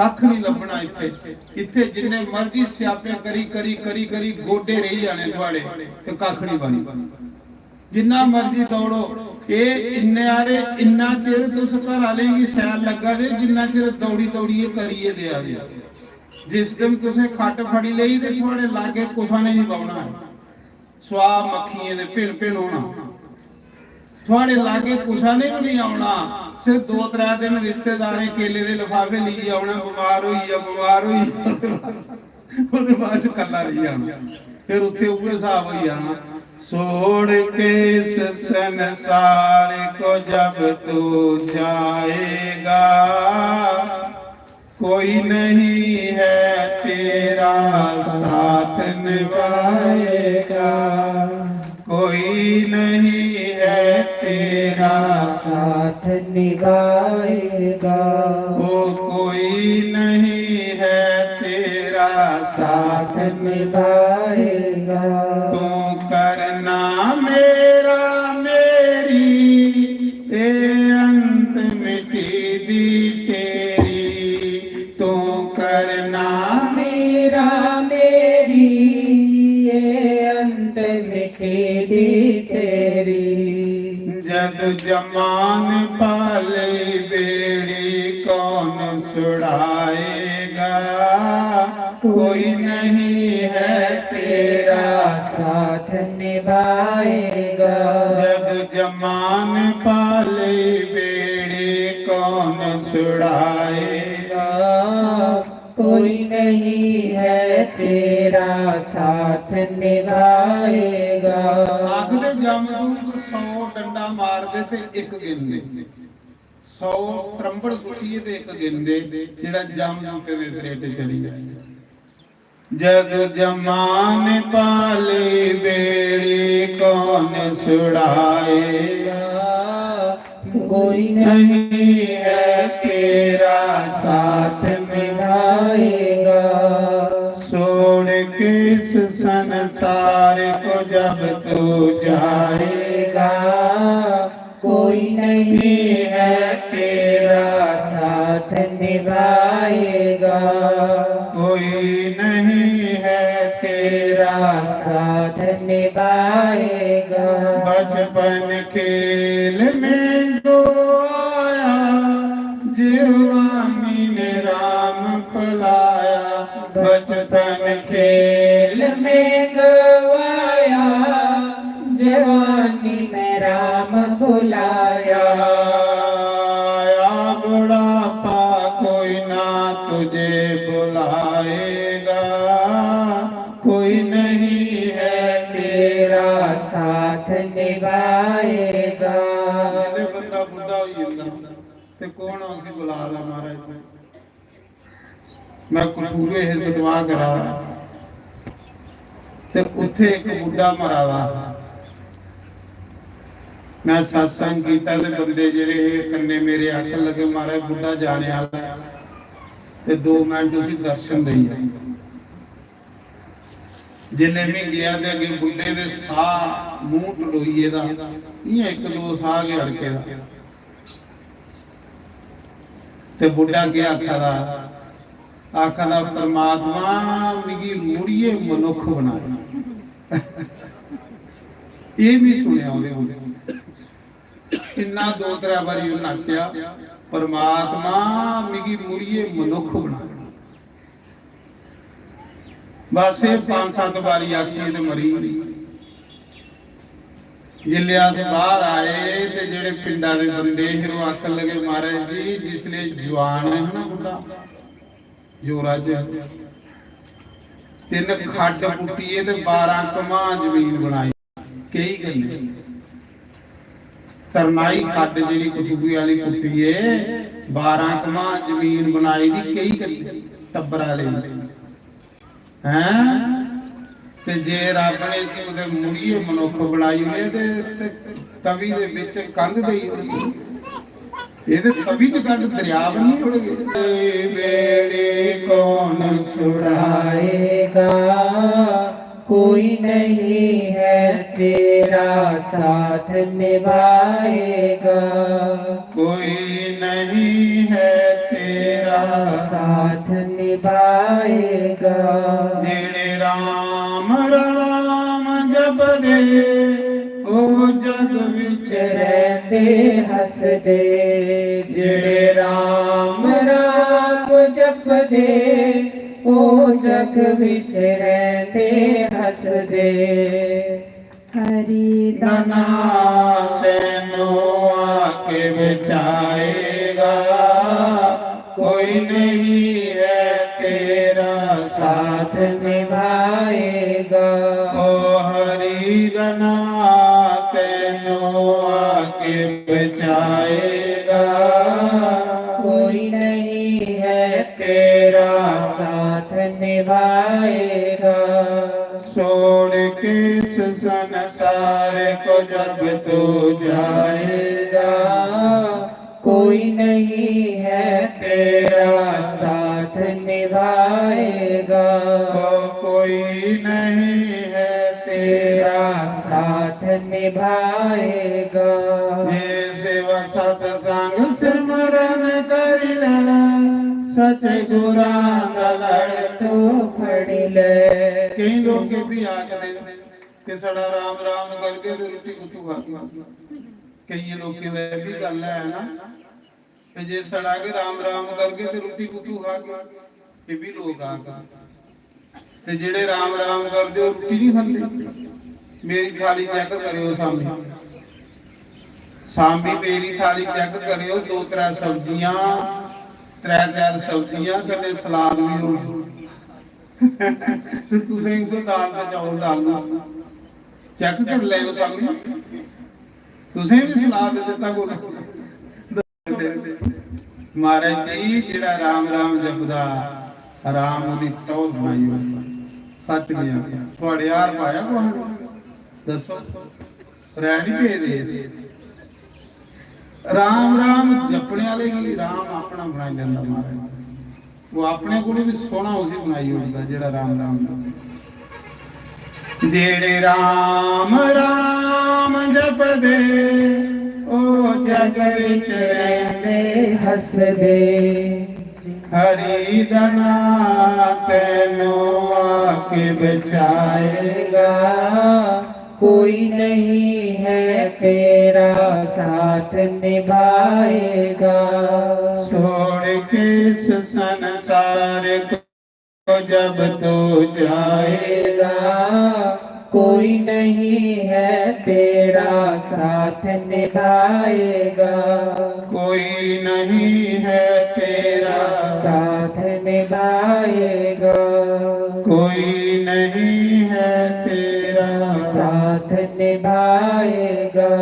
कक्ख नहीं लभना इत्थे। इत्थे जिन्ने मर्जी स्यापे करी, करी, करी, करी गोडे रेही जाने थुआड़े, ते कक्ख नहीं बनना। जिन्ना मर्जी दौड़ो, एह इन्ने हारे, इन्ना चिर तुस घर आह्लें गी सैल लग्गा दे, जिन्ना चिर दौड़ी दौड़ियै करियै देआ दे। जिस दिन तुसें खट्ट फड़ी लेई ते थुआड़े लागै कुसै ने नहीं बौह्ना। सुआह मक्खियें दे भिन भिन होना। थुआड़े लागै कुसै ने बी नहीं औना। सिर्फ दो त्रै दिन रिश्तेदारें केले दे लफाफे लेइयै औना, "बमार होई गेआ, बमार होई गेआ।" ओह्दे बाद च कल्ला रेही जाना। फिर उत्थे उ'ऐ स्हाब होई जाना। छोड़ के इस संसार को जब तू जाएगा, कोई नहीं है तेरा साथ निभाएगा, कोई नहीं है तेरा साथ निभाएगा। वो कोई नहीं है तेरा साथ निभाएगा। तू करना मेरा मेरी, ए अंत मिटी दी तेरी। तू करना मेरा मेरी, ए अंत मिटी दी तेरी। जद जमान पाले बेड़ी कौन छुड़ाएगा? कोई नहीं है तेरा साथ निभाएगा। जद जमान पाले बेड़ी कौन छुड़ाएगा? कोई नहीं है तेरा साथ निभाएगा। आखदे जमदूत सौ डंडा मारदे ते इक गिनदे, सौ त्रंबड़ सुट्टियै ते इक गिनदे, जेड़ा जमदूतें दे तरेटे चली जाए। जद जमान पाली बेड़ी कौन छुड़ाएगा? कोई नहीं है तेरा साथ निभाएगा। छोड़ के इस संसार को जब तू जाएगा, कोई नहीं है तेरा साथ निभाएगा। कोई नहीं है तेरा साथ निभाएगा। बचपन खेल में जो आया, जवानी ने राम भुलाया। बचपन खेल में गवाया, जवानी में राम भुलाया। आया बुढ़ापा कोई ना तुझे बुलाएगा, कोई नहीं है तेरा साथ निभाएगा। जिसलै बंदा बुढ़ा होई जंदा ते कौन उसी बुला दा महाराज? मैं कठुए हे सतवाह करा दा, ते उत्थे इक बुड्ढा मरा दा। मैं सत्संग कीता ते बंदे जेड़े हे कन्ने मेरे आखन लगे, "महाराज, बुड्ढा जाने आह्ला ऐ, ते दो मिनट उसी दर्शन देई आ।" जिसलै मैं गेआ ते अग्गें बुड्ढे दे साह् मूंह टंडोइये दा, इ'यां इक दो साह् गै अड़के दा। ते बुड्ढा केह् आखा दा? आखा दा, "परमात्मा, मिगी मुड़ियै मनुक्ख बना।" एह् बी सुनेआ ओह्दे कोल। इन्ना दो त्रै बारी उन्नै आखेआ, "परमात्मा, मिगी मुड़ियै मनुक्ख बना।" बस एह् पंज सत्त बारी आखियै ते मरी। जिसलै अस बाहर आए ते जेह्ड़े पिंडा दे बंदे हे, ओह् आखन लगे, "महाराज जी, जिसलै जुआन है ना बुड्ढा, जोरा च, तिन्न खड्ड पुट्टियै ते बारां कमां जमीन बनाई। केही गल्ल? तरनाई खड्ड जेह्ड़ी कठुए आह्ली पुट्टियै बारां कमां जमीन बनाई दी, केही गल्ल? टब्बरा लेई, हैं? ते जे रब ने इसी कुतै मुड़ियै मनुक्ख बनाई ओड़े ते, ते तवी दे बिच कंध देई ओड़ी। एह् ते तवी च कंध दरेआ बनी ओड़े। बेड़े कौन छुड़ाएगा? कोई नहीं है तेरा साथ निभाएगा। कोई नहीं है तेरा साथ निभाएगा। जेड़े राम राम जपदे, ओ जग विच रहंदे हसदे। जेड़े राम राम जपदे, ओ जग विच रहंदे हसदे। हरि दा नां तैनू आके बचाएगा। कोई नहीं है तेरा साथ निभाएगा। ओ हरि दा नां तैनू आके बचाएगा। कोई नहीं है तेरा साथ निभाएगा। छोड़ के इस संसार को जब तू जाएगा, कोई नहीं है तेरा साथ निभाएगा। ओ कोई नहीं है तेरा साथ निभाएगा। जे सेवा सत्संग सिमरन करी ले, सच्चे गुरां दा लड़ तू फड़ी ले। केईं लोक एह् बी आखदे कि साढ़ा राम राम करगे ते रुट्टी कुत्थूं खागे। केइयें लोकें दा एह् बी गल्ल ऐ ना, ते जे सड़ा के राम राम करगे ते रुट्टी कुत्थूं खागे? एह् बी लोक आखदे। ते जेड़े राम राम करदे, ओह् रुट्टी नहीं खंदे। मेरी थाली चेक करेओ सामी, सामी मेरी थाली चेक करेओ, दो त्रै सब्जियां, त्रै चार सब्जियां कन्नै सलाद भी होना। ते तुसें उसी दाल ते चौल डालना, चेक करी लैओ सामी, तुसें भी सलाद दित्ता कुसै। महाराज जी, जेड़ा राम राम जपदा, राम ओदी टौहर बनाई ओड़दा। सच नहीं आखेआ। थुआड़े हार पाया कुसै ने? दस्सो। रह नहीं पेदे। राम राम जपने आह्ले गी राम अपना बनाई लैंदा महाराज। वो अपने कोल भी सोहना उसी बनाई ओड़दा जेड़ा राम राम जपदा। जेड़े राम राम जपदे, ओ जग विच रहिंदे हसदे। हरि दा नां तैनू आके बचाएगा, कोई नहीं है तेरा साथ निभाएगा। छोड़ के इस संसार को जब तू जाएगा, कोई नहीं है तेरा साथ निभाएगा। कोई नहीं है तेरा साथ निभाएगा। कोई नहीं है तेरा साथ निभाएगा।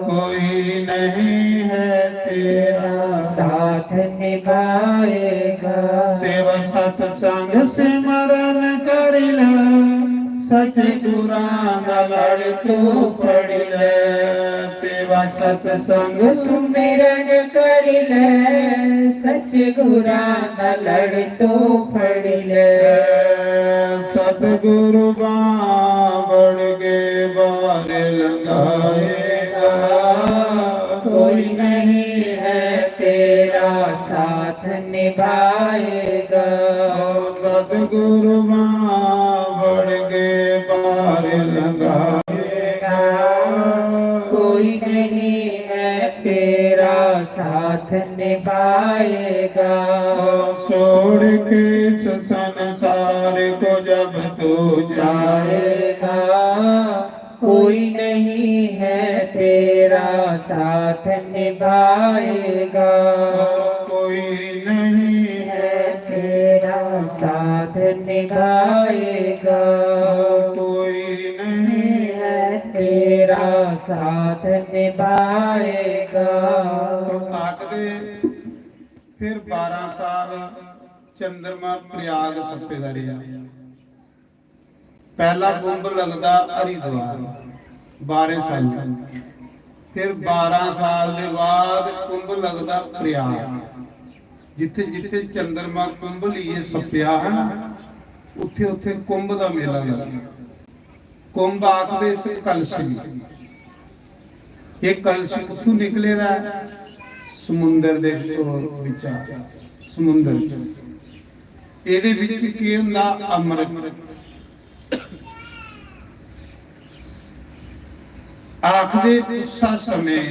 कोई नहीं है तेरा साथ निभाएगा। सेवा सत्संग सिमरन करी ले, सतगुरां दा लड़ तू फड़ी ले। सेवा सत्संग सुमिरन करी ले, सतगुरां दा लड़ तू फड़ी ले। सतगुरु बांह फड़ के बाहर लंघाएगा, कोई नहीं है तेरा साथ निभाएगा। ओ सतगुरु बांह फड़ के बाहर लंघाएगा, कोई नहीं है तेरा साथ निभाएगा। ओ छोड़ के इस संसार को जब तू जाएगा, कोई नहीं है तेरा साथ निभाएगा। कोई नहीं है तेरा साथ निभाएगा। पाएगा। आखदे, फिर बारां साल चंद्रमा प्रयाग सप्पे दा रेहा। पैह्ला कुंभ लगदा हरिद्वार, बारें साल। फिर बारां साल दे बाद कुंभ लगदा प्रयाग। जित्थे जित्थे चंद्रमा कुंभ लेइयै सप्पेआ हा ना, उत्थे उत्थे कुंभ दा मेला लगदा। कुंभ आखदे इस कलश गी। एह् कलश कुत्थों निकले दा ऐ? समुंदर दे बिच्चा, समुंदर च। एह्दे बिच केह् होंदा? अमृत। आखदे उस्सा समें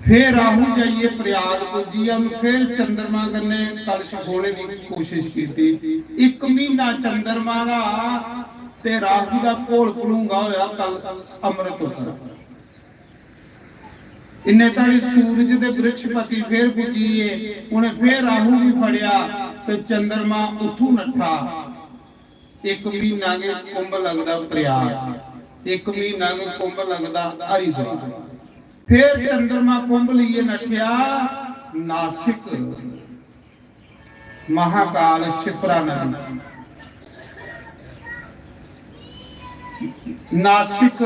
फिर राहु जाइयै प्रयाग पुज्जी, उन्न फिर चंद्रमा कन्नै कलश खोने दी कोशिश कीती। इक म्हीना चंद्रमा दा ते राहु दा घोल घलूंगा होया कल अमृत उप्पर। इन्ने धड़ी सूरज ते बृहस्पति फिर पुज्जी गे, उ'नें फिर राहु गी फड़ेआ ते चंद्रमा उत्थूं नट्ठा। इक म्हीना गै कुंभ लगदा प्रयाग, इक म्हीना गै कुंभ लगदा हरिद्वार। फिर चंद्रमा कुंभ लेइयै नट्ठेआ नासिक, महाकाल शिप्रा नदी च। नासिक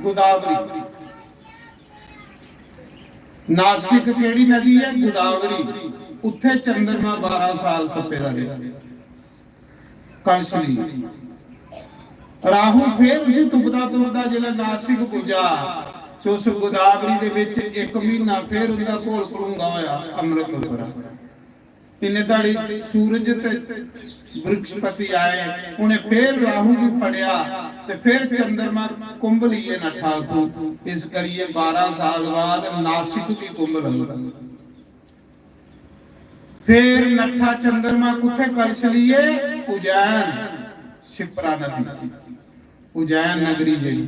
गोदावरी, नासिक केड़ी नदी ऐ? गोदावरी। उत्थे चंद्रमा बारां साल सप्पे दा रेहा। कलश लेइयै। राहु फिर उसी तुपदा तुपदा जिसलै नासिक पुज्जा, ते उस गोदावरी दे बिच इक म्हीना फिर उंदा घोल घलूंगा होया अमृत उप्पर। इन्ने धड़ी सूरज ते बृहस्पति आए, उ'नें फिर राहु गी फड़ेआ, ते फिर चंद्रमा कुंभ लेइयै नट्ठा उत्थूं। इस करियै बारां साल बाद नासिक गी कुंभ लगदा। फिर नट्ठा चंद्रमा कुत्थे कलश लेइयै? उज्जैन, शिप्रा नदी च। उज्जैन नगरी जेह्ड़ी,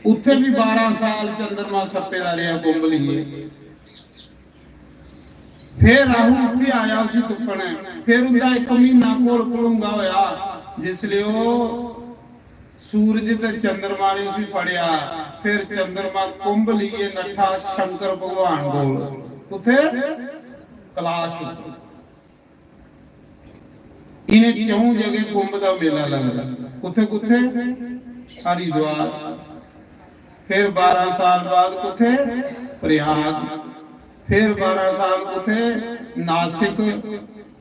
उत्थे भी बारां साल चंद्रमा सप्पे दा रेहा कुंभ लेइयै। फिर राहु उत्थे आया उसी तुप्पने, फिर उंदा इक म्हीना घोल घलूंगा होया, जिसले ओह सूरज ते चंद्रमा ने उसी फड़ेआ। फिर चंद्रमा कुंभ लेइयै नट्ठा शंकर भगवान कोल। कुत्थे? कलाश उप्पर। इ'नें चौं जगह कुंभ दा मेला लगदा। कुत्थे कुत्थे? हरिद्वार। फिर बारां साल बाद कुत्थे? प्रयाग। फिर बारां साल कुत्थे? नासिक।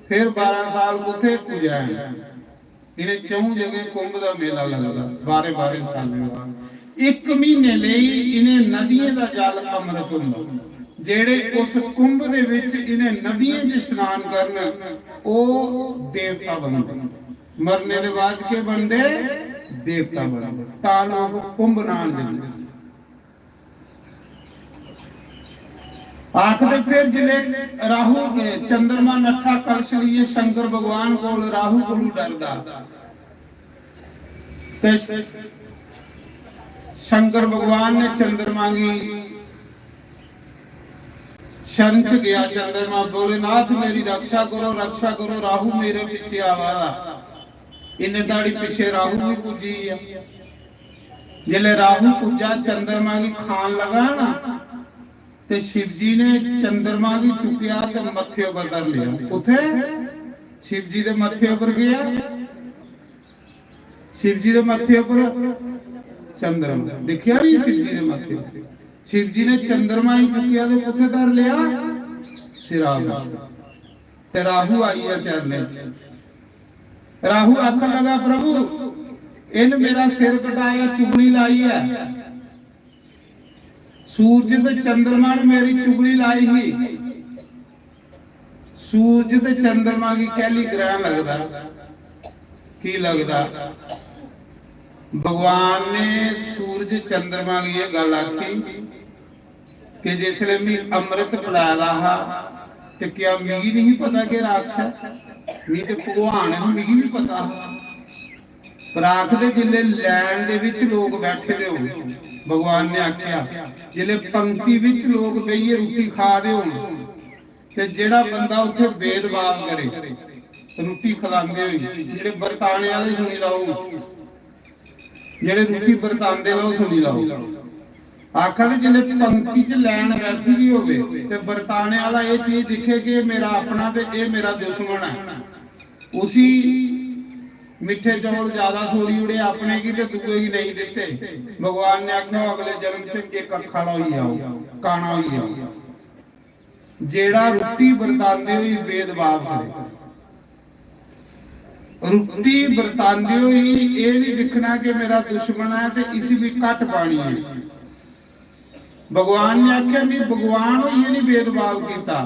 फिर बारां साल कुत्थे? उज्जैन। इ'नें चौं जगह कुंभ दा मेला लगदा, बारें बारें सालें बाद। इक म्हीने लेई इ'नें नदियें दा जल अमृत होंदा। जेह्ड़े उस कुंभ दे विच इ'नें नदियें च स्नान करन, ओह देवता बनदे। मरने दे बाद च केह् बनदे? देवता बनदे। तां लोक कुंभ न्हान जंदे। आखदे फिर जिसले राहु, चंद्रमा नट्ठा कलश लेइयै शंकर भगवान कोल, राहु कोलू डरदा, ते शंकर भगवान ने चंद्रमा गी शरण च गया। चंद्रमा, भोलेनाथ मेरी रक्षा करो, रक्षा करो, राहु मेरे पीछे आवा दा। इन्ने धड़ी पीछे राहु भी पुज्जी गया। जिसले राहु पुज्जा, चंद्रमा गी खान लगा ना, ते शिव जी ने चंद्रमा गी चुक्केआ ते मत्थे उप्पर धर लिया। कुत्थे? शिव जी दे मत्थे उप्पर गया। शिव जी दे मत्थे उप्पर चंद्रमा दिखेआ नहीं, शिव जी दे मत्थे। शिव जी ने चंद्रमा गी चुक्केआ ते कुत्थे धर लिया? सिरा उप्पर। ते राहु आई गया चरणें च। राहु आखन लगा, प्रभु, इन मेरा सिर कटाया, चुगली लाई है। सूरज ते चंद्रमा ने मेरी चुगली लाई ही। सूरज ते चंद्रमा गी कैली ग्रहण लगदा? की लगदा? भगवान ने सूरज चंद्रमा गी एह् गल्ल आखी कि जिसलै मी अमृत पलाए दा हा, ते क्या मिगी नहीं पता कि राक्षस? मी ते भगवान है, मिगी भी पता हा। पर आखदे जिसलै लैन दे विच लोक बैठे दे होन, भगवान ने आख्या, जिसलै पंक्ति विच लोक बेहियै रुट्टी खा दे होन, ते जेड़ा बंदा उत्थे भेदभाव करे, रुट्टी खलांदे होई, जेड़े बरताने आले सुनी लैओ, जेह्ड़े रुट्टी बरतांदे न, ओह् सुनी लैओ। आखा दे, जिसलै पंक्ति च लैन बैठी दी होवे ते बरताने आह्ला एह् चीज दिक्खे कि एह् मेरा अपना ते एह् मेरा दुश्मन ऐ, उसी मिट्ठे चौल ज्यादा सोड़ी ओड़े अपने गी ते दूए गी नेईं दित्ते। भगवान ने आखेआ, "ओह् अगले जन्म च इक अक्ख आह्ला होई जाओ, काना होई जाओ।" जेह्ड़ा रुट्टी बरतांदे होई भेदभाव करे, रुट्टी बरतांदे होई एह् निं दिक्खना कि मेरा दुश्मन ऐ ते इसी बी घट्ट पानी ऐ। भगवान ने आखेआ, "मी भगवान होइयै निं भेदभाव कीता,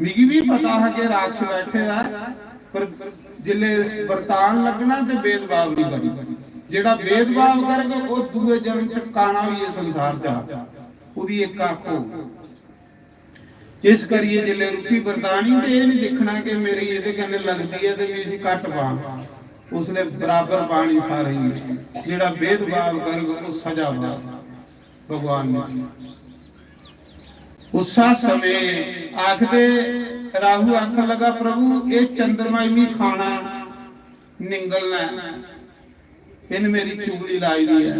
मिगी बी पता हा कि राक्षस बैठे दा ऐ, पर जिसलै बरतान लगना ते भेदभाव निं करना। जेह्ड़ा भेदभाव करग, ओह् दूए जन्म च काना होइयै संसार च आग, ओह्दी इक अक्ख होग।" इस करियै जिसलै रुट्टी बरतानी ते एह् निं दिक्खना कि मेरी एह्दे कन्नै लगदी ऐ ते में इसी घट्ट पां, उसलै बराबर पानी सारें गी। जेह्ड़ा भेदभाव करग, ओह् सजा पाग भगवान ने। उस्सा समें आखदे, राहु आखन लगा, "प्रभु, एह् चंद्रमा गी मी खाना, निंगलना ऐ, इन्न मेरी चुगली लाई दी ऐ।"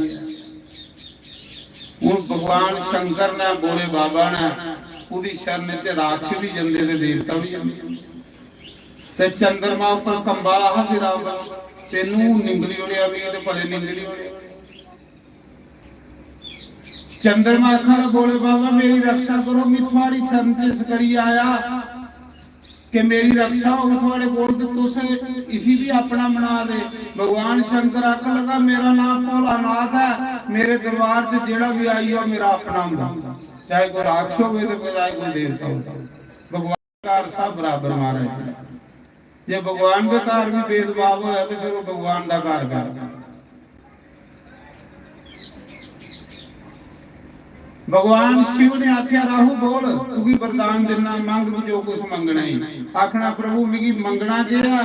हुन भगवान शंकर ने, भोले बाबा ने, ओह्दी शरण च राक्षस बी जंदे ते देवता बी जंदे। ते चंद्रमा उप्पर कंबा दा हा सिरा पर, "तेनू निंगली ओड़ेआ मिगी ते भले निंगली ओड़ेआ।" चंद्रमा आखा दा, "भोले बाबा, मेरी रक्षा करो, में थुआड़ी शरण च इस करियै आया कि मेरी रक्षा होग थुआड़े कोल, ते तुस इसी बी अपना मना दे।" भगवान शंकर आखन लगा, "मेरा नाम भोलानाथ ऐ, मेरे दरबार च जेह्ड़ा बी आई जा, मेरा अपना होंदा, चाहे कोई राक्षस होवे ते चाहे कोई देवता होवे।" भगवान घर सब बराबर महाराज जी। जे भगवान दे घर भी भेदभाव होया ते फिर वो भगवान दा घर गै। भगवान शिव ने आख्या, "राहु बोल, तुगी वरदान दिन्ना, मंग जो कुछ मंगना ही।" आखना, "प्रभु, मिगी मंगना केह् ऐ?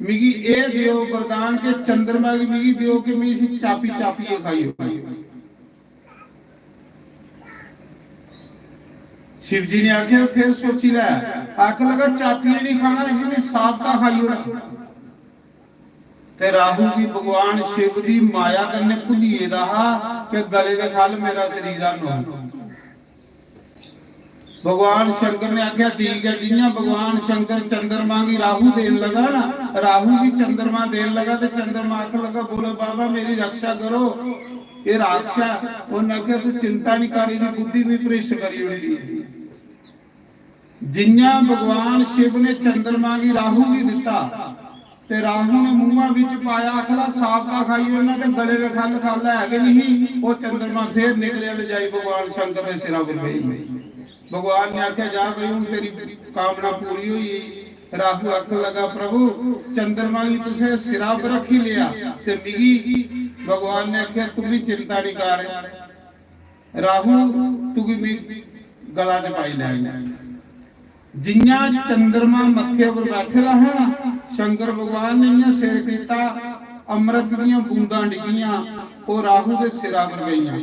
मिगी एह् देओ वरदान के चंद्रमा गी मिगी देओ कि मैं इसी चापी चापियै खाई ओड़ां।" शिव जी ने आखेआ, "फिर सोची लै।" आखन लगा, "चापियै नहीं खाना, इसी मैं साबता खाई ओड़ां।" ते राहु गी भगवान शिव दी माया कन्नै भुल्ली गेदा हा कि गले दे खल मेरा शरीर हन होग। भगवान शंकर ने आखेआ, "ठीक ऐ।" जियां भगवान शंकर चंद्रमा गी राहु देन लगा ना, राहु गी चंद्रमा देन लगा ते चंद्रमा आखन लगा, "बोलो बाबा, मेरी रक्षा करो, एह् राक्षस।" उन्नै आखेआ, "तू चिंता नहीं कर, एह्दी बुद्धि भी भ्रष्ट करी ओड़ी दी।" जियां भगवान शिव ने चंद्रमा गी राहु गी दिता ते राहु ने मुंहा बिच पाया, आखदा, "साबता खाई ओड़ना ते गले दे खल खल है गै नहीं।" ओह् चंद्रमा फिर निकलेआ ते जाई भगवान शंकर दे सिरा पर बेही गेआ। भगवान ने आखेआ, "जा भाई, हून तेरी कामना पूरी होई गेई।" राहु आखन लगा, "प्रभु, चंद्रमा गी तुसें सिरा पर रखी लेआ ते मिगी।" भगवान ने आखेआ, "तू भी चिंता नहीं कर, राहु, तुगी मी गला च पाई लैंग।" जियां चंद्रमा मत्थे पर बैठे दा हा ना, शंकर भगवान ने इयां सिर कीता, अमृत दियां बूंदां डिग्गियां, ओह् राहु दे सिरा पर पेइयां।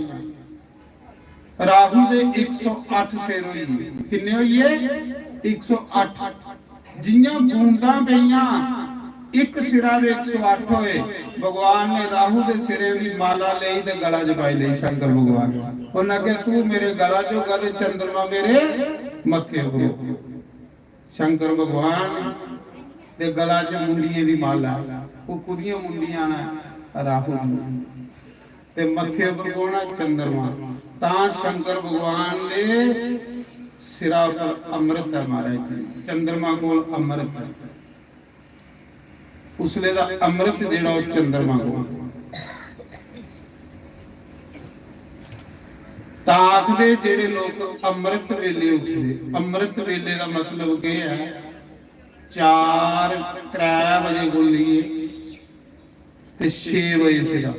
राहु दे इक सौ अट्ठ सिर होई गे। किन्ने होई गे? इक सौ अट्ठ। जियां बूंदां पेइयां, इक सिरा दे इक सौ अट्ठ होए। भगवान ने राहु दे सिरे दी माला लेई ते गला च पाई लेई शंकर भगवान। उन्हें आखेआ, "तू मेरे गला च होगा ते चंद्रमा मेरे मत्थे पर होग।" शंकर भगवान दे गला च मुंडियें दी माला, ओह् कुदियां मुंडियां न? राहु दियां। ते मत्थे पर कौन ऐ? चंद्रमा। तां शंकर भगवान दे सिरा पर अमृत ऐ महाराज जी, चंद्रमा कोल अमृत ऐ। उसले दा अमृत जेह्ड़ा ओह् चंद्रमा कोल। तां आखदे जेह्ड़े लोक अमृत बेले उठदे, अमृत बेले दा मतलब केह् ऐ? चार, त्रै बजे कोल लेइयै ते छे बजे सिरा।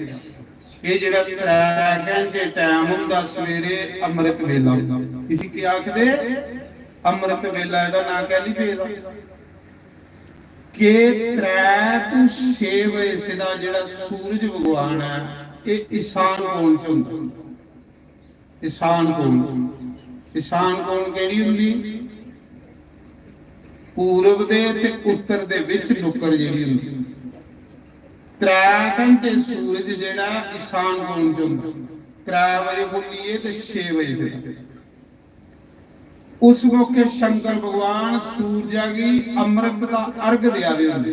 एह् जेह्ड़ा त्रै घैंटे टैम होंदा सवेरे, अमृत बेला होंदा। इसी केह् आखदे? अमृत बेला। एह्दा नांऽ कैह्ली पेदा? के त्रै तू छे बजे सिरा जेह्ड़ा सूरज भगवान ऐ, एह् ईशान कोण च होंदा। ईशान कोण? ईशान कोण केह्ड़ी होंदी? पूरब दे ते उत्तर दे बिच नुक्कड़ जेह्ड़ी होंदी। त्रै घंटे सूरज जेह्ड़ा ईशान कोण च होंदा, त्रै बजे कोला लेइयै ते छे बजे से। उस मौके शंकर भगवान सूरजा गी अमृत दा अर्घ देआ दे होंदे।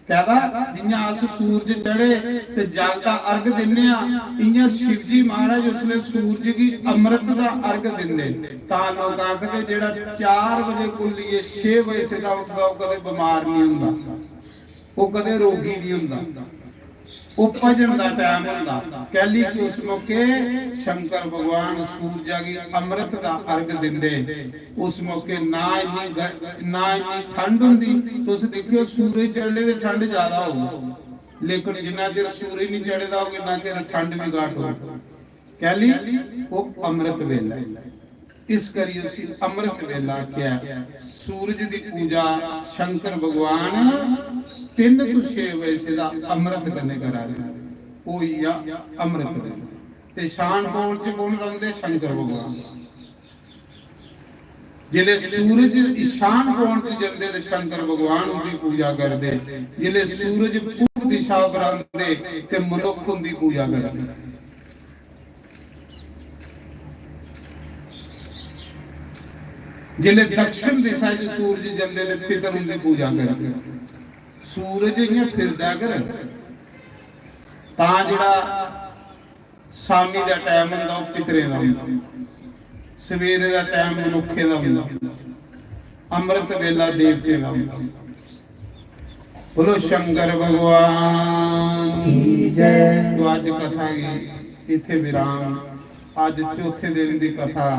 कैह्दा? जि'यां अस सूरज चढ़े ते जल दा अर्घ दिन्ने आं, इ'यां शिवजी महाराज उसलै सूरज गी अमृत दा अर्घ दिंदे। तां लोक आखदे, जेह्ड़ा चार बजे कोला लेइयै छे बजे से दा उठदा, ओह् कदें बमार निं होंदा, ओह् कदें रोगी निं होंदा। ओह् भजन दा टैम होंदा, कैली कि उस मौके शंकर भगवान सूरजा गी अमृत दा अर्घ दिंदे। उस मौके ना इन्नी ग-, ना इन्नी ठंड होंदी। तुस दिक्खेओ, सूरज चढ़ने ते ठंड ज्यादा होग, लेकिन जिन्ना चिर सूरज निं चढ़े दा होग, इन्ना चिर ठंड बी घट्ट होग। कैली? ओह् अमृत बेला ऐ। इस करियै उसी अमृत बेला आखेआ। सूरज दी पूजा शंकर भगवान तिन्न तू छे बजे से दा अमृत कन्नै करा दे। ओह् होई गेआ अमृत बेला। ते ईशान कोण च कौन रौंह्दे? शंकर भगवान। जिसलै सूरज ईशान कोण च जंदे ते शंकर भगवान उंदी पूजा करदे। जिसलै सूरज पूर्व दिशा पर आंदे ते मनुक्ख उंदी पूजा करदे। जिसलै दक्षिण दिशा च सूरज जंदे ते पितर उंदी पूजा करदे। सूरज इ'यां फिरदा कर, तां जेह्ड़ा शामी दा टैम होंदा, ओह् पितरें दा होंदा, सवेरे दा टैम मनुक्खें दा होंदा, अमृत बेला देवतें दा होंदा। बोलो शंकर भगवान की जय। तो अज्ज कथा गी इत्थै विराम। अज्ज चौथे दिन दी कथा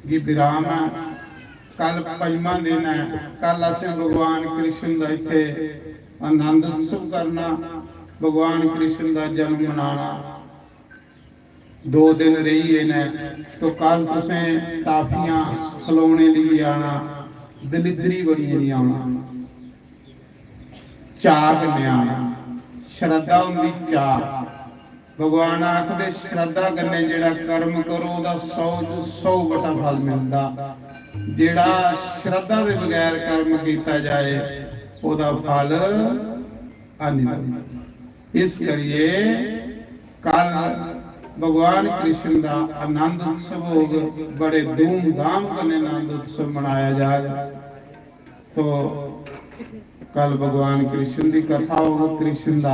गी विराम ऐ। कल पंजमा दिन ऐ। कल असें भगवान कृष्ण दा इत्थै आनंद उत्सव करना, भगवान कृष्ण दा जन्म मनाना। दो दिन रेही गे न, तो कल तुसें टाफियां, खलौने लेइयै आना, दलिद्दरी बनियै निं आना, चाऽ कन्नै आना। श्रद्धा होंदी चाऽ। भगवान आखदे, श्रद्धा कन्नै जेह्ड़ा कर्म करो, ओह्दा सौ च सौ बटा फल मिलदा। जेह्ड़ा श्रद्धा दे बगैर कर्म कीता जाए, ओह्दा फल हैनी लगदा। इस करियै कल भगवान कृष्ण दा आनंद उत्सव होग, बड़े धूमधाम कन्नै आनंद उत्सव मनाया जाग। तो कल भगवान कृष्ण दी कथा होग, कृष्ण दा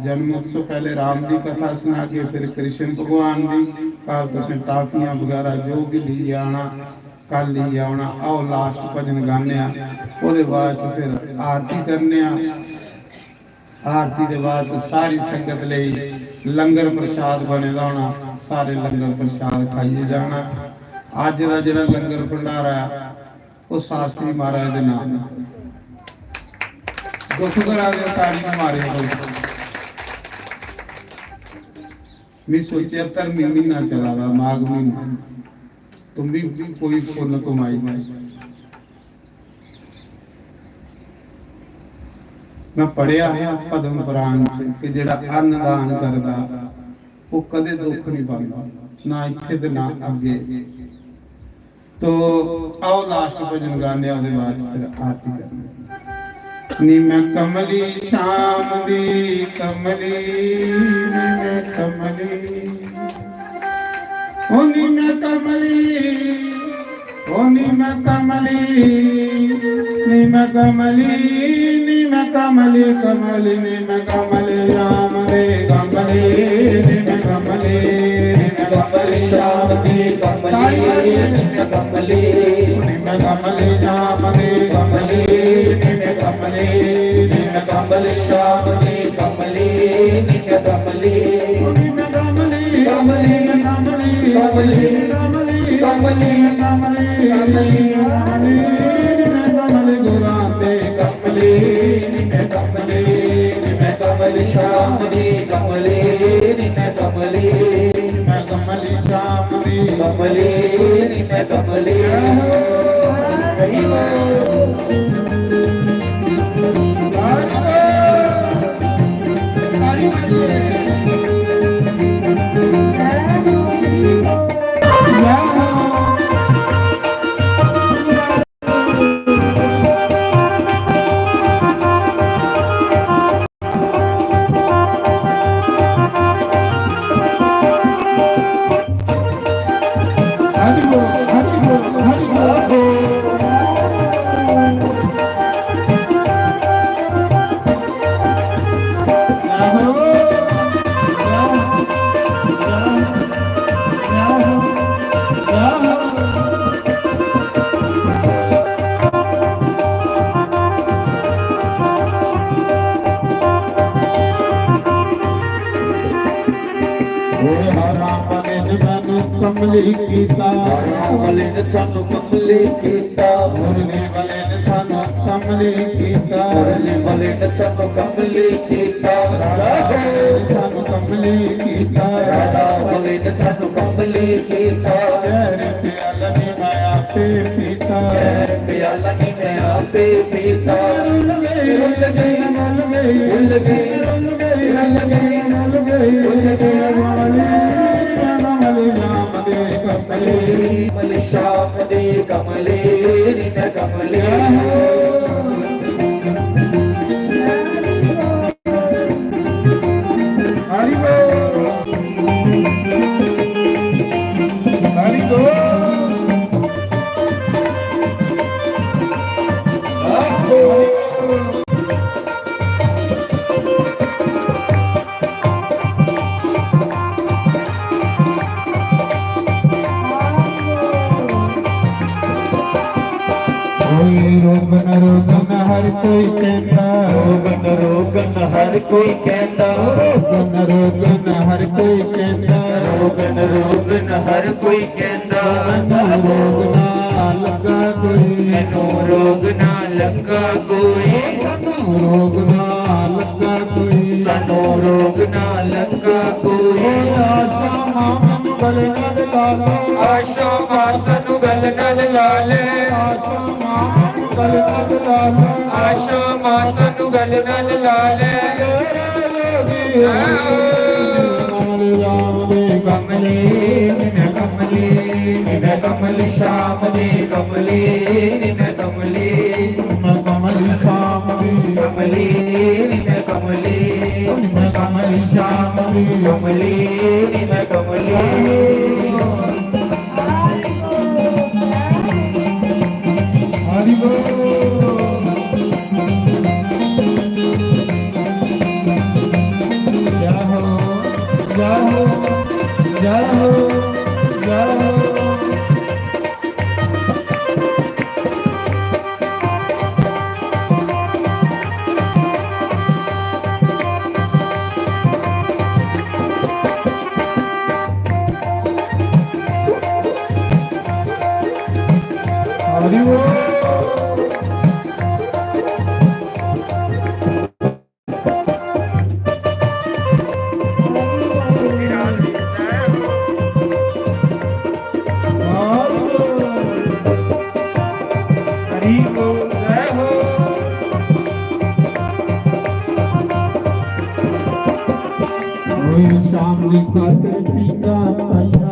जन्म उत्सव, पहले राम दी कथा सुनागे, फिर कृष्ण भगवान दी। कल तुसें टाफियां वगैरह जो भी लेइयै आना, कल लेइयै आना। आओ लास्ट भजन गाने आ, ओह्दे बाद च फिर आरती करने आ। आरती दे बाद च सारी संगत लेई लंगर प्रसाद बने दा होना, सारे लंगर प्रसाद खाइयै जाना। अज्ज दा जेह्ड़ा लंगर भंडारा ऐ, ओह् शास्त्री महाराज दे नाम। दुख करा दे ताड़ी मारे कोई। में सोचेआ, धर्मी म्हीना चला दा, माघ म्हीना, तुम भी कोई पुन्न कमाई। मैं पढ़ेआ हा पद्म पुराण च कि जेह्ड़ा अन्न दान करदा, ओह् कदें दुख नहीं पांदा, ना इत्थे ते ना अग्गे। तो आओ, लास्ट भजन गाने, ओह्दे बाद फिर आरती करने। नी मैं कमली श्याम दी कमली, नी मैं कमली, ओ नी मैं कमली, ओ नी मैं कमली, नी मैं कमली, नी मैं कमली, कमली, नी मैं कमली श्याम दी कमली, नी मैं कमली, नी मैं कमली श्याम दी कमली, नी मैं कमली, नी मैं कमली श्याम दी कमली, नी मैं कमली, नी मैं कमली श्याम दी कमली, नी मैं कमली, नी मैं कमली, कमली, कमली, कमली, कमली, कमली, कमली, कमली, कमली, गुरां दे कमली, नी मैं कमली, नी मैं कमली श्याम दी कमली, नी मैं कमली, नी मैं कमली श्याम दी कमली, नी मैं कमली। कमली कीता। वाले ने सानू कमली कीता। मुरली वाले ने सानू कमली कीता। मुरली वाले ने सानू कमली कीता। राधा वाले ने सानू कमली कीता। राधा वाले ने सानू कमली कीता। जहर प्याला नी मैं आपे पीता। जहर प्याला नी मैं आपे पीता। रुल गई, रुल गई, रुल गई, रुल गई, रुल गई, रुल गई, रुल गई। कमली, कमली राम दे कमली। कमली श्याम दे कमली, निन कमली। हरि बोल। हरि बोल। कोई रोगन रोगन हर कोई कहता। रोगन रोगन हर कोई कहता। रोगन रोगन हर कोई कहता। रोगन रोगन हर कोई कहता। मैनू रोग ना लगा कोई। मैनू रोग ना लगा कोई। सानू रोग ना लगा कोई। सानू रोग ना लगा कोई। आशा मां मैनू गले नाल ला ले। आशा मां सानू गले नाल ला ले। आशा मां मैनू गले नाल ला ले। आशा मां सानू गले नाल ला ले। कमली राम दे कमली, निन कमली, निन कमली श्याम दे कमली, निन कमली। मैं कमली श्याम दी। कमली, निन कमली। मैं कमली श्याम दी। कमली, निन कमली। हरि बोल। जय हो, जय हो, जय हो, जय हो। हरि बोल।